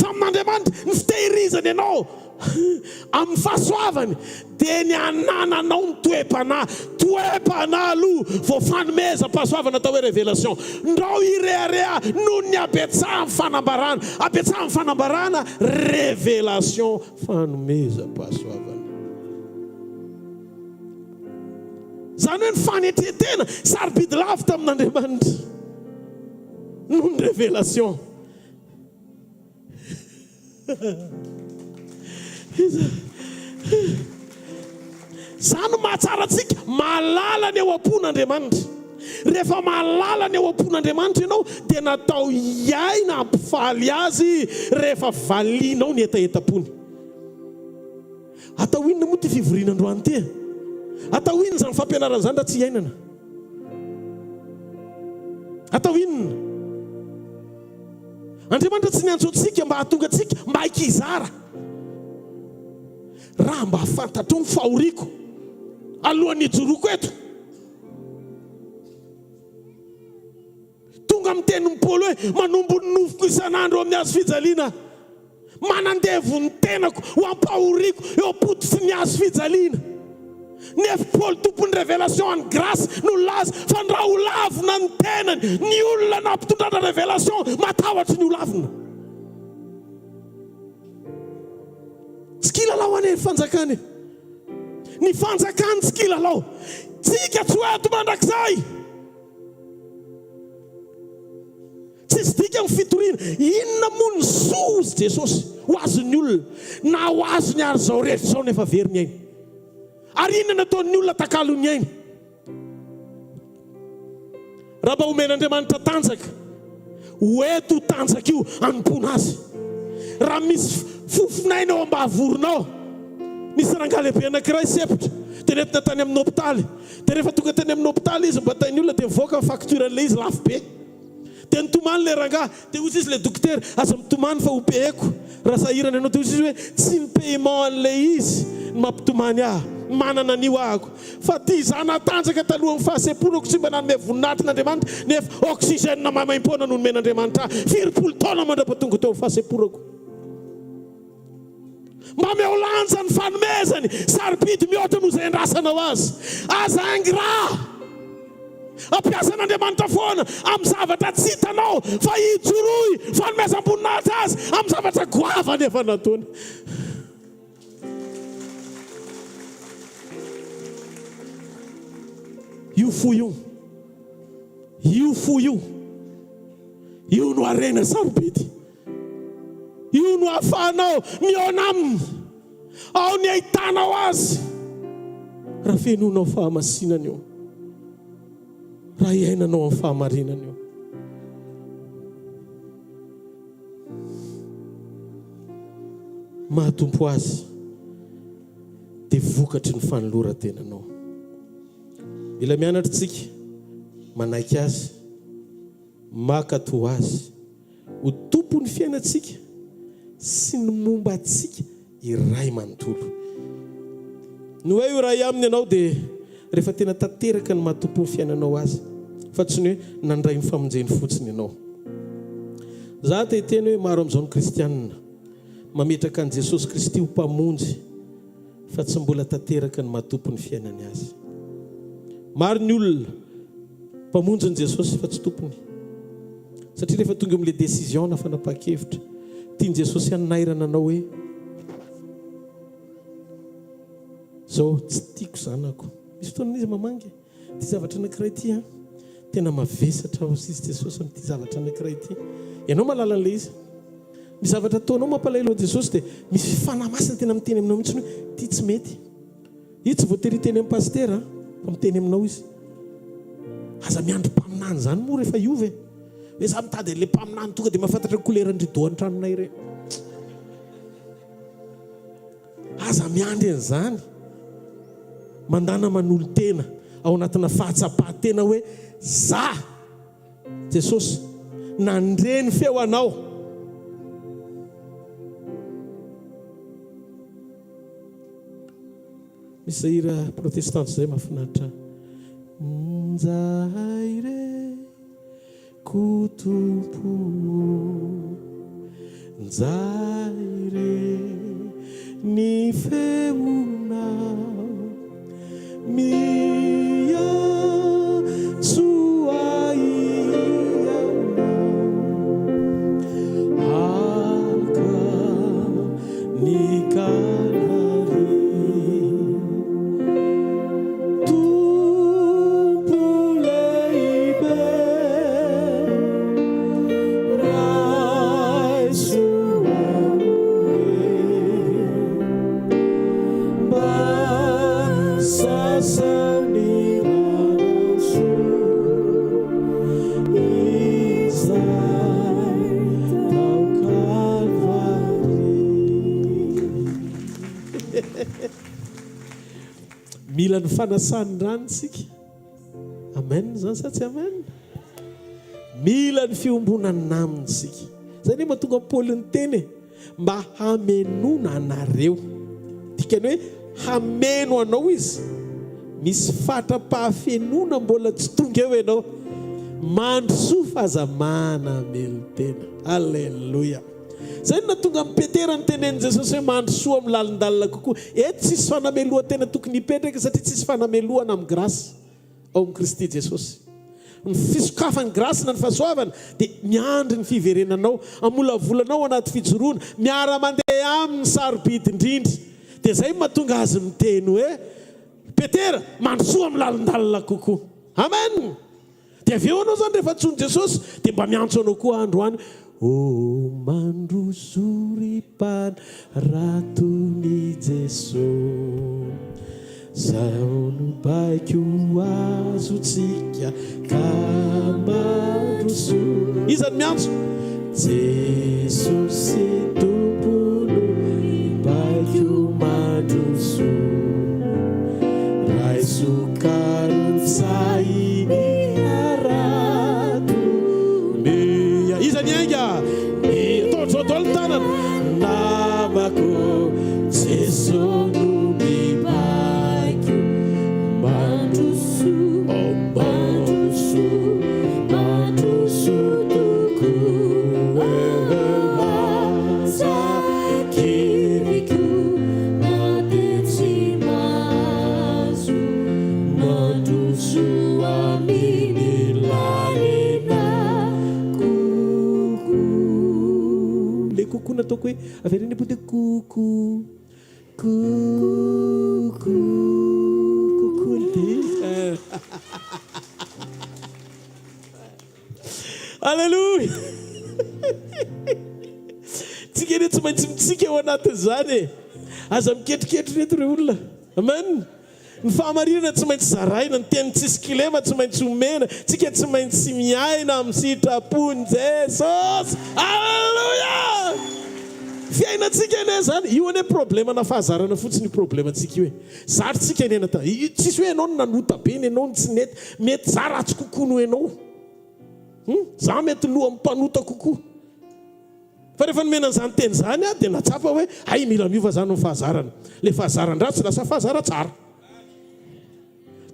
Fa amin'Andriamanitra, ny fitehirizany anao amin'ny fahasoavany dia ny hanananao ny toe-panahy. Toe-panahy aloha vao fanomezam-pahasoavana atao hoe révélation. Ndrao hirehareha noho ny habetsahan'ny fanambarana. Habetsahan'ny fanambarana, révélation, fanomezam-pahasoavana. Izany hoe ny fanetren-tena sarobidy lavitra amin'Andriamanitra noho ny révélation. Izany no mahatsara antsika, mahalala ny ao am-pon'Andriamanitra. Rehefa mahalala ny ao am-pon'Andriamanitra ianao dia natao hiaina hampifaly Azy rehefa valianao ny hetahetam-pony. Atao inona moa ity fivoriana androany ity e? Atao inona izany fampianarana izany raha tsy hiainana? Atao inona? Andriamanitra tsy niantso antsika mba hahatonga antsika mba hikizara. Raha mba fantatrao ny fahoriako alohan'ny hijoroako eto. Tonga amin'ny tenin'i Paoly hoe manombo ny nofoko isan'andro amin'ny hazo fijaliana. Manandevo ny tenako ho ampahoriako eo am-pototry ny hazo fijaliana. Nefa Paoly tompon'ny révélation an'ny grâce no nilaza fa ny raha ho lavina ny tenany, ny olona nampitondrana révélation matahotra ny ho lavina. Tsy kilalao anie ny fanjakana e. Ny fanjakany tsy kilalao. Tsika tsy ho eto mandrakizay. Tsisy dikany ny fitoriana. Inona moa ny soa hozy Jesosy ho azon'ny olona na ho azony ary izao rehetra izao nefa very ny ainy? Ary inona no ataon'ny olona takalon'ny ainy? Raha mba omen'Andriamanitra tanjaka, ho eto io tanjaka io hanompoana Azy. Raha misy fofon'aina ao am-bavoronao, nisy rangahy lehibe anankiray sempotra dia nentina tany amin'ny hopitaly. Dia rehefa tonga teny amin'ny hopitaly izy nibatain'ny olona dia nivoaka ny facture an'ilay izy lafo be. Dia nitomany ilay rangahy. Dia hoy izy ilay dokotera, aza mitomany fa ho payeko raha sahirana ianao. Dia hoy izy hoe, tsy ny paiement an'ilay izy no mampitomany ahy, manana an'io ahako. Fa ity izaho natanjaka talohan'ny fahasemporako tsy mba nanome voninahitra an'Andriamanitra nefa oxygène maimaimpoana no nomen'Andriamanitra ahy firy-polo taona mandra-pahatonga teo amin'ny fahasemporako. Mameho lanja ny fanomezany, sarobidy mihoatra noho izay andrasanao azy. Aza ingrat. Ampiasan'Andriamanitra foana amin'ny zavatra tsy hitanao fa ijoroy fanomezam-boninahitra azy amin'ny zavatra goavana efa nataony. Io fo io. Io fo io, io no harena sarobidy. Io no ahafahanao mihaona Aminy. Ao ny ahitanao Azy. Raha fenoinao fahamasinana io, raha iainanao amin'ny fahamarinana io. Maha-Tompo Azy dia vokatry ny fanoloran-tenanao. Mila mianatra isika manaiky Azy, mankatò Azy ho Tompon'ny fiainantsika sy ny momba antsika iray manontolo. Ny hoe ho iray Aminy ianao dia rehefa tena tanteraka ny maha Tompon'ny fiainanao Azy fa tsy ny hoe nandray ny famonjeny fotsiny ianao. Za te hiteny hoe maro amin'izao ny kristianina mametraka an'i Jesosy Kristy ho Mpamonjy fa tsy mbola tanteraka ny maha Tompon'ny fiainany Azy. Maro ny olona Mpamonjy ny Jesosy fa tsy Tompony. Satria rehefa tonga eo amin'ilay décision na fanapahan-kevitra, tian'i Jesosy hanairana anao hoe, Zao, tsy tiako zanako. Misy fotoana izy mamangy, ity zavatra anankiray ity an, tena mavesatra aho hozy izy Jesosy amin'ity zavatra anankiray ity. Ianao mahalala an'ilay izy. Ny zavatra ataonao mampalahelo an'i Jesosy dia misy Fanahy Masina tena miteny aminao mihitsy hoe, ity tsy mety. Izy tsy voatery hiteny amin'ny pasitera fa miteny aminao izy. Aza miandry mpaminany izany moa rehefa hiova e. Hoe za mitady an'ilay mpaminany tonga dia mahafantatra ny couleur-n'ny rideau an-tranonay ireny. Aza miandry an'izany. Mandàna manolo-tena ao anatina fahatsapan-tena hoe za. Jesosy, nandre ny feo anao. Misy zay hira protestante zay mahafinaritra ahy. Njahay re ko Tompo o, Njahay re ny feonao Miantso ahy ianao Haka ny Kalvary Tompo lehibe Raiso aho e Mba sasao ny ranoso Izay tao Kalvary. Mila ny fanasan'ny rano isika. Amen izany sa tsy amen? Mila ny fiombonana aminy isika. Izay anie mahatonga an'i Paoly niteny e, mba hamenoana anareo. Dikany hoe hameno anao izy. Misy fatra-pahafenoana mbola tsy tonga eo ianao. Mandrosoa fa aza manamelon-tena. Alléluia. Izay no nahatonga an'i Petera nitenenin'i Jesosy hoe mandrosoa amin'ny lalindalina kokoa. Eto tsisy fanamelohan-tena tokony hipetraka satria tsisy fanamelohana amin'ny grâce ao amin'i Kristy Jesosy. Ny fisokafan'ny grâce na ny fahasoavana dia miandry ny fiverenanao, hamolavola anao anaty fijoroana, miara-mandeha aminy sarobidy indrindra. Dia izay no mahatonga azy miteny hoe, Petera, mandrosoa amin'ny lalindalina kokoa. Amen! Dia avy eo anao izany rehefa antsoin'i Jesosy dia mba miantso anao koa androany, Oh mandroso ry mpanaraton'i Jeso, Zao no baiko azontsika ka mandroso. Iza no miantso? Jesosy Tompo no mibaiko mandroso. Raiso Karotsahy ny harato Mia Iza ny ainga? Ny Ataovy zao daholo ny tanana Namako Jeso no mibaiko Mandroso Oh mandroso Mandroso tokoa Aza kivy koa na dia tsy mahazo Mandroso amin'ny lalina kokoa. Le coucou nataoko hoe avereno am-po dia coucou coucou coucou dia. Aleloia! Tsika anie tsy maintsy mitsiky ao anatin'izany e! Aza miketriketrina eto ry olona. Amen! Ny fahamarinana tsy maintsy zaraina, ny teny tsisy kilema tsy maintsy omena, tsika tsy maintsy miaina amin'ny sitrapon'i Jesosy. Aleloia! Fiainantsika anie izany. Io anie problema-na fahazarana fotsiny io problema-ntsika io e. Zary tsika niaina ta, tsisy hoe ianao no nanota be, ny anao no tsy nety. Mety za ratsy kokoa noho ianao. Hum, za mety lohan'ny mpanota kokoa. Fa rehefa nomena an'izany teny izany aho dia nahatsapa hoe hay mila miova izany ny fahazarana. Ilay fahazaran-dratsy lasa fahazaran-tsara.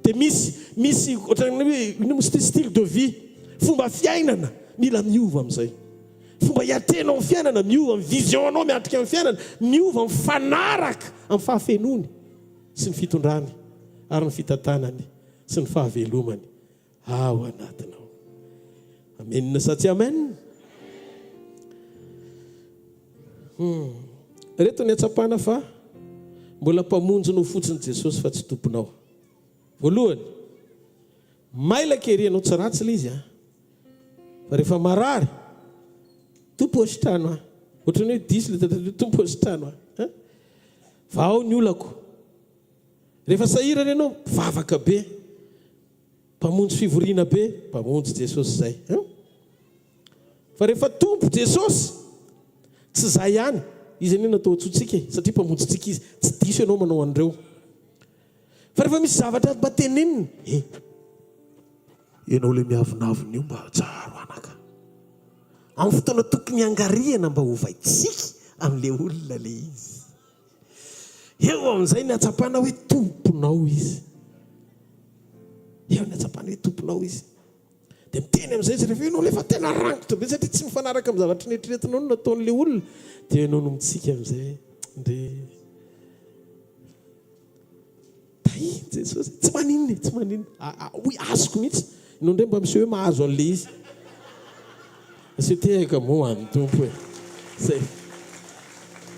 Dia misy misy ohatran'ny hoe inona moa izy ity style de vie, fomba fiainana mila miova amin'izay. Fomba hiatrehanao ny fiainana miova, ny vision anao miatrika ny fiainana miova mifanaraka amin'ny fahafenoany sy ny fitondrany ary ny fitantanany sy ny fahavelomany. Ao anatinao. Amen sa tsy amen? Hum. Reto ny atsapana fa mbola mpamonjinao fotsiny Jesosy fa tsy tomponao. Voalohany, mailaka ery ianao tsy ratsy ilay izy an. Fa rehefa marary, Tompo ô sitrano ahy. Ohatran'ny hoe diso ilay tantara, Tompo ô sitrano ahy. Vahao ny olako. Rehefa sahirana ianao, mivavaka be. Mpamonjy fivoriana be, Mpamonjy Jesosy zay hein. Fa rehefa Tompo Jesosy, tsy zay ihany, Izy anie natao antsointsika e, satria Mpamonjintsika Izy, tsy diso ianao manao an'ireo. Fa rehefa misy zavatra mba teneniny, eh, ianao ilay miavonavona io mba tsaro anaka. Amin'ny fotoana tokony hangarihana mba hovaintsika amin'ilay olona ilay izy. Eo amin'izay ny hatsapana hoe tomponao izy. Eo ny hatsapana hoe tomponao izy. Dia miteny amin'izay izy rehefa ianao ilay tena rangotra be satria tsy mifanaraka amin'ny zavatra neritreretinao no nataon'ilay olona. Dia ianao no mitsiky amin'izay hoe ndre Tahin'i Jesosy. Tsy maninona e, tsy maninona. Hoy azoko mihitsy. Ianao indray mba miseho hoe mahazo an'ilay izy. Asio tehaka moa an'ny Tompo e. Zay.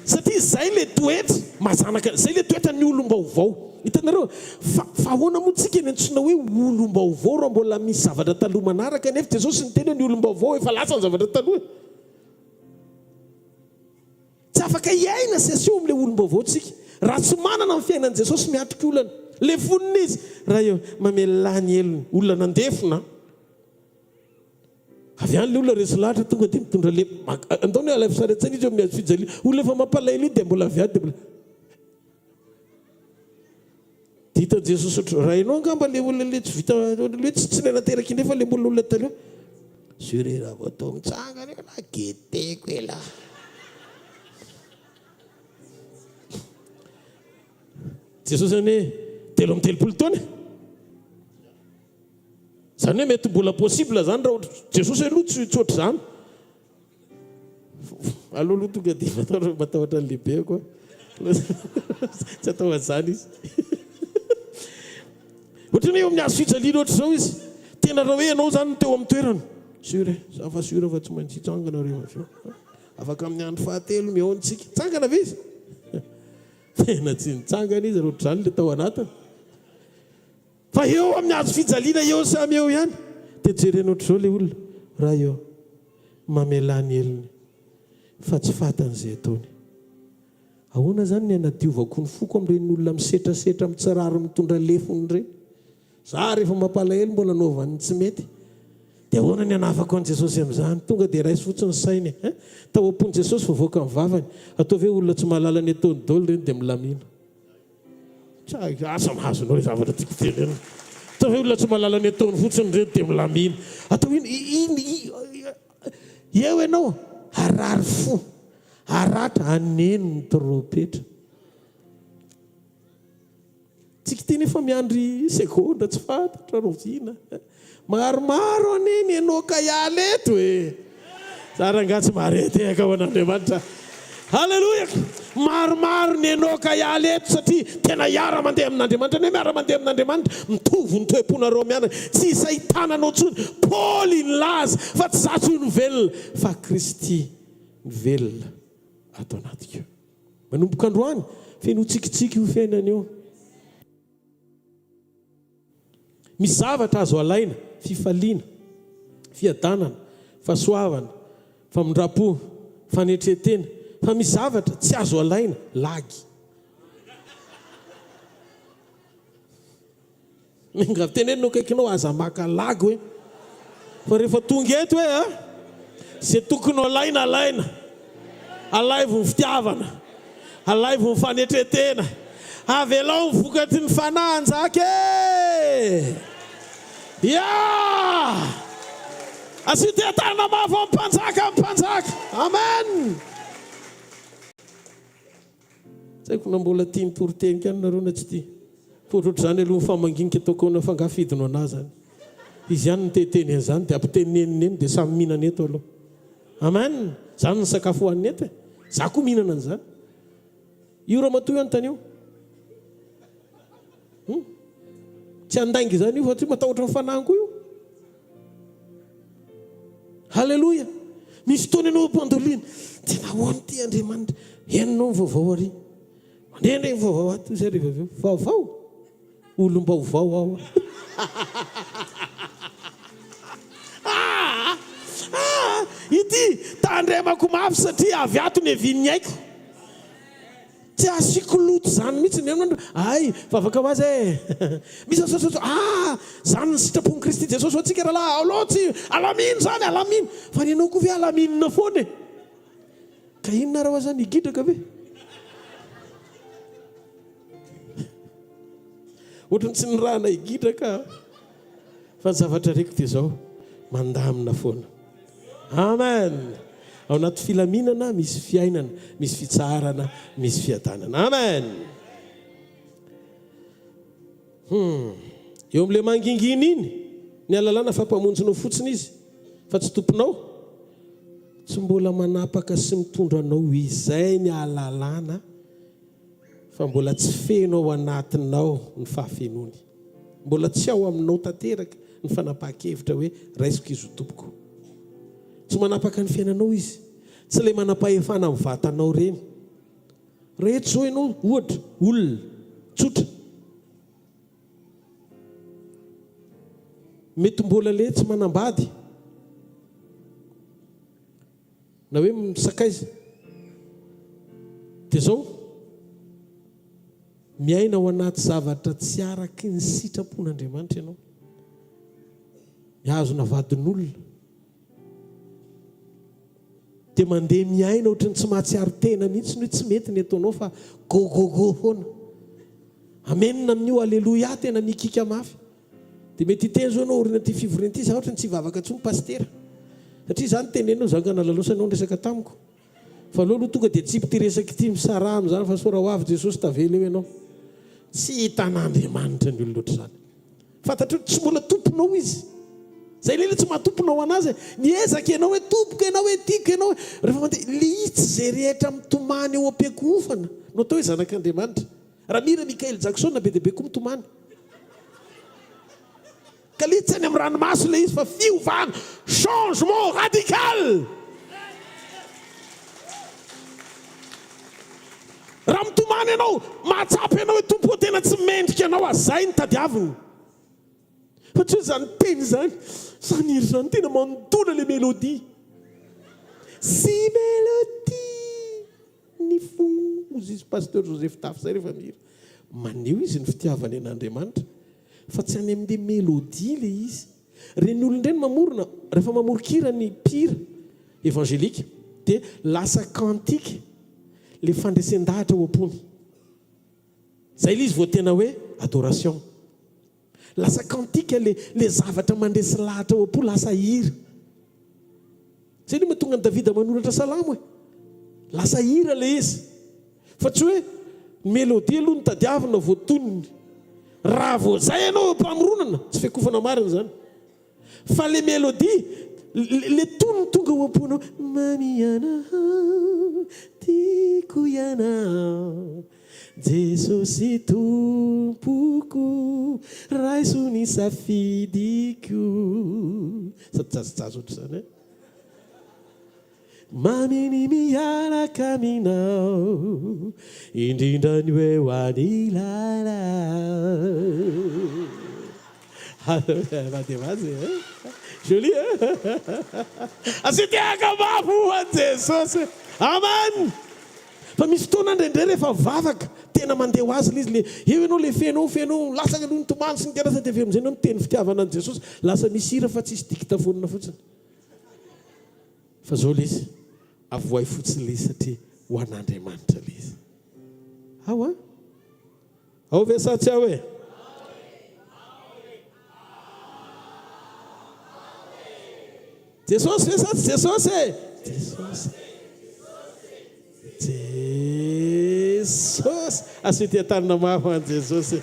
Satria izay ilay toetra maha-zanaka, izay ilay toetran'ny olom-baovao. Hitanareo? Fa, fa ahoana moa tsika ny antsoina hoe olom-baovao raha mbola misy zavatra taloha manaraka nefa Jesosy niteny hoe ny olom-baovao efa lasa ny zavatra taloha e. Tsy afaka hiaina sy aseho amin'ilay olom-baovao tsika raha tsy manana ny fiainan'i Jesosy miatrika olana. Lefonina izy raha eo mamelà ny helony. Olona nandefona. Avy any ilay olona resy lahatra tonga dia mitondra le andao ny alaivo sary an-tsaina izy eo amin'ny hazo fijaliana. Olona efa mampalahelo iny dia mbola avy any dia mbola Dia hitan'i Jesosy ohatry raha ianao angamba ilay olona ilay tsy vita ilay tsy tsy nateraka indray fa ilay mbola olona taloha. Sûr raha vao toa mitsangana eo lah geteko elah. Jesosy anie 33 taona. Izany hoe mety mbola possible izany raha ohatra Jesosy aloha tsy tsy ohatr'izany. Aleo aloha tonga dia matahotra matahotra ny lehibeko aho. Tsy atao an'izany izy. Ohatran'ny hoe eo amin'ny hazo fijaliana ohatr'izao izy. Tena raha hoe ianao izany no teo amin'ny toerany. Sûr e, za fa sûr fa tsy maintsy hitsangana rehefa avy eo. Afaka amin'ny andro fahatelo mihaona isika. Hitsangana ve izy? Tena tsy nitsangana izy raha ohatr'izany ilay tao anatiny. Fa eo amin'ny hazo fijaliana eo samy eo ihany dia jerena ohatr'izao ilay olona, Ray ô, mamelà ny helony fa tsy fantany izay ataony. Ahoana izany ny hanadiovako ny foko amin'ireny olona misetrasetra amin'ny tsy rariny mitondra lefona ireny? Za rehefa mampalahelo mbola anaovany ny tsy mety. Dia ahoana ny hanafako an'i Jesosy amin'izany? Tonga dia raiso fotsiny ny sainy e. Tao am-pon'i Jesosy voavoaka ny vavany. Ataovy hoe olona tsy mahalala ny ataony daholo ireny dia milamina. Asa mahazo anao ilay zavatra tiako tenenina. Atao hoe olona tsy mahalala ny ataony fotsiny ireny dia milamina. Atao iny, iny, eo ianao, harary fo, haratra, haneno ny trompetra. Tsika ity nefa miandry segondra tsy fantatra rahoviana. Maromaro anie ny Enoka hiala eto e! Za rangahy tsy mahare tehaka ho an'Andriamanitra. Haleloia! Maromaro ny Enoka hiala eto satria tena hiara mandeha amin'Andriamanitra. Ny hoe miara mandeha amin'Andriamanitra, mitovy ny toe-ponareo mianaka. Tsy izay tananao intsony. Paoly nilaza fa tsy za intsony no velona fa Kristy no velona ato anatiko. Manomboka androany, feno tsikitsiky io fiainana io. Misy zavatra azo alaina, fifaliana, fiadanana, Fahasoavana, famindram-po, fanetren-tena, fa misy zavatra tsy azo alaina, lagy. Miangavy teneno ny akaikinao aza maka lagy hoe fa rehefa tonga eto hoe a ze tokony ho alaina alaina, alaivo ny fitiavana, alaivo ny fanetren-tena, avelao ny vokatry ny fanahy hanjaka e! Ya! Asio teha-tanana mafy amin'ny mpanjaka amin'ny mpanjaka! Amen! Tsy haiko na mbola tia ny toriteniko ihany nareo na tsy tia. Fa ohatrohatr'izany aloha ny famanginika ataoko ahoana fa angaha fidino anah zany. Izy ihany no te hiteny an'izany dia ampiteneniny eny dia samy mihinana eto aloha. Amen! Zany ny sakafo hohanina eto e. Za koa mihinana an'izany. Io ramatoa io anontanio. Hum. Tsy handainga izany io fa tsy matahotra ny fanahiny koa io. Haleloia! Misy fotoana ianao ampandoliana, tena ahoana ity Andriamanitra? Henonao ny vaovao ary. Mandeha indray ny vaovao ato izay rehefa avy eo. Vaovao? Olom-baovao aho. Ah! Ah! Ity tandremako mafy satria avy ato ny hevian'ny aiko. Tsy asiako loto zany mihitsy ny aminy ay vavaka ho azy eh misaosaosaosa ah zany ny sitrapon'i Kristy Jesosy ho antsika rahalahy aleo tsy alamino zany alamino fa ny anao koa ve alaminina foana e ka inona ary hoa zany higidraka ve ohatran'ny tsy nirahana higidraka Fa ny zavatra reko dia izao, mandamina foana. Amen! Ao anaty filaminana misy fiainana, misy fitsaharana, misy fiadanana. Amen! Hum. Eo amin'ilay mangingina iny, ny ahalalana fa Mpamonjinao fotsiny Izy, fa tsy Tomponao. Tsy mbola manapaka sy mitondra anao izay ny ahalalana fa mbola tsy feno ao anatinao ny fahafenoany. Mbola tsy ao aminao tanteraka ny fanapahan-kevitra hoe raisiko izy ho tompoko. Tsy manapaka ny fiainanao izy. Tsy ilay manam-pahefana amin'ny vatanao ireny. Raha eto izao ianao, ohatra, olona tsotra. Mety mbola ilay tsy manambady. Na hoe misakaiza. Dia izao. Miaina ao anaty zavatra tsy araky ny sitrapon'Andriamanitra ianao. Mihazona vadin'olona. Dia mandeha miaina ohatry ny tsy mahatsiaro tena mihitsy ny hoe tsy mety ny ataonao fa go go go foana. Amen amin'io aleloia tena mikika mafy. Dia mety hiteny zao ianao aorian'ity fivoriana ity, za ohatry ny tsy hivavaka intsony pasitera. Satria za nitenenina za nga nalalao sainao niresaka tamiko. Fa aleo aloha tonga dia atsipy ity resaka ity, misaraha amin'izany fa sao raha ho avy Jesosy tavela eo ianao. Tsy hitan'Andriamanitra ny olona ohatr'izany. Fantatrao, tsy mbola tomponao izy. Izay ilay tsy maha tomponao an'azy e. Miezaka ianao hoe tompoko ianao e, tiako ianao e. Rehefa mandeha, ilay izy tsy izay rehetra mitomany eo am-piankohofana no atao hoe zanak'Andriamanitra. Raha mihira Michael Jackson be dia be koa mitomany. Ka le tsy any amin'ny ranomaso le izy fa fiovana, changement radical! Raha mitomany ianao, mahatsapa ianao hoe Tompo ô tena tsy mendrika anao aho, zay no tadiavina. Fa tsy hoe zany teny zany, zany hira zany tena mandona le mélodie. Sy mélodie ny fo, hozy izy Pasteur Joseph Tafy zay rehefa mihira. Maneho izy ny fitiavany an'Andriamanitra. Fa tsy any amin'ilay mélodie ilay izy. Ireny olona ireny mamorona, rehefa mamoron-kira ny mpihira évangélique dia lasa cantique ilay fandresen-dahatra ao am-pony. Izay ilay izy vao tena hoe adoration. Lasa cantique ilay ilay zavatra mandresy lahatra ao am-po lasa hira. Izay no mahatonga an'i Davida manoratra salamo e. Lasa hira ilay izy. Fa tsy hoe ny mélodie aloha no tadiavina vao tonony. Raha vao izay ianao eo am-pamoronana, tsy fiakofana marina izany. Fa ilay mélodie, ilay tonony tonga ao am-ponao, Mamy ianao, tiako ianao, Jesosy Tompoko, raiso ny safidiko. Sady jazz-jazz ohatr'izany eh. Mamy ny miaraka aminao, indrindra ny hoe ho anilanao. Vazy eh. Joli eh? Asio tehaka mafy ho an'i Jesosy. Amen! Fa misy fotoana indraindray rehefa vavaka, tena mandeha ho azy ilay izy, le eo ianao le feno feno, latsaka aloha ny tomany sy ny karazany dia avy eo amin'izay ianao miteny fitiavana an'i Jesosy, lasa misy hira fa tsisy dictaphone fotsiny. Fa zao ilay izy, avoahy fotsiny ilay izy satria ho an'Andriamanitra ilay izy. Ao an! Ao ve sa tsy ao e? Jesosy ve sa tsy Jesosy e? Jesosy. Jesosy. Asio tia tanana mafy an'i Jesosy.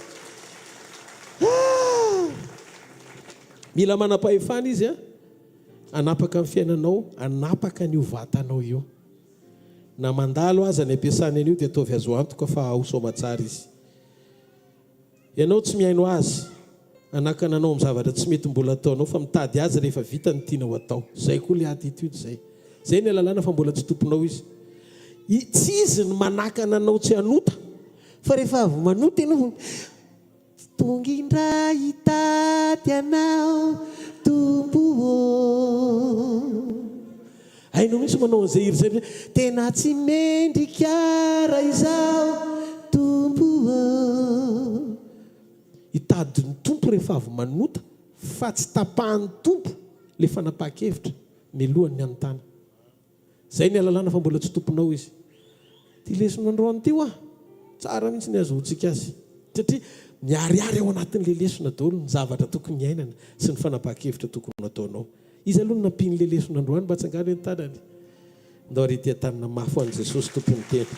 Ah! Mila manam-pahefana izy a. Hanapaka ny fiainanao, hanapaka an'io vatanao io. Na mandalo aza ny ampiasany an'io dia ataovy azo antoka fa ao soamatsara izy. Ianao tsy mihaino azy, hanakana anao amin'ny zavatra tsy mety mbola ataonao fa mitady azy rehefa vita ny tianao atao. Zay koa le attitude zay. Zay ny alalana fa mbola tsy tomponao izy. I, tsy izy no manakana anao tsy hanota fa rehefa avy manota ianao vao Tonga indray hitady anao Tompo ô. Hainao mihitsy manao an'izay hira izay hoe Tena tsy mendrika raha izaho Tompo ô. Hitady ny Tompo rehefa avy manota fa tsy tapahan'ny Tompo ilay fanapahan-kevitra mialohan'ny hanontana. Zay ny alalana fa mbola tsy tomponao izy. Ty lesona androany ty hoa tsara mihitsy ny azahoantsika azy satria miharihary ao anatin'le lesona daholo ny zavatra tokony hiainana sy ny fanapahan-kevitra tokony ho ataonao. Iza aloha no nampian'le lesona androany mba tsangano eny tanany. Ndao ary hitia tanana mafy ho an'i Jesosy Tompon'ny tena.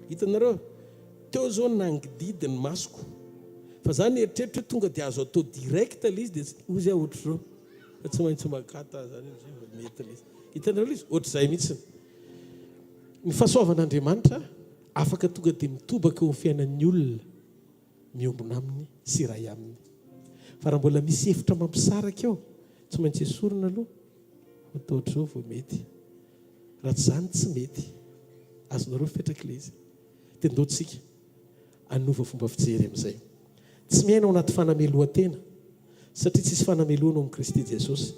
Hitanareo? Teo zao nangididy ny masoko. Fa za nieritreritra hoe tonga dia azo atao direct le izy dia hozy aho ohatr'izao. Fa tsy maintsy makata zany amizay vao mety le izy. Hitanareo le izy? Ohatr'izay mihitsy. Ny fahasoavan'Andriamanitra afaka tonga dia mitobaka eo amin'ny fiainan'ny olona miombona aminy sy iray aminy. Fa raha mbola misy efitra mampisaraka eo, tsy maintsy esorina aloha, atao ohatr'izao vao mety. Raha tsy izany tsy mety. Azonareo mipetraka ilay izy. Dia ndao tsika hanova fomba fijery amin'izay. Tsy miaina ao anaty fanamelohan-tena, satria tsisy fanamelohana ao amin'i Kristy Jesosy.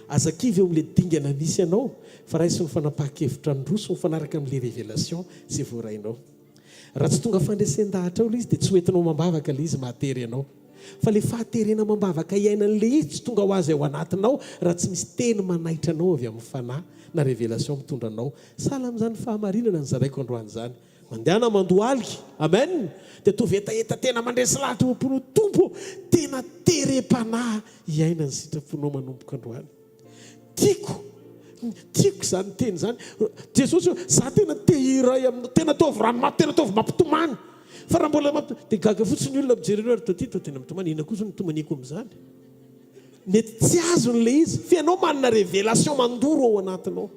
Aza kivy eo amin'ilay dingana misy anao, fa raiso ny fanapahan-kevitra handroso mifanaraka amin'ilay révélation izay voarainao. Raha tsy tonga fandresen-dahatra ao ilay izy, dia tsy ho entinao amam-bavaka ilay izy mahatery anao. Fa ilay fahaterena amam-bavaka iainan'ilay izy tsy tonga ho azy ao anatinao raha tsy misy teny manaitra anao avy amin'ny Fanahy na révélation mitondra anao sahala amin'izany fahamarinana nozaraiko androany izany. Mandehana mandohalika. Amen! Dia ataovy hetaheta tena mandresy lahatra ao am-ponao, Tompo ô, tena terem-panahy hiaina ny sitraponao manomboka androany. Tiako, tiako izany teny izany. Jesosy ô, za tena te hiray aminao, tena ataovy ranomaso, tena ataovy mampitomany. Fa raha mbola mampi-, dia gaga fotsiny ny olona mijery anao ary toa ity toa tena mitomany, inona kosa no itomaniako amin'izany? Mety tsy azony ilay izy, fa ianao manana révélation mandoro ao anatinao.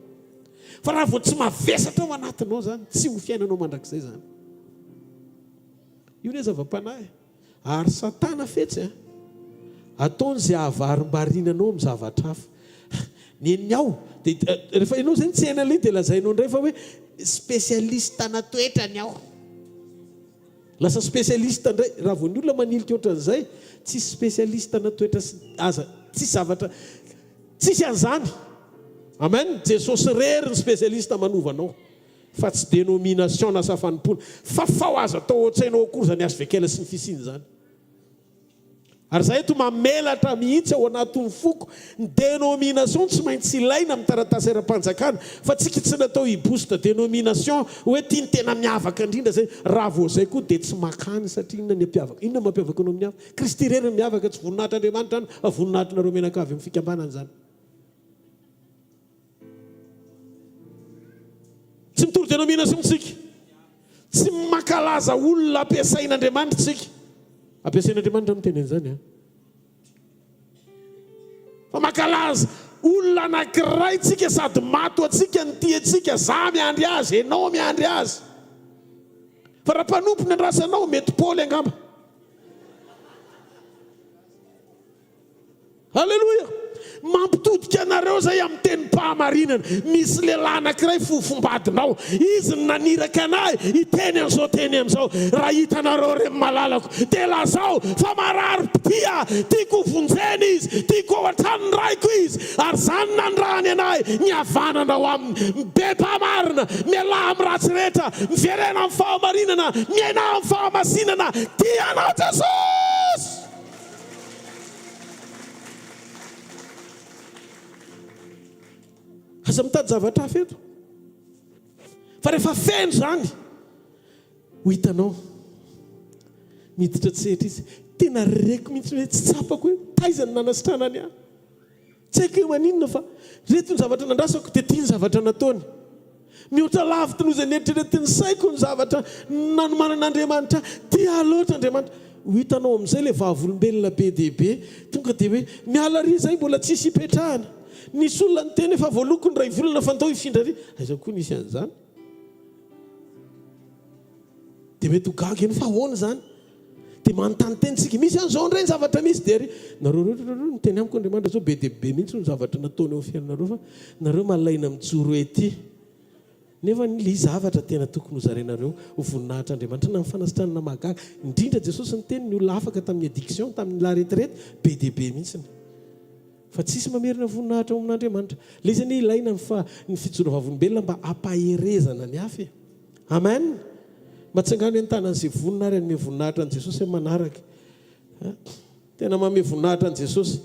Fa raha vao tsy mavesatra ao anatinao izany, tsy ho fiainanao mandrakizay izany. Io anie zava-panahy e. Ary Satana fetsy a! Ataony izay hahavarimbariana anao amin'ny zavatra hafa. Ny ao, dia rehefa ianao izay tsy haina ilay dia lazainao indray fa hoe spécialiste ana toetra ny ao. Lasa spécialiste indray, raha vao ny olona manilika ohatran'izay, tsisy spécialiste ana toetra sy aza, tsisy zavatra, tsisy an'izany. Amen, Jesosy irery ny spécialiste manova anao. Fa tsy dénomination na asa fanompoana. Fafao aza atao ao an-tsainao akory izany HVKL sy ny fisiany izany. Ary izaho eto mamelatra mihitsy ao anatin'ny foko, ny dénomination tsy maintsy ilaina amin'ny taratasy ara-panjakana, fa tsika tsy natao hi-boost dénomination hoe ity no tena miavaka indrindra izay, raha vao izay koa dia tsy makany satria inona ny hampiavaka, inona no mampiavaka anao amin'ny hafa? Kristy irery no miavaka, tsy voninahitr'Andriamanitra izany fa voninahitr'nareo mianakavy amin'ny fikambanana izany. Tsy mitory dénomination tsika. Tsy mankalaza olona ampiasain'Andriamanitra tsika. Ampiasain'Andriamanitra miteny an'izany an. Fa mankalaza olona anankiray tsika sady maty ho antsika ny tiantsika, za miandry azy, enao miandry azy. Fa raha mpanompo ny andrasanao, mety Paoly angamba. Aleloia! Mampitodika anareo izay amin'ny tenim-pahamarinana. Misy lehilahy anankiray fofombadinao. Izy no naniraka anay hiteny an'izao teny amin'izao. Raha hitanareo ireny malalako, dia lazao fa marary mpitia. Tiako ho vonjena izy. Tiako ao an-tranon'ny raiko izy. Ary izany nanirahany anay ny havanana ao aminy. Mibebaha marina, mialà amin'ny ratsy rehetra, miverena amin'ny fahamarinana, miainà amin'ny fahamasinana. Tia anao Jesosy! Aza mitady zavatra hafa eto. Fa rehefa feno izany, ho hitanao miditra an-tsehatra izy. Tena reko mihitsy hoe tsy tsapako hoe taiza no nanasitranany ahy. Tsy haiko hoe maninona fa reto ny zavatra nandrasako dia ity ny zavatra nataony. Mihoatra lavitra noho izay neritreretin'ny saiko ny zavatra nanomanan'Andriamanitra ahy. Tia ahy loatra Andriamanitra. Ho hitanao amin'izay ilay vavolombelona be dia be. Tonga dia hoe, miala ary izay mbola tsisy hipetrahana. Nisy olona niteny hoe fa voaloko ny iray volana fa ndao hifindra ary. Aiza koa nisy an'izany? Dia mety ho gaga ianao fa ahoana izany? Dia manontany tena isika, misy an'izao indray ny zavatra misy dia ary nareo ireo ireo niteny amiko Andriamanitra zao be dia be mihitsy ny zavatra nataony eo amin'ny fiainanareo fa nareo malaina mijoro ety. Nefa ny ilay zavatra tena tokony ho zarainareo ho voninahitr'Andriamanitra na ny fanasitranana mahagaga. Indrindra Jesosy niteny ny olona afaka tamin'ny addiction, tamin'ny la retraite, be dia be mihitsy. Fa tsisy mamerina voninahitra ao amin'Andriamanitra. Ilay izy anie ilaina ny fa ny fijoroana vavolombelona mba hampaherezana ny hafa e. Amen! Mba tsangano eny tanan'izay vonona ary hanome voninahitra an'i Jesosy amin'ny manaraka. Tena manome voninahitra an'i Jesosy.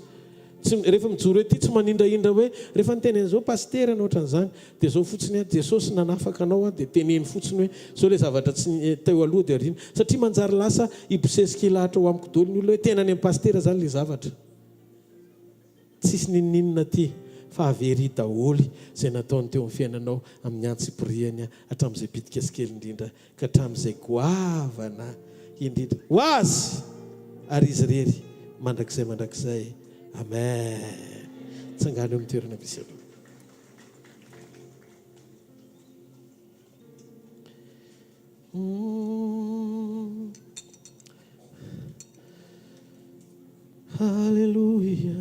Tsy, rehefa mijoro ety tsy manindrahindra hoe rehefa niteny an'izao pasitera na ohatran'izany dia zao fotsiny an, Jesosy nanafaka anao an dia teneno fotsiny hoe zao ilay zavatra tsy teo aloha dia aoriana. Satria manjary lasa hibosesika hilahatra ho amiko daholo ny olona hoe tena any amin'ny pasitera izany ilay zavatra. Tsisy n'inon'inona aty fa avery daholo izay nataony teo amin'ny fiainanao amin'ny antsipiriany hatramin'izay bitika sy kely indrindra ka hatramin'izay goavana indrindra. Ho Azy ary Izy irery mandrakizay mandrakizay. Amen. Tsangano eo amin'ny toerana misy anao. Haleloia.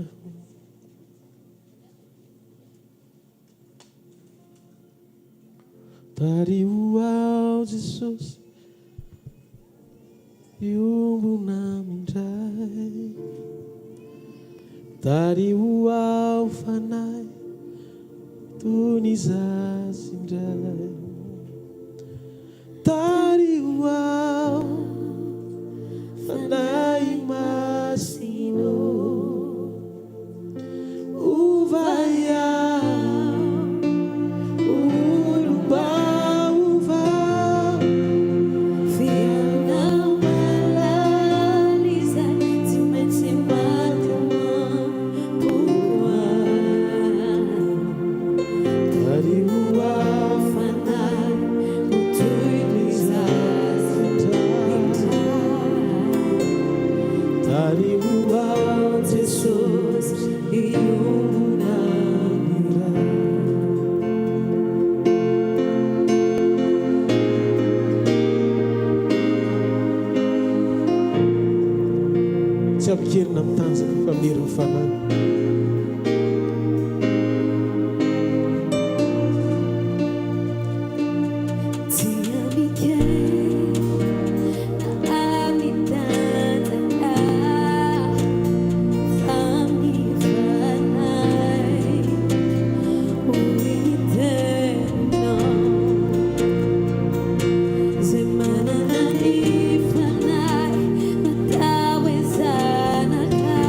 Tariho aho Jesosy hiombona amindray. Tariho aho Fanahy toy ny zaza indray. Tariho aho Fanahy Masina ô, ovay aho olom-baovao. Fiainana malala izay tsy maintsy maty amam-poko aho. Tariho aho Fanahy ho toy ny zaza indray. Tariho aho Jesosy hiombona ny Ray. Tsy ampikerina amin'ny tanjaka fa amin'ny herin'ny Fanahy. Tsy amin-kery na amin-tanjaka fa amin'ny Fanahy, hoy ny teninao. Izay manana ny Fanahy natao hoe zanaka.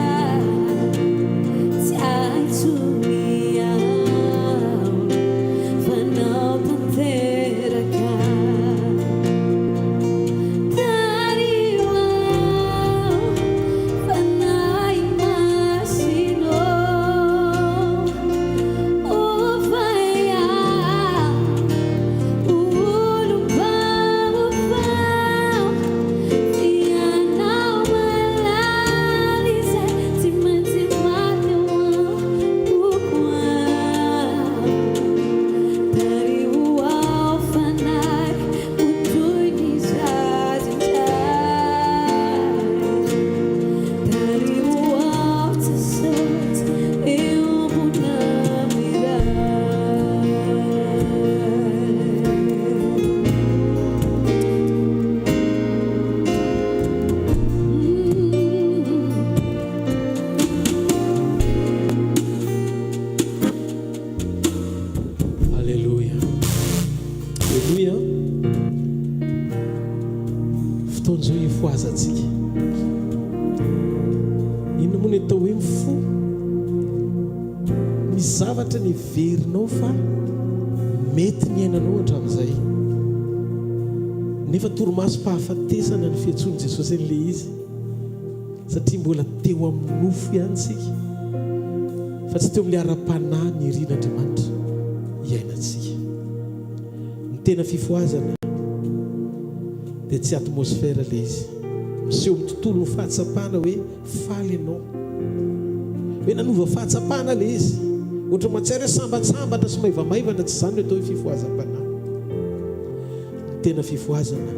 Henoy an! Fotoana izao hifohazantsika. Inona moa ny atao hoe mifoha? Misy zavatra neverinao fa mety niainanao hatramin'izay. Nefa torimasom-pahafatesana ny fiantsoan'i Jesosy an'ilay izy. Satria mbola teo amin'ny nofo ihany isika, fa tsy teo amin'ilay ara-panahy nirian'Andriamanitra hiainantsika. Ny tena fifohazana dia tsy atmosfera ilay izy. Miseho amin'ny tontolo ny fahatsapana hoe faly ianao. Hoe nanova fahatsapana ilay izy. Ohatra mahatsiaro hoe sambatsambatra sy maivamaivana, tsy izany no atao hoe fifohazam-panahy. Ny tena fifohazana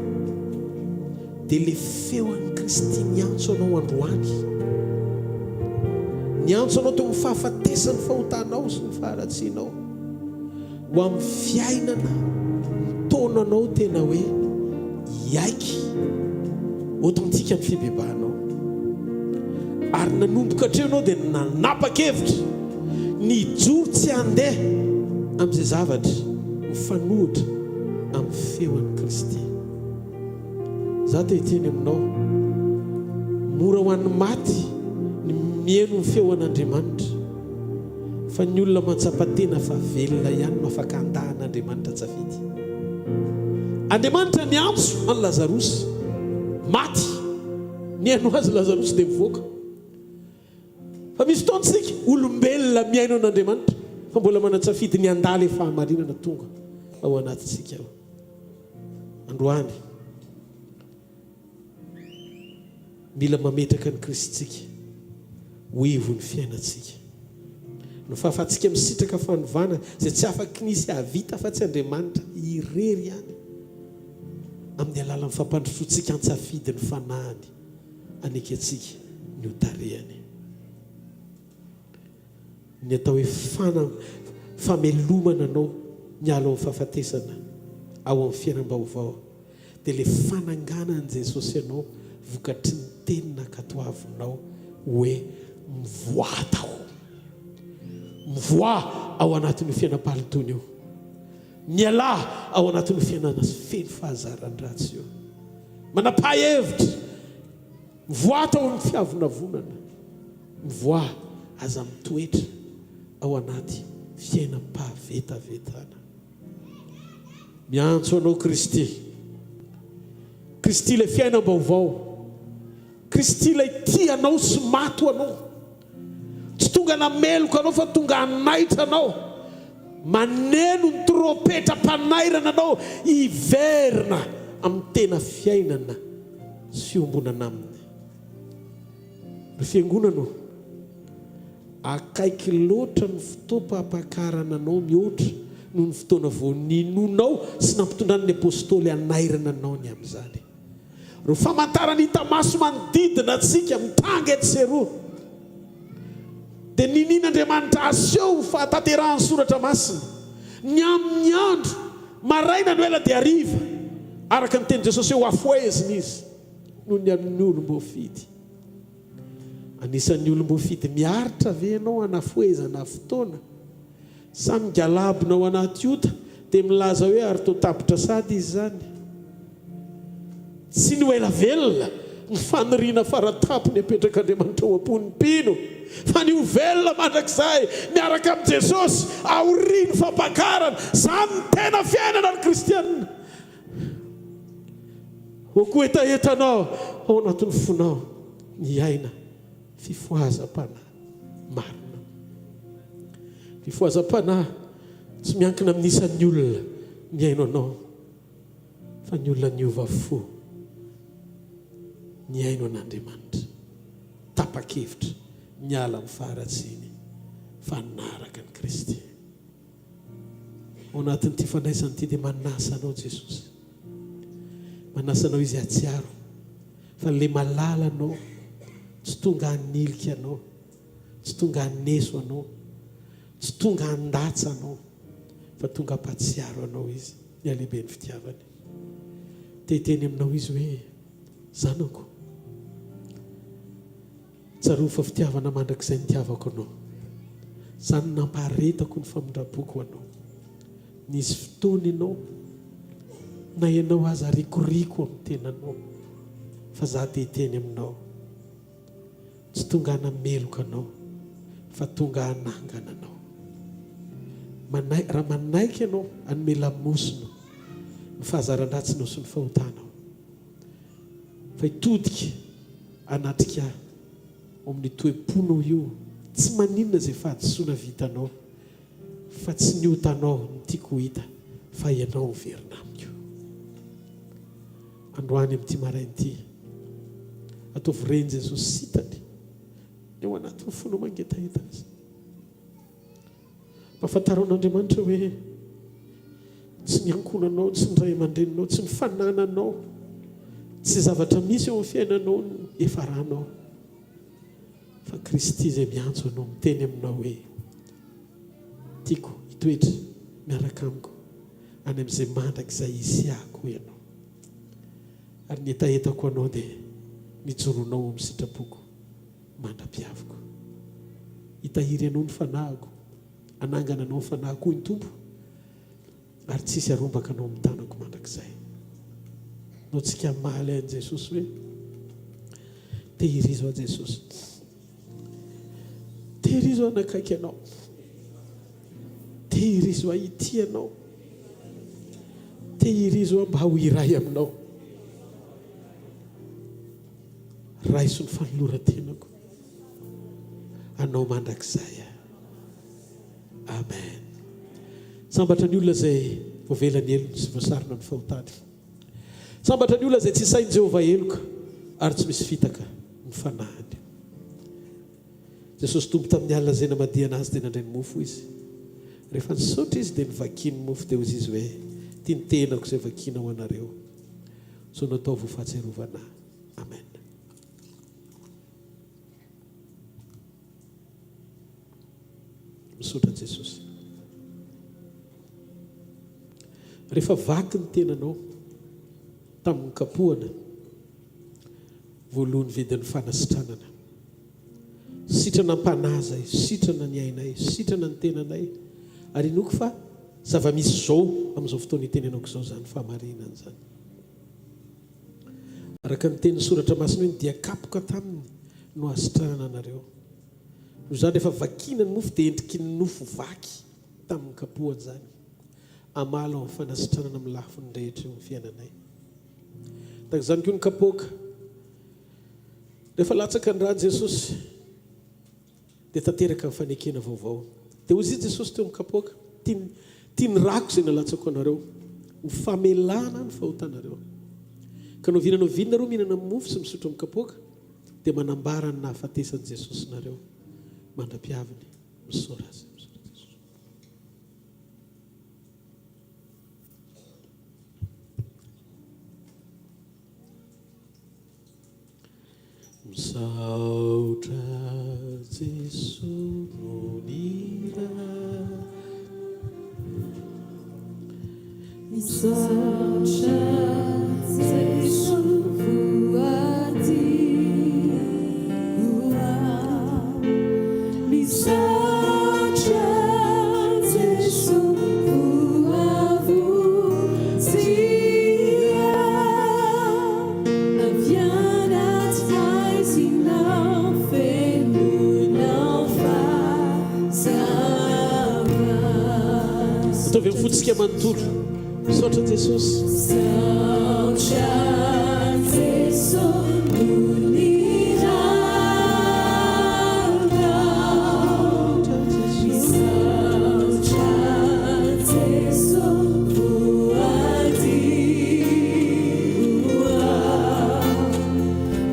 dia ilay feo an'i Kristy niantso anao androany. Niantso anao teo amin'ny fahafatesan'ny fahotanao sy ny faharatsianao. Ho amin'ny fiainana mitaona anao tena hoe hiaiky authentique ny fibebahanao. Ary nanomboka hatreo ianao dia nanapa-kevitra ny hijoro tsy handeha amin'izay zavatra mifanohitra amin'ny feo an'i Kristy. Izaho te hiteny aminao, mora ho an'ny maty ny mihaino ny feo an'Andriamanitra. Fa ny olona mahatsapa tena fa velona ihany no afaka handà an'Andriamanitra an-tsafidy. Andriamanitra niantso an'i Lazarosy, maty. Nihaino azy Lazarosy dia nivoaka. Fa misy fotoana isika, olombelona mihaino an'Andriamanitra, fa mbola manan-tsafidy ny handà ilay fahamarinana tonga ao anatintsika ao. Androany. Mila mametraka an'i Kristsika ho ivon'ny fiainantsika. Ny fahafahantsika misitraka fanovana izay tsy afaky nisy hahavita afa-tsy Andriamanitra irery ihany, amin'ny alalan'ny fampandrosoantsika an-tsafidy ny Fanahiny hanekentsika ny ho tarehiny. Ny atao hoe fana, famelomana anao miala ao amin'ny fahafatesana ao amin'ny fiainam-baovao dia ilay fananganan'i Jesosy anao vokatry ny teny nankatoavinao hoe mivoaha tao. Mivoaha ao anatin'io fiainam-pahalotoana io. Mialà ao anatin'io fiainana feno fahazaran-dratsy io. Manapaha hevitra. Mivoaha tao amin'ny fiavonavonana. Mivoaha, aza mitoetra ao anaty fiainam-pahavetavetana. Miantso anao Kristy. Kristy ilay fiainam-baovao. Kristy ilay tia anao sy maty ho anao. Tsy tonga nameloka anao fa tonga hanaitra anao. Maneno ny trompetra mpanairana anao hiverina amin'ny tena fiainana sy fiombonana Aminy. Ry Fiangonana ô, akaiky loatra ny fotoam-pampakarana anao mihoatra noho ny fotoana vao ninoanao sy nampitondran'ny Apostoly hanairana anao ny amin'izany. Ireo famantarana hita maso manodidina antsika mitranga etsy sy eroa dia ninian'Andriamanitra aseho ho fahatanterahan'ny Soratra Masina ny amin'ny andro maraina no ela dia hariva, araka ny tenin'i Jesosy hoe ho afohezina izy noho ny amin'ny olom-boafidy. Anisan'ny olom-boafidy miaritra ve ianao hanafohezana fotoana? Sa migalabona ao anaty ota dia milaza hoe ary toa tapitra sady izy izany? Tsy ny ho ela velona ny faniriana faratampony apetrak'Andriamanitra ao am-pon'ny mpino, fa ny ho velona mandrakizay miaraka amin'i Jesosy aorian'ny fampakarana. Izany no tena fiainana ry kristiana. Ho koa hetahetanao ao anatin'ny fonao ny hiaina fifohazam-panahy marina. Fifohazam-panahy tsy miankina amin'ny isan'ny olona mihaino anao, fa ny olona niova fo nihaino an'Andriamanitra, tapa-kevitra niala amin'ny faharatsiany fa hanaraka an'i Kristy. Ao anatin'ity fandraisana ity dia manasa anao Jesosy. Manasa anao Izy hahatsiaro fa ilay malala anao tsy tonga hanilika anao, tsy tonga haneso anao, tsy tonga handatsa anao fa tonga hampahatsiaro anao Izy ny halehiben'ny fitiavany. Te hiteny aminao Izy hoe, Zanako, Tsarovy fa fitiavana mandrakizay nitiavako anao. Izany no nampaharetako ny famindram-poko ho anao. Nisy fotoana ianao. Na ianao aza rikoriko amin'ny tenanao, fa za te hiteny aminao, tsy tonga hanameloka anao, fa tonga hanangana anao. Manai, raha manaiky ianao hanome lamosina ny fahazaran-dratsinao sy ny fahotanao, fa hitodika hanatrika ahy ao amin'ny toe-ponao io, tsy maninona izay fahadisoana vitanao, Fa tsy ny otanao no tiako ho hita fa ianao miverina amiko. Androany amin'ity maraina ity, ataovy ren'i Jesosy sitany ny ao anatin'ny fonao mangetaheta azy. Mpahafantaro an'Andriamanitra hoe tsy ny ankohonanao, tsy ny ray aman-dreninao, tsy ny fanananao, tsy zavatra misy eo amin'ny fiainanao no hiafaranao. Fa Kristy izay miantso anao miteny aminao hoe, Tiako hitoetra miaraka amiko any amin'izay mandrakizay hisy ahy koa ianao. Ary ny hetahetako anao dia ny hijoroanao ao amin'ny sitrapoko mandra-piaviko. Hitahiry anao ny fanahiko, hanangana anao ny fanahiko, hoy ny Tompo. Ary tsy hisy harombaka anao amin'ny tanako mandrakizay. Nao tsika hamaly an'i Jesosy hoe, Tehirizo aho Jesosy. Tehirizo aho hanakaiky anao. Tehirizo aho hitia anao. Tehirizo aho mba ho iray aminao. Raiso ny fanoloran-tenako anao mandrakizay aho. Amen. Sambatra ny olona izay voavela ny helony sy voasarona ny fahotany. Sambatra ny olona izay tsy sain'i Jehovah heloka ary tsy misy fitaka ny fanahiny. Jesosy Tompo tamin'ny alina izay namadihana azy dia nandray ny mofo izy. Rehefa nisaotra izy dia novakiany ny mofo dia hoy izy hoe, Ity ny tenako izay vakiana ho anareo. Izao no ataovy ho fahatsiarovana ahy. Amen. Misaotra Jesosy. Rehefa vaky ny tenanao tamin'ny kapohana, voaloha ny vidin'ny fanasitranana. Sitrana am-panahy izay, sitrana ny ainay, sitrana ny tenanay. Ary inoako fa zava-misy izao amin'izao fotoana itenenako izao izany fahamarinana izany. Araka ny tenin'ny Soratra Masina hoe ny dia kapoka taminy no hahasitranana anareo. Noho izany rehefa vakiana ny mofo dia endriky ny nofo vaky tamin'ny kapohana izany. Hamaly ao amin'ny fanasitranana amin'ny lafiny rehetra eo amin'ny fiainanay. Tahaka izany koa ny kapoaka. Rehefa latsaka ny ran'i Jesosy dia tanteraka ny fanekena vaovao. Dia hoy izy Jesosy teo amin'ny kapoaka, Tia, tia ny rako izay nalatsako anareo, ho famelana ny fahotanareo. Ka n'oviana n'oviana nareo mihinana mofo sy misotro amin'ny kapoaka, dia manambara ny nahafatesan'i Jesosy nareo mandra-piaviny. Misaora Azy. Misaora Jesosy. Misaotra Jeso no Misaotra Jeso voadio aho. Misaotra Jeso voavonjy aho. Avy anaty haizina fenoinao fahazavana. Ataovy amin'ny fontsika manontolo. Misaotra Jesosy. Misaotra Jeso noho ny ranao. Misaotra Jeso voadio aho.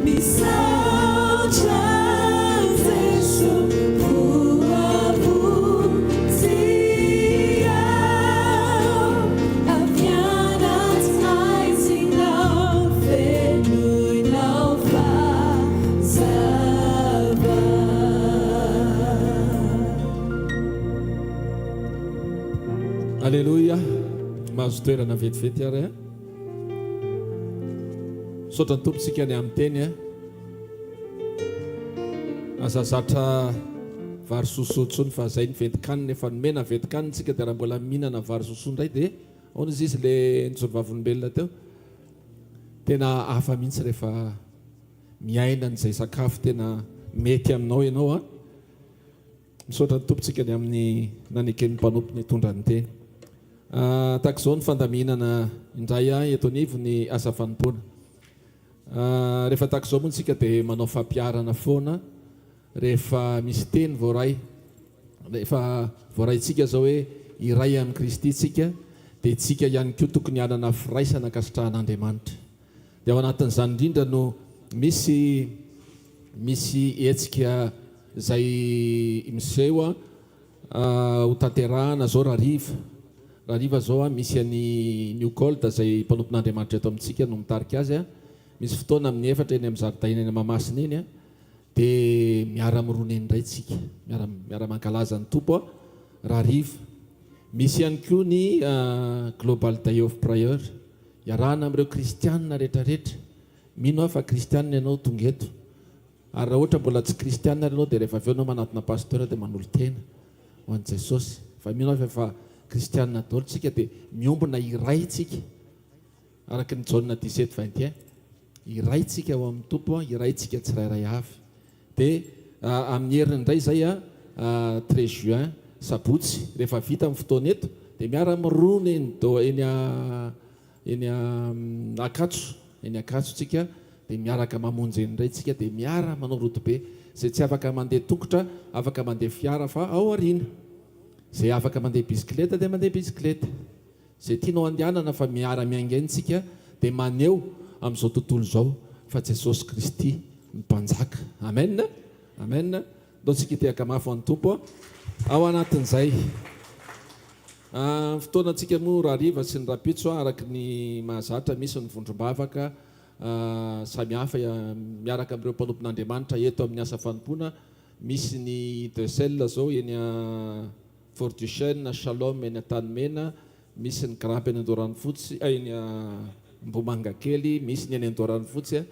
Misaotra Jeso voavonjy aho avy anaty haizina fenoinao fahazavana. Aleloia! Mahazo toerana vetivety ary eh. Misaotra ny Tompo tsika ny amin'ny teny eh. Aza zatra vary sosoa intsony fa zay ny ventin-kanina efa nomena ventin-kanina tsika dia raha mbola mihinana vary sosoa indray dia. Ahoana izy izy le nijoro vavolombelona teo? Tena hafa mihitsy rehefa miaina an'izay sakafo tena mety aminao ianao an. Misaotra ny Tompontsika ny amin'ny naneken'ny mpanompony hitondra ny teny. Tahaka izao ny fandaminana indray eto anivon'ny asa fanompoana. Rehefa tahaka izao moa isika dia manao fampiharana foana rehefa misy teny voaray. Rehefa voaraintsika izao hoe iray amin'i Kristy isika dia isika ihany koa tokony hanana firaisana ankasitrahan'Andriamanitra. Dia ao anatin'izany indrindra no misy misy hetsika izay miseho ho tanterahana izao rahariva. Rahariva izao misy an'i New Gold izay mpanompon'Andriamanitra eto amintsika no mitarika azy. Misy fotoana amin'ny efatra eny amin'ny zaridaina eny Mahamasina eny dia miara-mirona eny indray tsika, miara miara-mankalaza ny Tompo rahariva. Misy ihany koa ny Global Day of Prayer iarahana amin'ireo kristianina rehetrarehetra. Mino aho fa kristianina ianao tonga eto. Ary raha ohatra mbola tsy kristianina ary ianao dia rehefa avy eo ianao manatona pasteur dia manolo-tena ho an'i Jesosy. Fa mino aho fa efa kristianina daholo tsika dia miombona iray tsika. Araka ny Jaona 17 21. Iray tsika ao amin'ny Tompo, iray tsika tsirairay avy. Dia amin'ny heriny indray izay 13 juin, sabotsy, rehefa vita ny fotoana eto dia miara-mirona eny eny Eny Ankatso, eny Ankatso tsika dia miaraka mamonjy eny indray tsika dia miara manao rodobe. Izay tsy afaka mandeha tongotra afaka mandeha fiara fa ao aoriana. Izay afaka mandeha bisikileta dia mandeha bisikileta. Izay tianao andehanana fa miara miainga eny tsika dia maneho amin'izao tontolo izao fa Jesosy Kristy no Mpanjaka. Amen! Amen! Ndao tsika hitehaka mafy ho an'ny Tompo ao anatin'izay. Ny fotoanantsika moa rahariva sy ny rahampitso araka ny mahazatra misy ny vondrom-bavaka samihafa miaraka amin'ireo mpanompon'Andriamanitra eto amin'ny asa fanompoana. Misy ny Deuxel izao eny Fort Duchesne, Shalom eny Antanimena, misy ny Grape eny Andoharanofotsy, eny Ambohimangakely, misy ny eny Andoharanofotsy.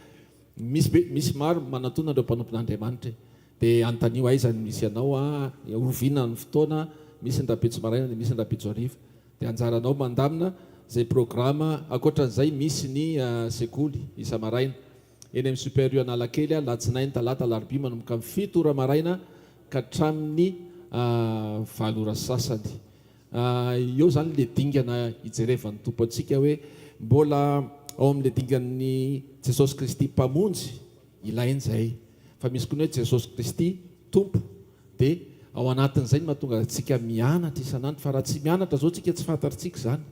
Misy be, misy maro manatona ireo mpanompon'Andriamanitra e. Dia anontanio aiza no misy anao a, oviana ny fotoana, misy ny rahampitso maraina dia misy ny rahampitso hariva. Dia anjaranao mandamina izay programa, ankoatran'izay misy ny sekoly isa-maraina. Eny amin'ny Super U Analakely, alatsinainy, talata, alarobia manomboka amin'ny fito ora maraina ka hatramin'ny valo ora sasany. Eo izany ilay dingana hijerevan'ny Tompo antsika hoe mbola ao amin'ilay dingan'ny Jesosy Kristy Mpamonjy, ilaina izay. Fa misy koa ny hoe Jesosy Kristy Tompo dia ao anatin'izay no mahatonga antsika mianatra isan'andro fa raha tsy mianatra izao tsika tsy fantatritsika izany.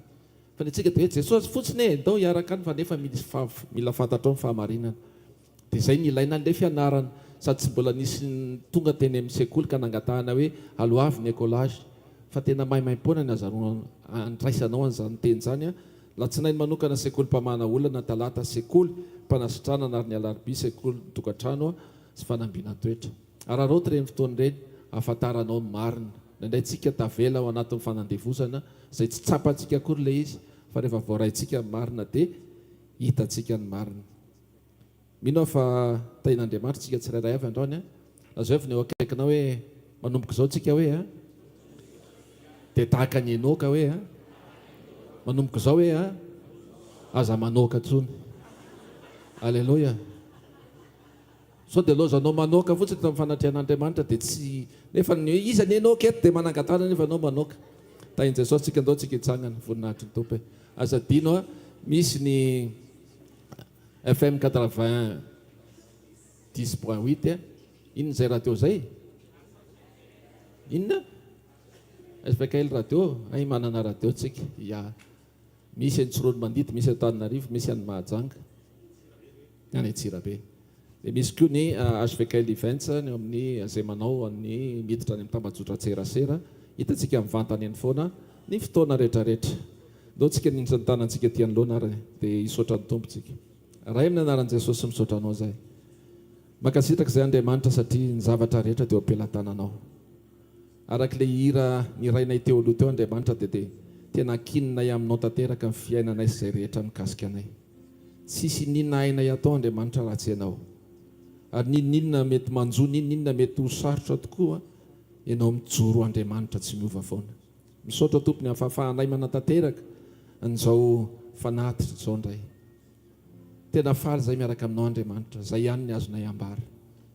Fa ny antsika dia hoe Jesosy fotsiny e, ndao hiaraka any fa nefa mila fantatrao ny fahamarinana. Dia izay no ilaina an'ilay fianarana. Sady tsy mbola nisy tonga teny amin'ny sekoly ka nangatahana hoe aloavy ny écolage. Fa tena maimaimpoana ny azaroana andraisanao an'izany teny izany. Latsinainy manokana sekoly mpamahana olana, talata sekoly mpanasitranana ary ny alarobia sekoly ny tokantrano sy fanambinan-toetra. Araraoty ireny fotoana ireny ahafantaranao ny marina. Indraindray tsika tavela ao anatin'ny fanandevozana izay tsy tsapantsika akory ilay izy fa rehefa voaraintsika ny marina dia hitantsika ny marina. Mino aho fa tahin'Andriamanitra tsika tsirairay avy androany an. Lazao avy ny eo akaikinao hoe manomboka izao tsika hoe an. Dia tahaka an'i Enoka hoe an. Manomboka izao hoe an. Aza manoaka intsony. Aleloia. Sao dia laozanao manoaka fotsiny eto amin'ny fanatrehan'Andriamanitra dia tsy nefa ny hoe iza ny Enoka eto dia manangan-tanana nefa ianao manoaka. Tahin'i Jesosy tsika ndao tsika hitsangana. Voninahitry ny Tompo e. Aza adino an, misy ny FM 90 point huit a, inona izay radio izay? Inona? FKL radio, hay manana radio tsika, ya. Misy any Tsiroanomandidy, misy Antananarivo, misy any Mahajanga, any Antsirabe. Dia misy koa ny HVKL Events ny eo amin'ny izay manao ny miditra any amin'ny tambajotran-tserasera. Hitantsika mivantana eny foana ny fotoana rehetrarehetra. Ndao tsika ninitra ny tanantsika aty anoloana ary dia hisaotra ny Tompo tsika. Ray amin'ny anaran'i Jesosy misaotra Anao izahay. Mankasitraka izay Andriamanitra satria ny zavatra rehetra dia eo am-pelatananao. Araka ilay hira nirainay teo aloha teo Andriamanitra dia dia tena ankininay aminao tanteraka ny fiainanay sy izay rehetra mikasika anay. Tsisy ininona hainay atao Andriamanitra raha tsy Ianao. Ary n'inon'inona mety manjo n'inon'inona mety ho sarotra tokoa Ianao mijoro Andriamanitra tsy miova foana. Misaotra Tompo ny amin'ny fahafahanay manatanteraka. an'izao fanatitra izao indray. Tena faly izahay miaraka aminao Andriamanitra, izay ihany ny azonay ambara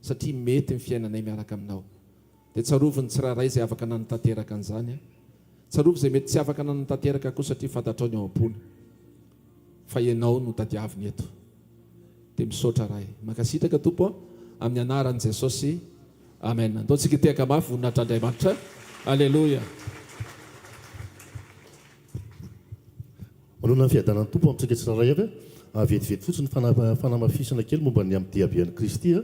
satria mety ny fiainanay miaraka aminao. Dia tsarovy ny tsirairay izay afaka nanatanteraka an'izany an. Tsarovy izay mety tsy afaka nanatanteraka koa satria fantatrao ny ao am-pony fa ianao no tadiaviny eto. Dia misaotra Ray. Mankasitraka Tompo an, amin'ny anaran'i Jesosy. Amen. Andao tsika hitehaka mafy voninahitr'Andriamanitra. Aleloia. Manonona ny fiadanan'ny Tompo amintsika tsirairay avy aho. Vetivety fotsiny fanamafisana kely momba ny amin'ny diabe an'i Kristy.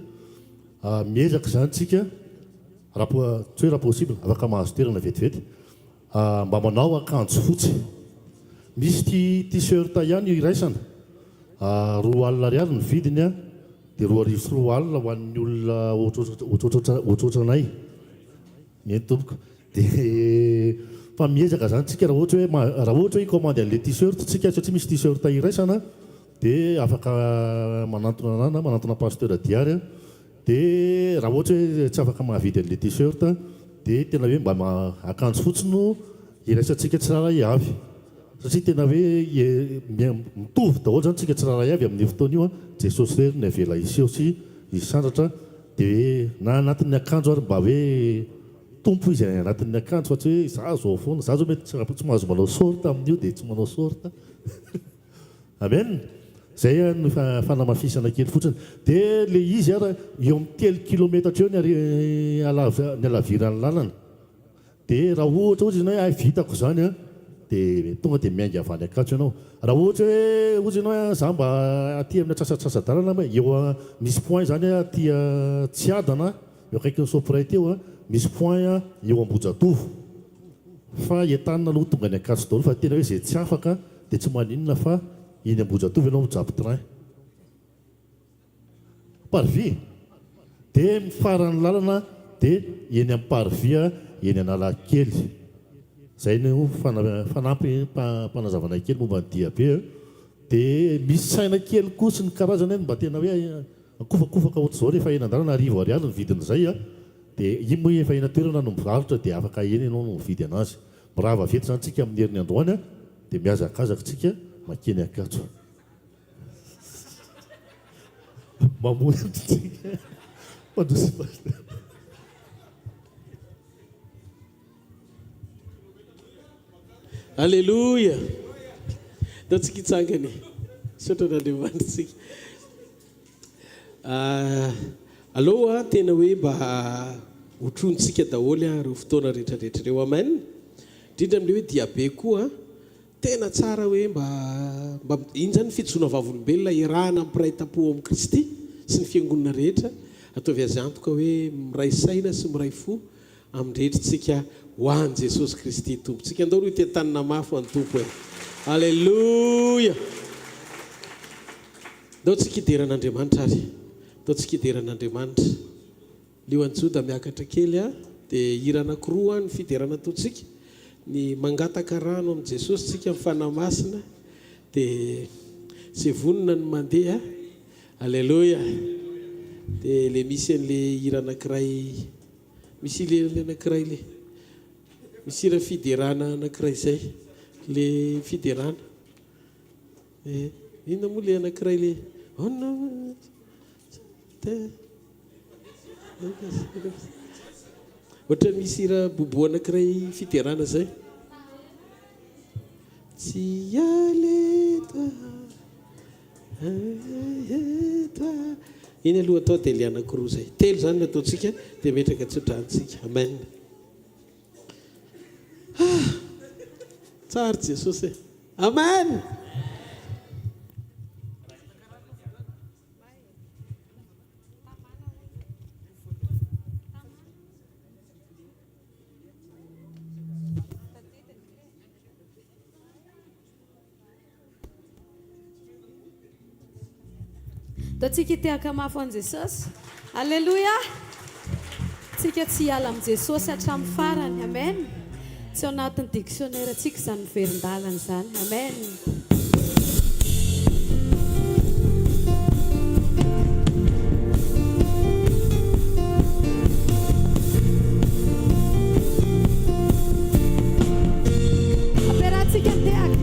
Miezaka izany tsika, raha tsy hoe raha possible, afaka mahazo toerana vetivety, mba manao akanjo fotsy. Misy t-shirt ihany iraisana, 20 ariary ny vidiny, dia 2200 ho an'ny olona ohatrohatranay. Eny tompoko. Dia fa miezaka zany tsika raha ohatra hoe raha ohatra hoe hi-commande an'ilay t-shirt tsika satria misy t-shirt iraisana dia afaka manantona anah na manantona pasteur Diary an, dia raha ohatra hoe tsy afaka mahavidy an'ilay t-shirt dia tena hoe mba akanjo fotsy no iraisantsika tsirairay avy satria tena hoe mitovy daholo zany tsika tsirairay avy amin'io fotoana io an, Jesosy irery no avela hiseho sy hisandratra dia hoe na anatin'ny akanjo ary mba hoe Tompo izy any anatin'ny akanjo fa tsy hoe za zao foana, za zao mety tsy tsy mahazo manao short amin'io dia tsy manao short. Amen! Zay no fanamafisana kely fotsiny. Dia le izy ara eo amin'ny telo kilometatra eo ny ny halaviran'ny lalana. Dia raha ohatra ohatra ianao hoe hay vitako izany an, dia tonga dia miainga avy any Ankatso ianao. Raha ohatra hoe ohatra ianao hoe za mba aty amin'ny antsasatsasadalana eo misy point izany aty Tsiadana Eo akaikin'ny Soprate eo misy point eo Ambohijatovo fa entanina aloha tonga any Ankatso daholo fa tena hoe izay tsy afaka dia tsy maninona fa eny Ambohijatovo ianao mijapy train. Parvis dia ny faran'ny lalana dia eny amin'ny parvis eny Analakely. Izay no fanampim-panazavana kely momba ny diabe. Dia misy saina kely koa sy ny karazany mba tena hoe Akofakofaka ohatr'izao rehefa eny an-dalana arivo ariary ny vidin'izay a! dia iny moa efa eny an-toerana no mivarotra dia afaka eny ianao no mividy anazy. Mirava avy eto izany tsika amin'ny heriny androany a! dia mihazakazaka tsika makeny Ankatso. Mamoy antsika. Mandroso Pasteur. Aleloia! Ndao tsika hitsangana e. Misaotra an'Andriamanitra tsika. Aleo an, tena hoe mba hotronintsika daholo an ireo fotoana rehetra rehetra ireo. Amen. Indrindra amin'ilay hoe diabe koa an. Tena tsara hoe mba mba iny izany ny fijoroana vavolombelona iarahana amin'ny mpiray tampo ao amin'i Kristy sy ny fiangonana rehetra. Ataovy azy antoka hoe miray saina sy miray fo Amin'ny rehetra tsika ho an'i Jesosy Kristy Tompontsika. Andao aloha hiteha-tanana mafy ho an'ny Tompo e. Aleloia! Andao tsika hidera an'Andriamanitra ary. Andao tsika hidera an'Andriamanitra. Lioan'i Joda miakatra kely a, dia hira anankiroa ny fiderana ataontsika. Ny mangataka rano amin'i Jesosy tsika amin'ny Fanahy Masina, dia izay vonona ny mandeha. Aleloia! Dia ilay misy an'ilay hira anankiray. Misy le le anakiray le. Misy hira fiderana anakiray zay. Le fiderana. Eh, inona moa le anakiray le. Ohatra misy hira bobo anakiray fiderana zay. Tsy hiala eto aho. Iny aloha atao dia ilay anankiroa izay. Telo izany no ataontsika dia metraka tsodrano tsika. Amen. Ah! Tsara Jesosy e. Amen. Ataontsika hitehaka mafy ho an'i Jesosy. Aleloia! Tsika tsy hiala amin'i Jesosy hatramin'ny farany. Amen. Tsy ao anatin'ny dictionnaire-ntsika izany miverin-dalana izany. Amen. Ampiarahantsika ny tehaka.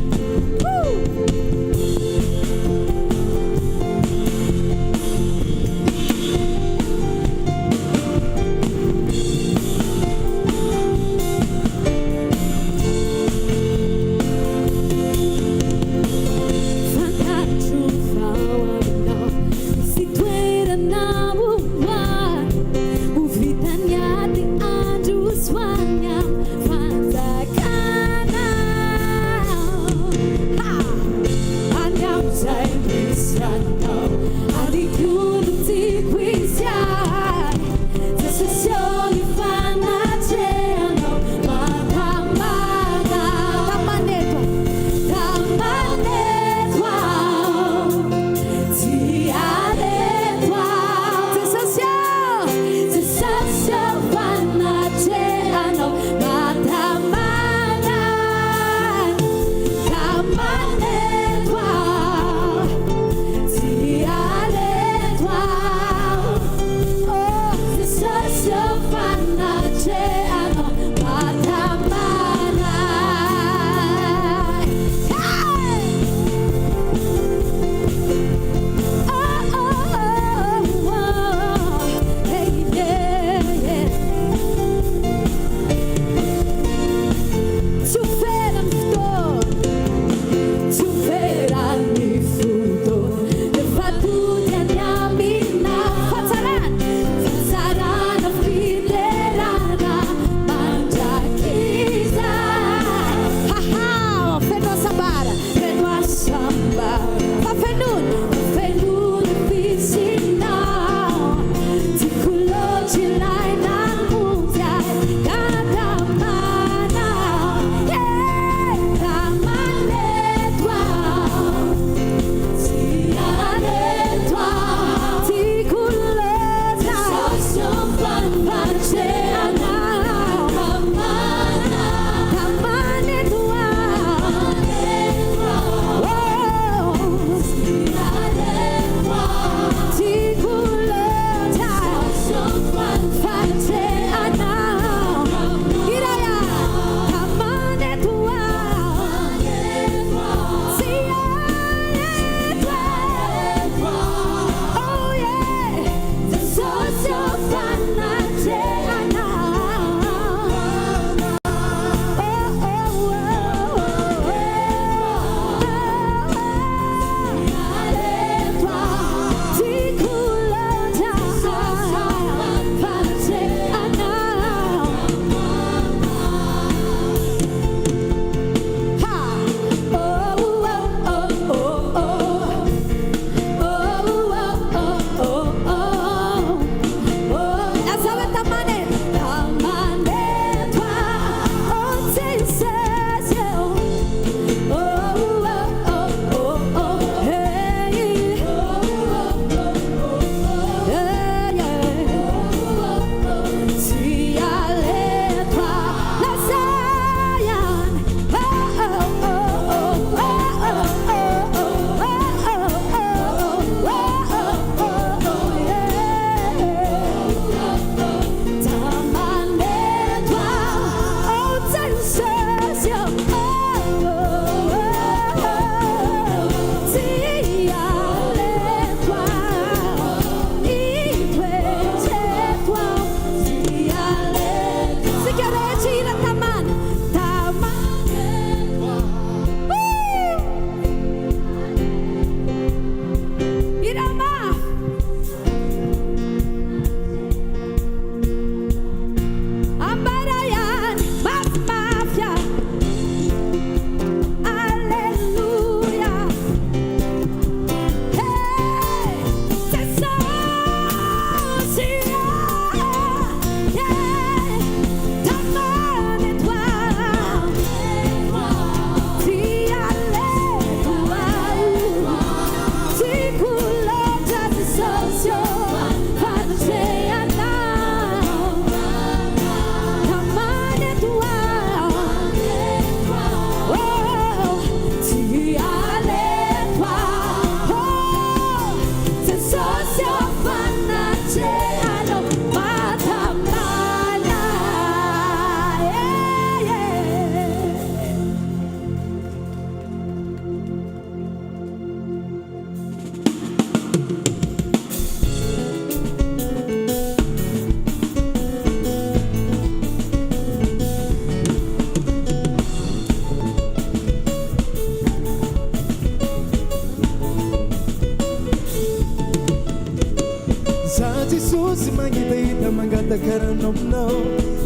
Jesosy mangetaheta mangataka rano aminao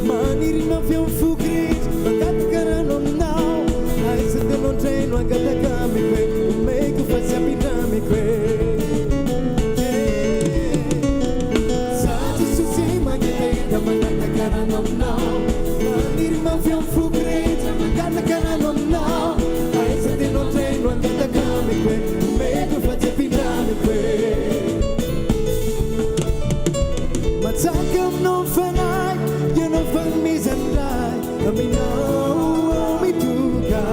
Maniry mafy amin'ny foko rehetra mangataka rano aminao Aiza tenao ndray no hangataka amiko e Omeko fa tsy ampindramiko e Za Jesosy mangetaheta mangataka rano aminao Maniry mafy amin'ny foko rehetra mangataka rano aminao Aiza tenao ndray no hangataka amiko e Omeko fa tsy ampindramiko e Matsaka aminao ny fanahy Ianao fanomezan'ny Ray Aminao aho mitoka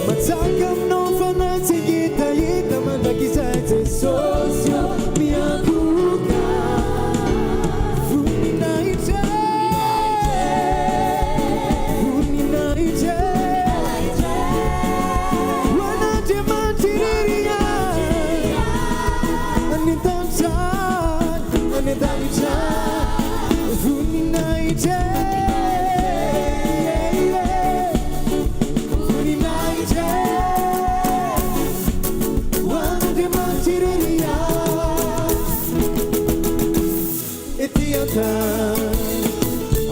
Matsaka aminao ny fanahy Tsy hangetaheta mandrakizay Jesosy ô miankohoka Voninahitra Voninahitra Ho an'Andriamanitra irery ihany Any an-danitra any an-danitra Voninahitra Voninahitra Ho an'Andriamanitra irery ihany Ety an-tany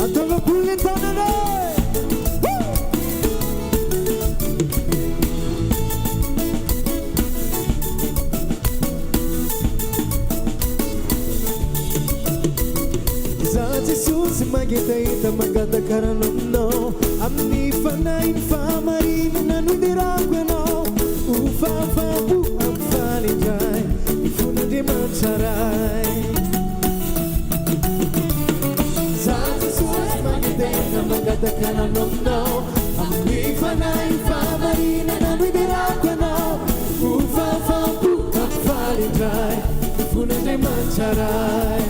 Ataovy ambony ny tanana Izaho Jesosy mangetaheta mangataka rano aminao Amin'ny fanahin'ny fahamarinana no iderako Anao Ho fahafaham-po hampifaly indray ny fon'Andriamanitra Ray Izaho Jesosy mangetaheta mangataka rano aminao Amin'ny fanahin'ny fahamarinana no iderako Anao Ho fahafaham-po hampifaly indray ny fon'Andriamanitra Ray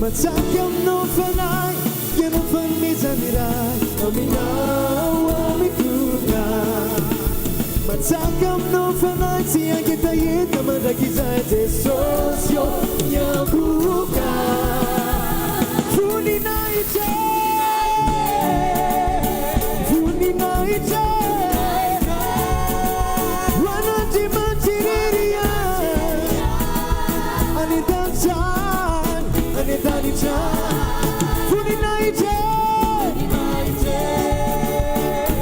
Matsaka aminao ny fanahy Ianao fanomezan'ny Ray Aminao aho mitoka Matsaka aminao ny fanahy Tsy hangetaheta mandrakizay Jesosy ô miankohoka Voninahitra Voninahitra Ho an'Andriamanitra irery ihany Any an-danitra any an-danitra Voninahitra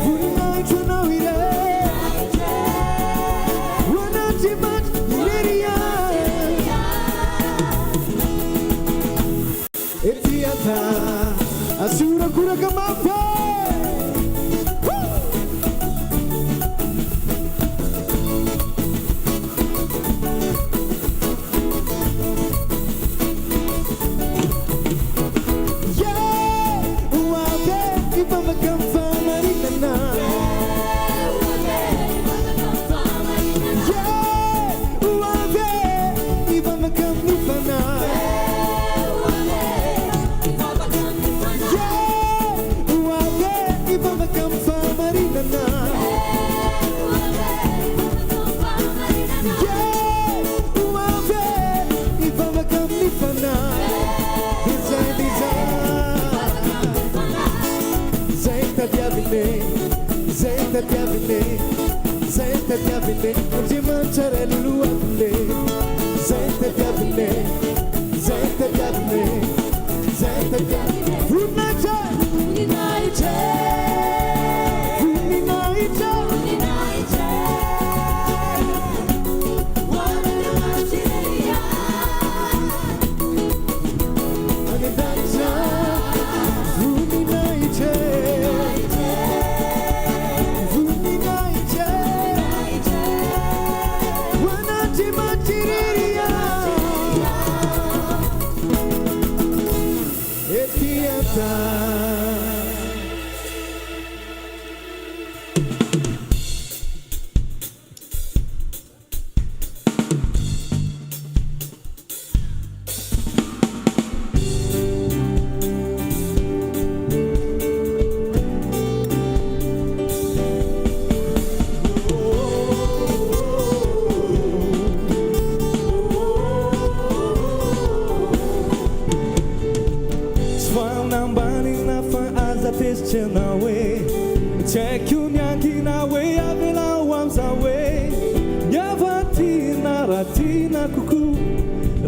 Voninahitra anao irery Ho an'Andriamanitra irery ihany Ety an-tany Asio horakoraka mafy e! Yeah! Ho avy e, hivavaka amin'ny fahamarinana. Yeah! Ho avy e, hivavaka amin'ny fanahy. Yeah! Ho avy e, hivavaka amin'ny fahamarinana. Yeah! Ho avy e, hivavaka amin'ny fanahy. Izay izay. Izay tadiavina e, izay tadiavina e, izay tadiavina e, Andriamanitra Ray lolohavina e, izay tadiavina e, izay tadiavina e, izay tadiavina e. Voninahitra! Voninahitra! Voninahitra! Voninahitra! Ho an'Andriamanitra irery ihany. Any an-danitra, voninahitra! Voninahitra! Ho an'Andriamanitra.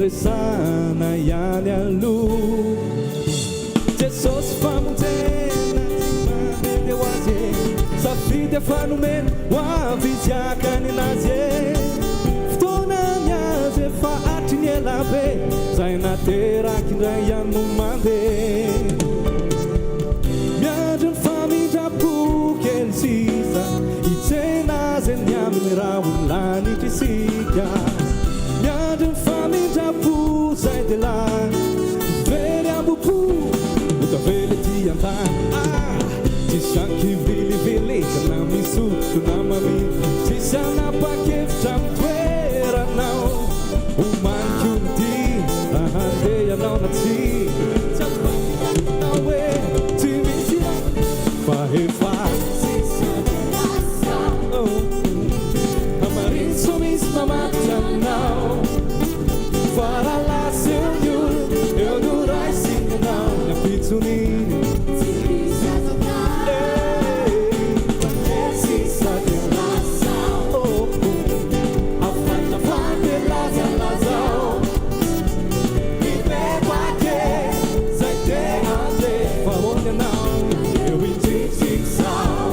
resahana ihany aloha. Jesosy famonjena tsy mandeha ho azy e. Safidy efa nomena ho avy izy haka ny nazy e. Fotoana ny azy efa hatry ny ela be, zay nateraka indray ihany no mandeha. Miandry ny famindram-po kely sisa hitsena azy eny amin'ny rahon'ny lanitra isika. Miandry ny famindram-po zay dia lany very ambo-po no tavela ety an-tany. Ah! Tsisy ankivilivily na misotro na mamily, tsisy hanapa-kevitra amin'ny toeranao. Omaniko ny dia raha handeha ianao na tsia. Tsy azo hoe tsy misy fa efa Hamarino sao misy mamatotra aminao Fa raha lasa eo ny olona eo no raisiny anao Ny ampitson'iny Tsy misy azo atao Eh, fa kely sisa dia lasa Oh, afantafano dia lazalazao Mibebaka e, zay te handeha Fa ahoana ianao eo indrindra izao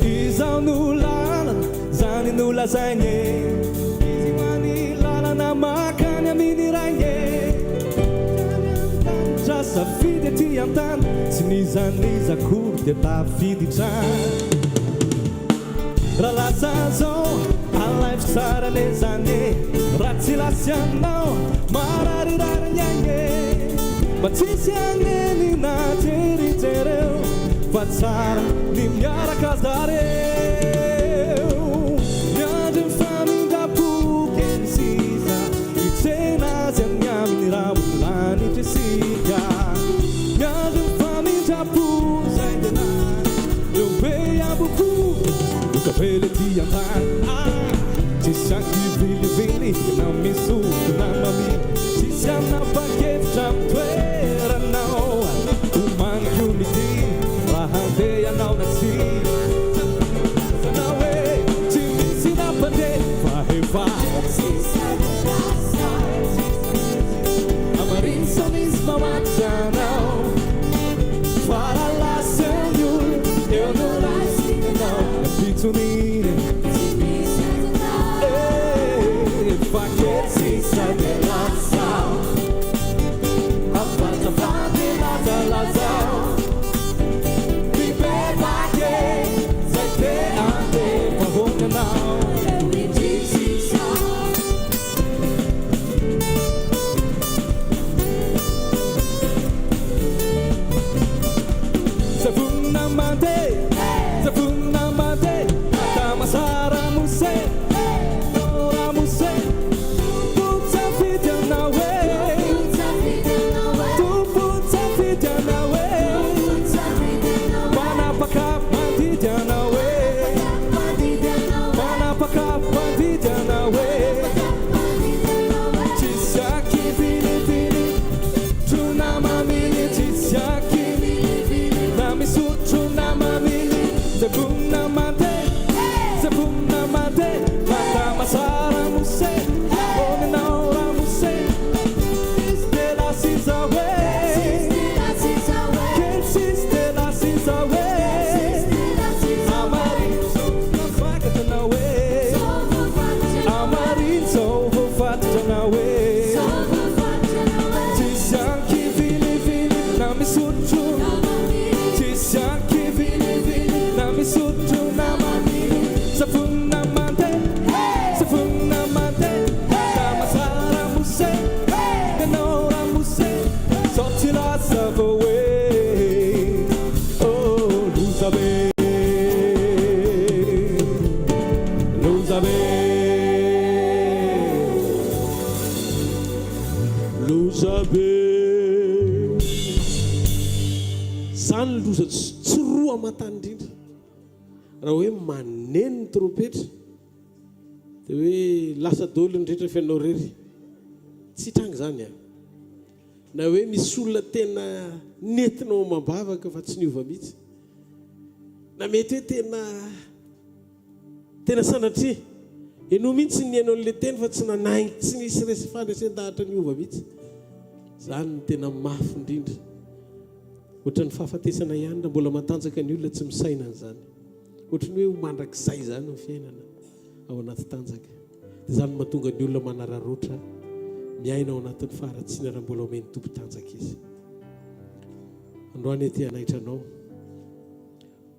Izaho no lalana, zany no lazainy e. Izy ho any lalana makany aminy Rainy e. Any an-danitra safidy aty an-tany, tsy n'iza n'iza akory dia tafiditra. Raha lasa zao, alaivo tsara le zany e. Raha tsy lasa ianao, mararirary ny ainy e. Mba tsisy hanenina jery jereo fa tsara ny miaraka zareo. Miandry ny famindram-po kely sisa hitsena azy any amin'ny rahon'ny lanitra isika. Miandry ny famindram-po zay dia lany eo be ambo-po no tavela ety an-tany. Ah! Tsisy ankivilivily na misotro na mamily, tsisy hanapa-kevitra amin'ny toeranao. Omaniko ny dia raha handeha ianao na tsia. Tsy hoe tsy misy nampandeha fa efa Hamarino sao misy mamatotra anao Fa raha lasa eo ny olona eo no raisiny anao Ny ampitson'iny Eh, efa kely sisa dia lasa Hafatafata lazalazao Mibebaka e, zay te handeha fa ahoana ianao Zay vonona mandeha, zay vonona mandeha Madama ramose, oh ramose Tompon-tsafidy anao e Tompon-tsafidy anao e Manapaka mandidy anao e Manapaka mandidy anao e Tsisy ankivilivily Trona mamily tsisy ankivilivily Na misotro na mamily Zay vonona mandeha Zay vonona mandeha Madama ramose Ahoana ianao ramose Izy de lasa izao e Kely sisa de lasa izao e Hamarino sao voafatotra anao e Hamarino sao voafatotra anao e Tsisy ankivilivily na misotro Tsisy ankivilivily na misotro na mamily Zay vonona mandeha Zay vonona mandeha Madama ramose Ianao ramose Sao tsy lasa vao hoe Oh loza be Loza be Loza be Zany loza tsy roa aman-tany indrindra Raha hoe maneno ny trompetra Dia hoe lasa daholo ny rehetra fa ianao irery. Tsy hitranga izany an! Na hoe misy olona tena nentinao amam-bavaka fa tsy niova mihitsy. Na mety hoe tena tena sanatria ianao mihitsy no nihaino an'ilay teny fa tsy nanainga, tsy nisy resy fandresen-dahatra niova mihitsy. Izany no tena mafy indrindra. Ohatran'ny fahafatesana ihany raha mbola matanjaka ny olona tsy misaina an'izany. Ohatran'ny hoe ho mandrakizay izany ny fiainana ao anaty tanjaka. Dia izany no mahatonga ny olona manararaotra miaina ao anatin'ny faharatsiana raha mbola omen'ny Tompo tanjaka izy. Androany aty hanaitra anao.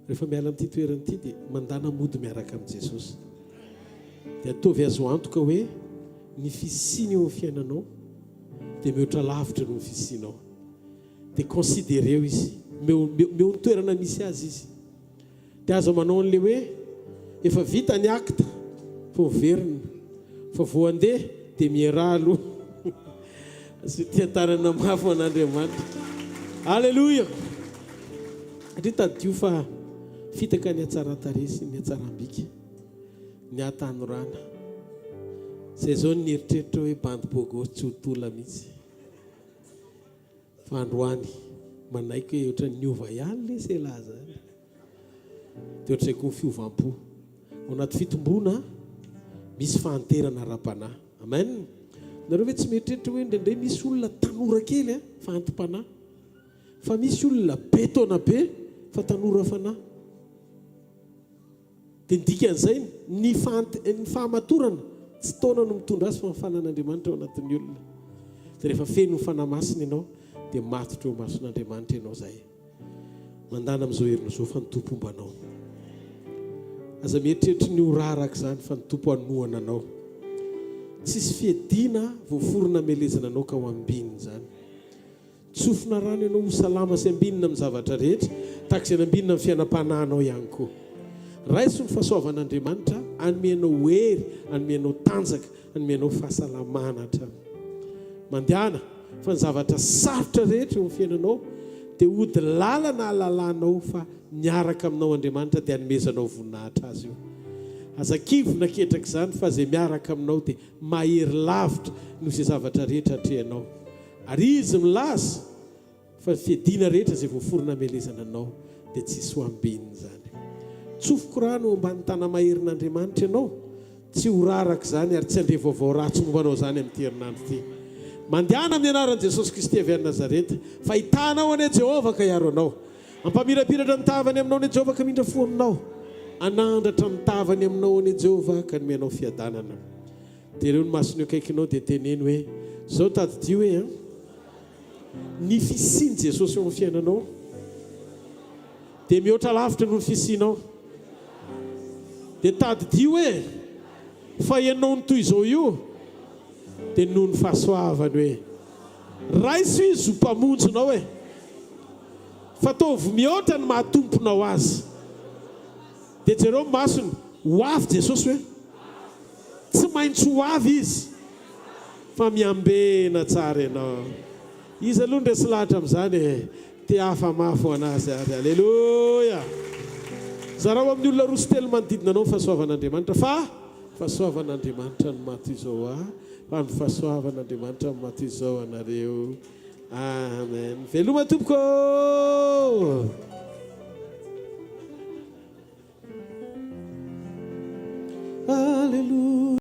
Rehefa miala amin'ity toerana ity dia mandàna mody miaraka amin'i Jesosy. Dia ataovy azo antoka hoe ny fisiany eo amin'ny fiainanao dia mihoatra lavitra noho ny fisianao. Dia considereo izy. Omeo omeo ny toerana misy azy izy. Dia aza manao an'ilay hoe efa vita ny acte vao miverina fa vao handeha dia mieraha aloha. Asio tia-tanana mafy ho an'Andriamanitra. Aleloia! Satria tadidio fa fitaka ny hatsaran-tarehy sy ny hatsaram-bika, ny hatanorana. Izay izao ny nieritreritra hoe bandy beau gosse tsy ho tola mihitsy. Fa androany manaiky hoe ohatran'ny niova ihany lesy elah zany. Dia ohatr'izay koa ny fiovam-po. Ao anaty fitomboana misy fahanterana ara-panahy. Amen. Nareo ve tsy mieritreritra hoe indraindray misy olona tanora kely fa anti-panahy? Fa misy olona be taona be fa tanora fanahy. Dia ny dikan'izay, ny ny fahamatorana, tsy taona no mitondra azy fa ny fanan'Andriamanitra ao anatin'ny olona. Dia rehefa feno ny Fanahy Masina ianao, dia matotra eo imason'Andriamanitra ianao izay. Mandàna amin'izao herinao izao fa ny Tompo homba anao. Aza mieritreritra ny ho raraka izany fa ny Tompo hanohana anao. Tsisy fiadiana voaforona hamelezana anao ka ho ambinina izany. Tsofina rano ianao ho salama sy ambinina amin'ny zavatra rehetra, tahaka izay nambinina ny fiainam-panahinao ihany koa. Raiso ny fahasoavan'Andriamanitra hanome anao hery, hanome anao tanjaka, hanome anao fahasalamana hatrany. Mandehana, fa ny zavatra sarotra rehetra eo amin'ny fiainanao dia hody lalana hahalalanao fa miaraka aminao Andriamanitra dia hanomezanao voninahitra Azy io. Aza kivy na ketraka izany fa izay miaraka aminao dia mahery lavitra noho izay zavatra rehetra atrehanao. Ary izy milaza fa ny fiadiana rehetra izay voaforona hamelezana anao dia tsy hisy ho ambininy izany. Tsofiko rano eo ambany tana-maherin'Andriamanitra ianao, tsy ho raraka izany ary tsy handre vaovao ratsy momba anao izany amin'ity herinandro ity. Mandehana amin'ny anaran'i Jesosy Kristy avy any Nazareta, fa hitaha anao anie Jehovah ka hiaro anao. Hampamirapiratra ny tavany aminao anie Jehovah ka hamindra fo aminao. Hanandratra ny tavany aminao anie Jehovah ka hanome anao fiadanana. Jereo ny masony eo akaikinao dia teneno hoe, Izao tadidio hoe an! Ny fisian'i Jesosy eo amin'ny fiainanao dia mihoatra lavitra noho ny fisianao. Dia tadidio hoe fa ianao no toy izao io dia noho ny fahasoavany hoe raiso Izy ho Mpamonjinao e! Fa ataovy mihoatra ny maha Tomponao Azy. Dia jereo ny masony, ho avy Jesosy hoe? Tsy maintsy ho avy Izy fa miambena tsara ianao. Iza aloha no resy lahatra amin'izany e? Te hafa mafy ho an'Azy ary. Aleloia! Zarao amin'ny olona roa sy telo manodidina anao ny fahasoavan'Andriamanitra fa fahasoavan'Andriamanitra no maha toy izao ahy, fa ny fahasoavan'Andriamanitra no maha toy izao anareo. Amen. Veloma tompoko ô!